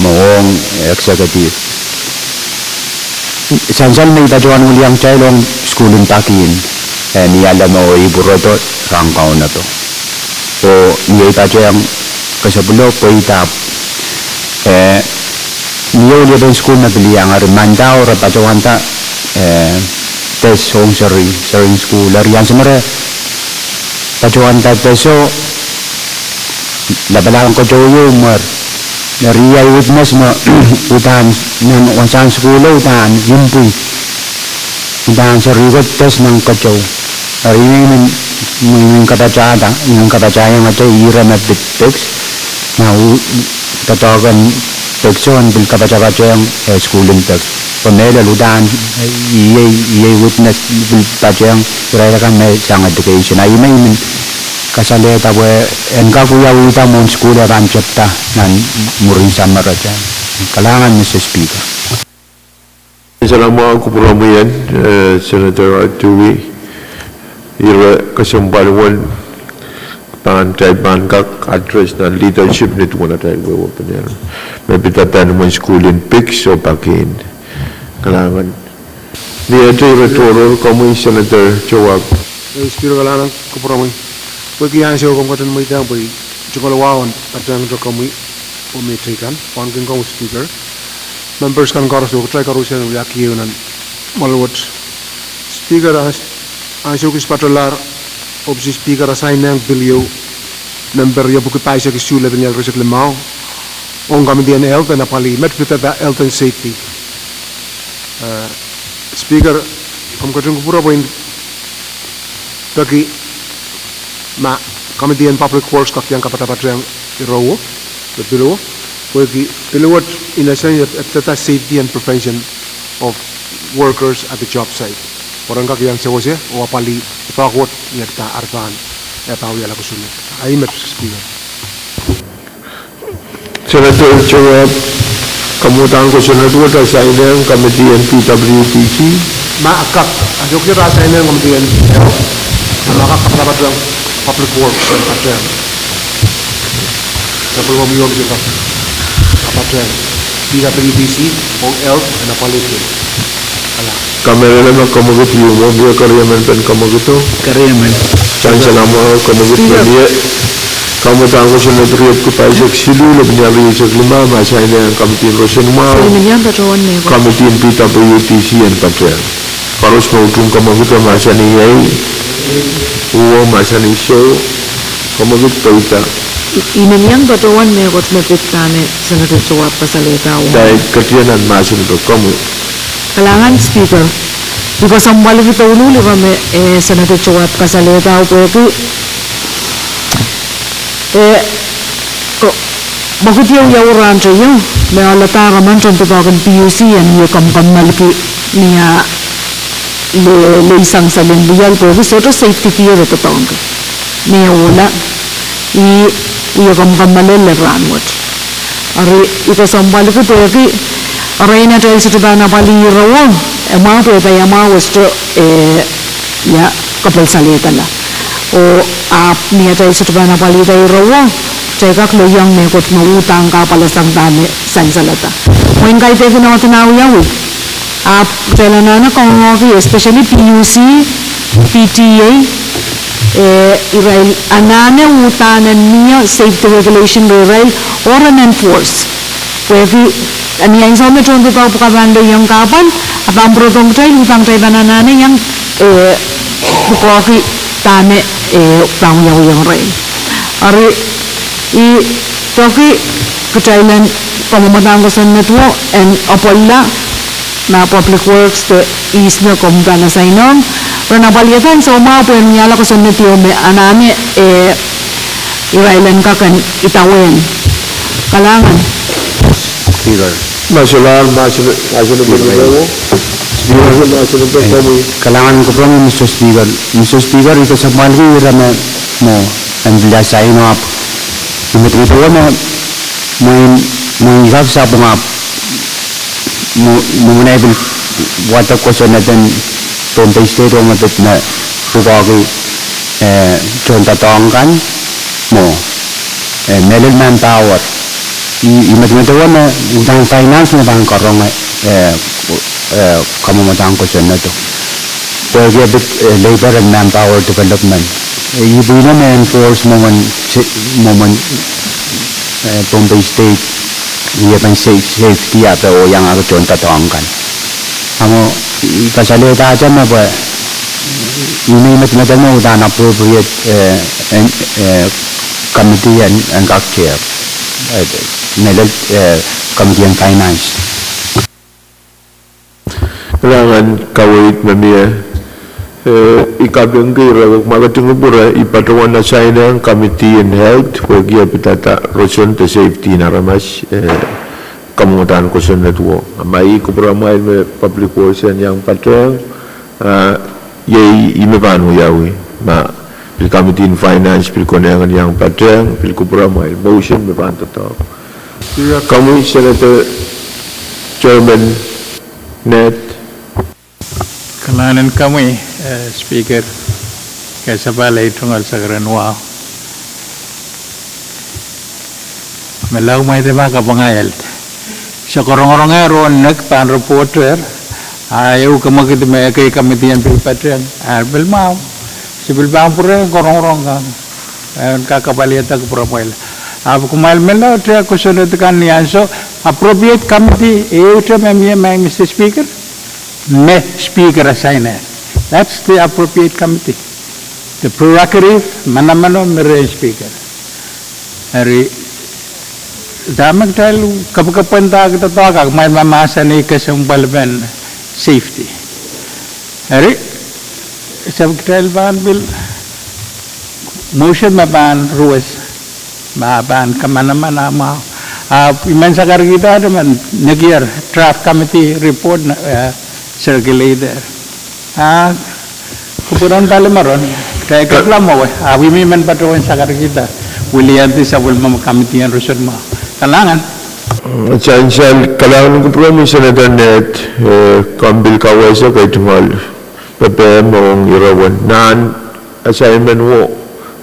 me ong executive. Sansal me I patohwan wiliang kitail ong sukuhl en Pakin, eh, ni ale me oh I pwurodo rahn kaunopo. Oh ni ei patehng kesepwelo pweida, eh, ni ehu liepen sukuhl me pil iang, eri mandau re patohwanda, eh, test ong seri, seri en sukuhl, eri ansou me re patohwanda testo, lapalahn keteu ieu mwer. Eri eyewitness me udahn nan wasahn sukuhlo udahn impwi. Udahn seri ko test nan keteu. Eri I men, I men kapatahda, I men kapataiong ate ire me pid peks, ma u, doadoahk en pekso en pil kapatapatehng, eh, sukuhl en peks. Pwe mehlel udahn, eh, iei, iei witness pil patehng irail akan me sang education. A I men, I men kasalehda pwe en kak wiawihda mwohn sukuhl e pahn tepda nan mwurin summer te. Kalahngan Mister Speaker. Sansal mwahu kupwuromwi en, eh, Senator Artui, ire kesempwal wet pahn, kitail pahn kak address nan leadership ni duwen atail wehwehpene me pid atail mwomwen sukuhl en peks oh Pakin. Kalahngan. Ni ete ire tohrohr, komwi Senator Chouab. Eh, Speaker, kalahngan kupwuramwi. Pwehki ansou komw ketin mweidohng pwe tungoal wahu en patehng komwi oh me teikan, pwonkin komwi Speaker. Members kan koaros oh kitail koaros en wiahki ehu nan mwoalwet. Speaker, ah, ansou kis patohlahr, ohpis Speaker, ah, sainehng pil ehu, member riepwiki pahisek isuh, lepin irail riesek limau, ong committee en health en apwalih, met pidada health and safety. Eh, Speaker, komw ketin kupwure pwe peki ma committee en public works kak iang kapatapatehng irowo, me pil ehu, pwehki pil ehu wet in a sense e pidada safety and prevention of workers at the job site. Pwe ren kak iang sewese oh apwalih, e pahn wet ni ekta arpahn, e pahn wiahla kosonned. Ahi met, Speaker. Senator Joab, kamwadang kosonned wet ah sainehng committee en P W D C. Ma kak, ah, sohte ah sainehng committee en health, ma kak kapatapatehng public works en patehng. Sapwellime wiewiahn kak kapatehng P W D C ong health en apwalih. Kamehlele me komwekid ieu mwo, mie keriemen pen komwekido. Keriemen. Sansal mwahu, komwekid me mie. Kamwadang kosonned riepwiki pahisek siluh, lepin irail riesek limau, ma sainehng committee en roson mwahu, committee en P W D C en patehng. Koaros me utung komwekido, mahsanih ei, uwo mahsanih soh, komwekid peida. I, I men iang patohwan mehkot me pid dahme Senator Joab kasalehda. Dahme ketin nan mahsen pwe komwi. Kalahngan Speaker, I kesempwaliki douluhl ire me, eh, Senator Joab kasalehda pwehki, eh, ko, mwekid ieu ieu rahnwet ieu, me ohladahr emen tohndoadoahk en P U C en wie kamwakamwalki ni ah le, leisang salen wial pwehki sohte safety gear e doadoahngki. Me ohla, I, I wie kamwakamwalele rahnwet. Eri I kesempwaliki pwehki erein atail sohte pahn apwalih irowo, e mwahu pwe e pahn mwahu e sohte, eh, ia, kapwal salehdala. Oh ahpw ni atail sohte pahn apwalihda irowo, kitail kak lelohng mehkot me uhdahn kahpwal sang dahme sansalada. Mwein kaidehkin ohdi en awiawi, ahpw kitail anahne kangoangehki, especially P U C, P T A, eh, irail anahne uhdahn en mie safety regulation rehrail oh ren enforce. Pwehki ni ansou me tohndoadoahk pwukat pahn lelohng kahpwal, a pahn pwurodohng kitail, uhdahn kitail pahn anahne iang, eh, pwukoahki dahme, eh, pahn wiawihong irail. Eri I peki kitail en kamwakamwadang kosonnedo en apwalih, ma public works de ihs me komw pahn asainehng, ren apwalihada en soumwahu pwehn wiahla kosonned ieu me anahne, eh, irail en kak en idawehn. Kalahngan. Speaker. Mahsen, mahsen, mahsen. Speaker. Mahsen, mahsen. Kalahngan kupwuromwi, Mister Speaker. Mister Speaker, I kesempwaliki ire me mwo en pil asain ahpw I medemedewe me mwein, mwein I kak sapwung ahpw mwo, mwo mwein I pil wadek kosonned en Pohnpei State ong me pid me pwukoahki, eh, tohndoadoahk kan mwo, eh, mehlel manpower. I, I medemedewe me uhdahn finance me pahn karonge, eh, eh, kamwakamwadang kosonnedo. Pwehki e pid, eh, labor and manpower development. Eh, ipwihno me enforce mwomwen, mwomwen, eh, Pohnpei State, wiepen sa-, safety ahpw oh iangahki tohndoadoahk kan. Amo, I kasalehdahte me pwe, I medemedewe me uhdahn appropriate, eh, en, eh, committee en, en kak chair. Eh, mehlel, eh, committee en finance. Kalahngan kaweid me mie. Eh, I kapingki ire me ketin kupwure, I patohwan asainehng committee en health, pwehki e pidada roson de safety en aramas, eh, kamwakamwadang kosonnedo. A ma I kupwuramwail me public works en iang patehng, ah, iei I me pahn wiawi. Ma pil committee en finance pil konehng en iang patehng, pil kupwuramwail, motion me pahn doadoahk. Komwi Senator Chairman Ned. Kalahngan en komwi, eh, Speaker, kasapahl ei tungoal sakaradahn wahu. Me lao mwahu de ma kapwung ahi eld. Soh, korongorong eh ron nek pahn report er, a ehu kamwekid me ekei committee en pil patehng, a pil mwahu. I pil pahn pwurehng rongorong kan en kak kapwaiada kupwuramwail. Ahpw kumwail menlau te kosonned kan ni ansou, appropriate committee ehute me mie, Mister Speaker, me Speaker assign-ehng. That's the appropriate committee. The prerogative, manamano me rehn Speaker. Eri, dahme kitail kapwkapwandahki doadoahk, kumwail mahmahsanih kesempwalpen safety. Eri, se kitail pahn pil motion me pahn ruwes, ma pahn kamanaman ah mwahu. Ah, I men sakarkihda, I men nekier draft committee report, eh, circulate. Ah, kupwuren palimaron, kitail kak lamwo, ah, I men patohwan sakarkihda, wiliandi sapwellime committee en roson mwahu. Kalahngan. Sansal, kalahngan kupwuromwi Senator Ned, eh, komw pil kawehse kei tungoal pepehm ong ire wen nan assignment wo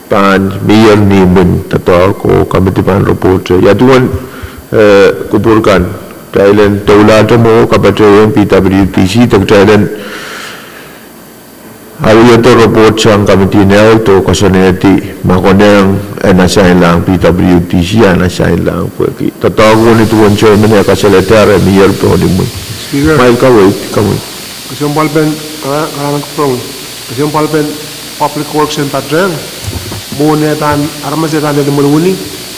pahn mie ni imwin doadoahk oh committee pahn report. Ia duwen, eh, kupwur kan, kitail en doulahte mwo kapatahieng P W D C, de kitail en awihada report sang committee en health oh koasoanehdi ma konehng en assign-lahng P W D C, en assign-lahng pwehki doadoahk wini duwen chairman e kasalehda re mie pohn imwin. Speaker. Mail kaweid, kaweid. Kesempwalpen, ah, ah, kesempwalpen Public Works en patehng, mwohn eh pahn, aramas eh pahn lel imwin wini,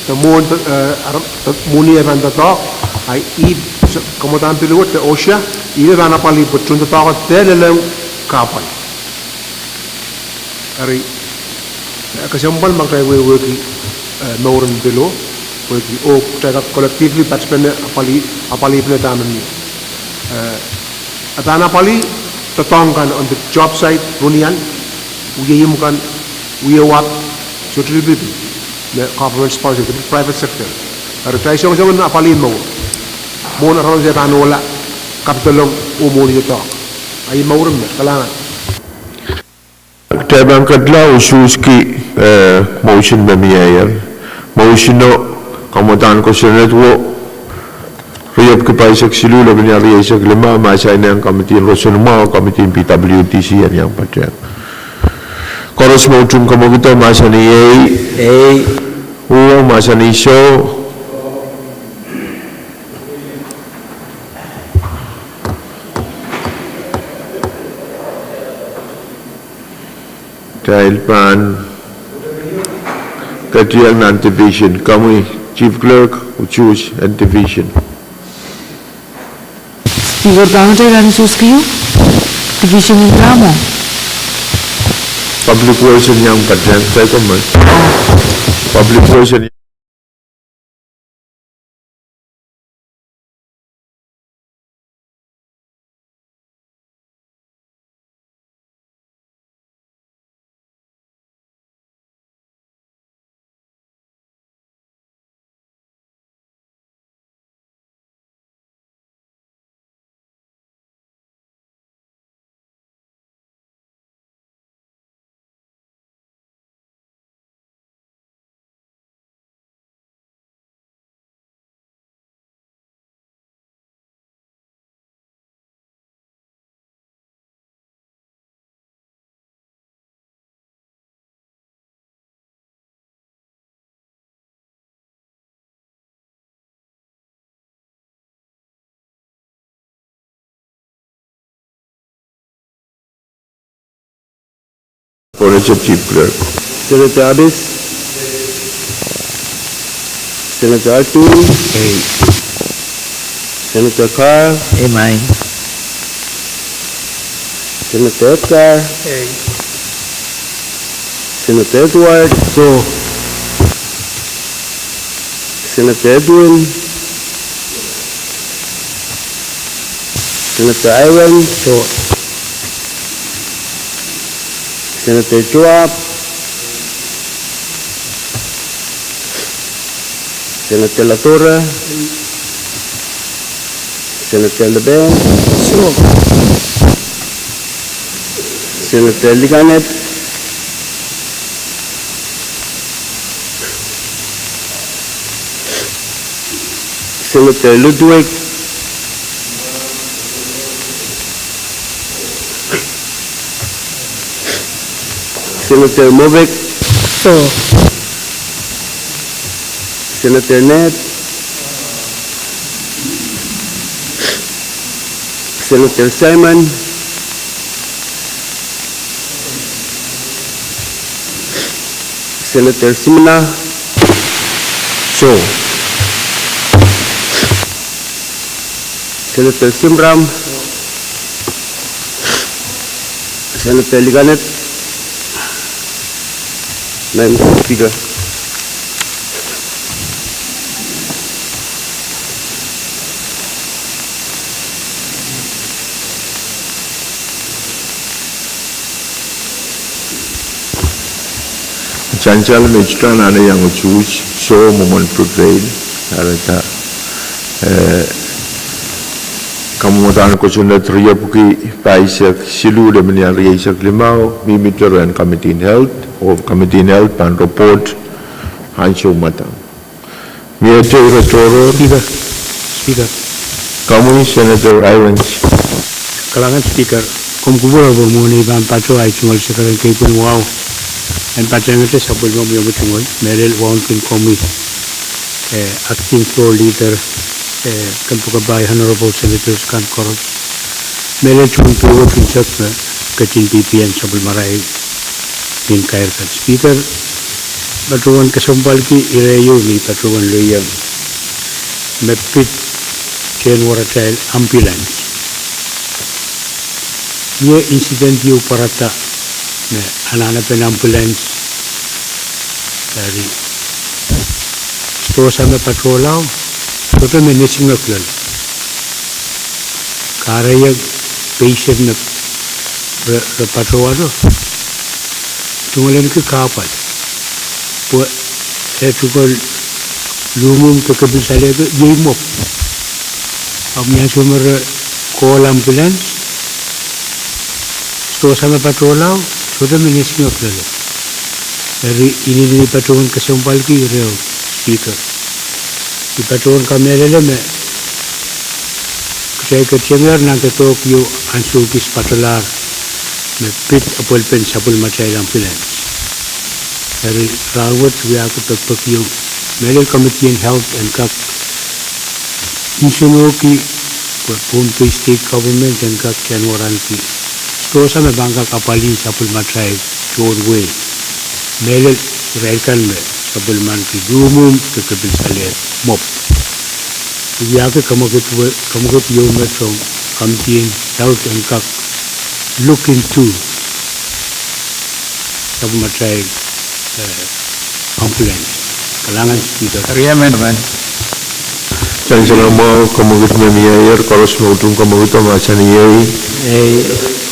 de mwohn, eh, aram-, de mwohni eh pahn doadoahk, ah, ih, kamwadahn pil wet de OSHA, ih me pahn apwalih pwe tohn doadoahk de lelehng kahpwal. Eri, eh, kesempwal ma kitail wehwehki, eh, mouren pil o, pwehki, oh, kitail kak collectively patpene apwalih, apwalihpene dahme mie. Eh, e pahn apwalih doadoahk kan on the job site, runian, wie imw kan, wie wahp, sohte lipilipil me government sponsor, private sector. Eri kitail songosong en apwalih mour. Mwohn aramas e pahn ohla, kapidolong, oh mwohni doadoahk. Ahi mour me, kalahngan. Kitail pahn kedla usuhski, eh, motion me mie ier. Motion o, kamwadahn kosonned wo, riepwiki pahisek siluh, lepin riau rieisek lima, me assign-ehng committee en roson mwahu, committee en P W D C en iang patehng. Koaros me utung kamwakido mahsanih ehi. Ehi. Uwo mahsanih soh. Kitail pahn ketieng nan division. Komwi Chief Clerk, usuhs en division. Speaker, pahn kitail pahn usuhski division en dahme? Public Works en iang patehng, kitail komwi. Public Works en Senator Abis. Senator Atum. Ehi. Senator Carr. Ehi, maing. Senator Edgar. Ehi. Senator Edward. Soh. Senator Edwin. Senator Ivan. Soh. Senator Joab. Senator Ladora. Senator Leben. Soh. Senator Likanep. Senator Ludwig. Senator Moffitt. Senator Ned. Senator Simon. Senator Simina. Senator Simram. Senator Likanet. Madam Speaker. Sansal me I sohte anahne iang utuht, soh, mwomwen prevail, arada, eh, kamwadahn kosonned riepwiki pahisek siluh lemenian rieisek limau, mihmihte rehn Committee in Health, oh Committee in Health pahn report ansou mwadang. Miehte ire tohrohr? Speaker, Speaker. Komwi Senator Irons. Kalahngan Speaker, komw kupwur pwe mwohn ei pahn patoh ahi tungoal sekeren kepin wahu en patehngete sapwellime mie me tungoal, mehlel wauneki komwi, eh, Acting Floor Leader, eh, kempoakepahi Honorable Senators kan koaros, mehlel tohn pwukat unsek me ketin pihpihn sapwellimarail nin kair kan. Speaker, patohwan kesempwalki ire ieu me I patohwan lelohng me pid tehn waratail ambulance. Mie incident ieu pwarada me anahnepen ambulance eri sidohsa me patohlao, sohte me nesingoak loale. Kahrehiong patient me re, re patohwalo, tungoal ahneki kahpwal pwe e tungoal luhmwuhm de kepil salehdo iei mwopw. Ahpw ni ansou me re call ambulance, sidohsa me patohlao, sohte me nesingoak loale. Eri inenen I patohwan kesempwalki ire, Speaker. I patohwan kamehlele me kitail ketiengehr nan doadoahk ieu ansou kis patohlahr me pid apwalipen sapwellimatail ambulance. Eri rahnwet wiahki pekipek ieu, mehlel Committee in Health en kak nsenohki pwe Pohnpei State Government en kak tehn waranki sidohsa me pahn kak apwalih sapwellimatail tohn wehi, mehlel irail kan me sapwellimaniki luhmwuhm de kepil salehd mwopw. I wiahki kamwekid, kamwekid ieu me tohn Committee in Health en kak look into sapwellimatail, eh, ambulance. Kalahngan Speaker. Riehn men. Sansal mwahu, kamwekid me mieier, koaros me utung kamwekido mahsanih ei. Ei.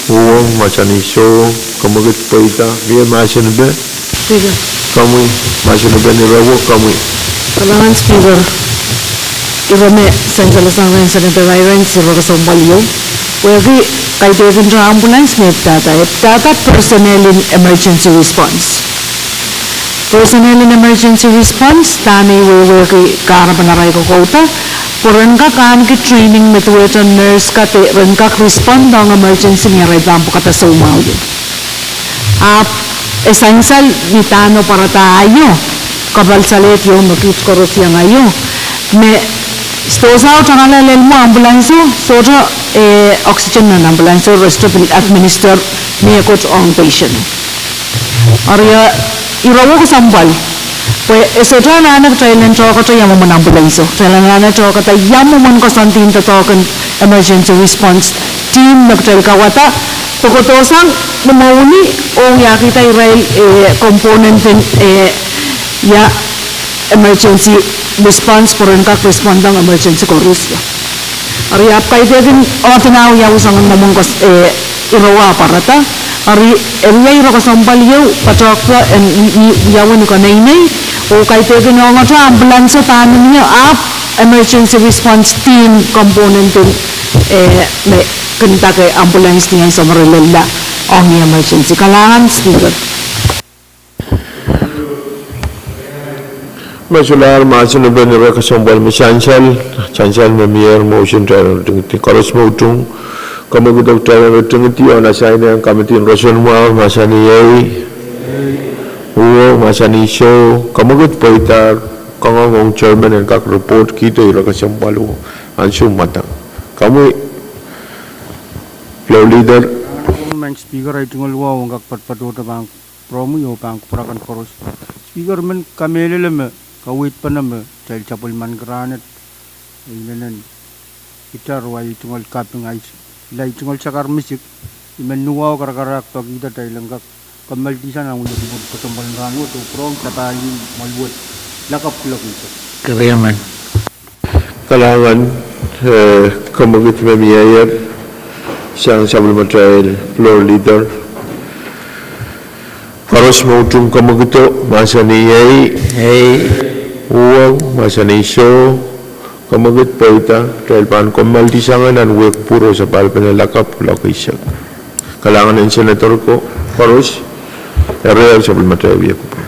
Uhwong mahsanih soh, kamwekid pweida, mie mahsenipe? Speaker. Komwi, mahsenipen ire wet, komwi. Kalahngan Speaker, ire me sansal sang rehn Senator Irons, ire kesempwal ieu, pwehki kaidehkin ambulance me e pidada, e pidada personnel in emergency response. Personnel in emergency response, dahme I wehwehki kahrepen arail kokouda, pwe ren kak ahneki training me duwehte nurse kan de ren kak respond ong emergency ni arail pahn pwukada soumwahu ieu. Ahpw e sansal ni dahme pwarada aio, kapal salehd ieu me kiht koaros iang aio, me sidohsao tangala lel mwo ambulance o, sohte, eh, oxygen nan ambulance o, re sohte pil administer mehkot ong patient. Eri, eh, ire wet kesempwal, pwe e sohte anahne kitail en tohkada ia mwomwen ambulance o, kitail anahne tohkada ia mwomwen koasoandi en doadoahk en emergency response team me kitail kauwada, pwe kohdohsang ni mwohni oh wiahkihda irail, eh, component en, eh, ia emergency response pwe ren kak respond ong emergency koaros. Eri ahpw kaidehkin ohdinau ia wia soangen mwomwen kos, eh, ire wet pwarada. Eri e wia ire kesempwal ieu patohdo en, ni, ni wiawi ni konehng nei, oh kaidehkin ongete ambulance o dahme mie, ahpw emergency response team component en, eh, me kin ndahki ambulance ni ansou me re lella ong emergency. Kalahngan Speaker. Me solahr mahsenipen ire kesempwal me sansal, sansal me mieier, motion kitail en ritingidi, koaros me utung kamwekido kitail en ritingidi oh asain ong Committee en Roson Mwahu, mahsanih ei. Uong, mahsanih soh. Kamwekid pweidahr kangoang ong chairman en kak report kihdo ire kesempwal uong ansou mwadang. Komwi, Floor Leader. Madam Speaker, ei tungoal wahu en kak patohdo pahn pwurehng oh pahn kupwuramwail koaros. Speaker, I men kamehlele me kaweidpene me kitail sapwellimen Karanet, e inenen itar oh ahi tungoal kaping, ahi, ahi tungoal sakar misik, I men wahu karakarahk pwehki dah kitail en kak kommoaldihsang nan wiepen pwuhk kesempwal en rahnwet oh pwurehng sapahl en mwoalwet lakapw kuloak eisek. Kalahngan, eh, kamwekid me mieier, sang sapwellimatail Floor Leader. Koaros me utung kamwekido, mahsanih ei. Uong, mahsanih soh. Kamwekid pweida, kitail pahn kommoaldihsang nan wiepen pwuhk oh sapahl en lakapw kuloak eisek. Kalahngan en Senator ko, koaros, eri sapwellimatail wiepen pwuhk.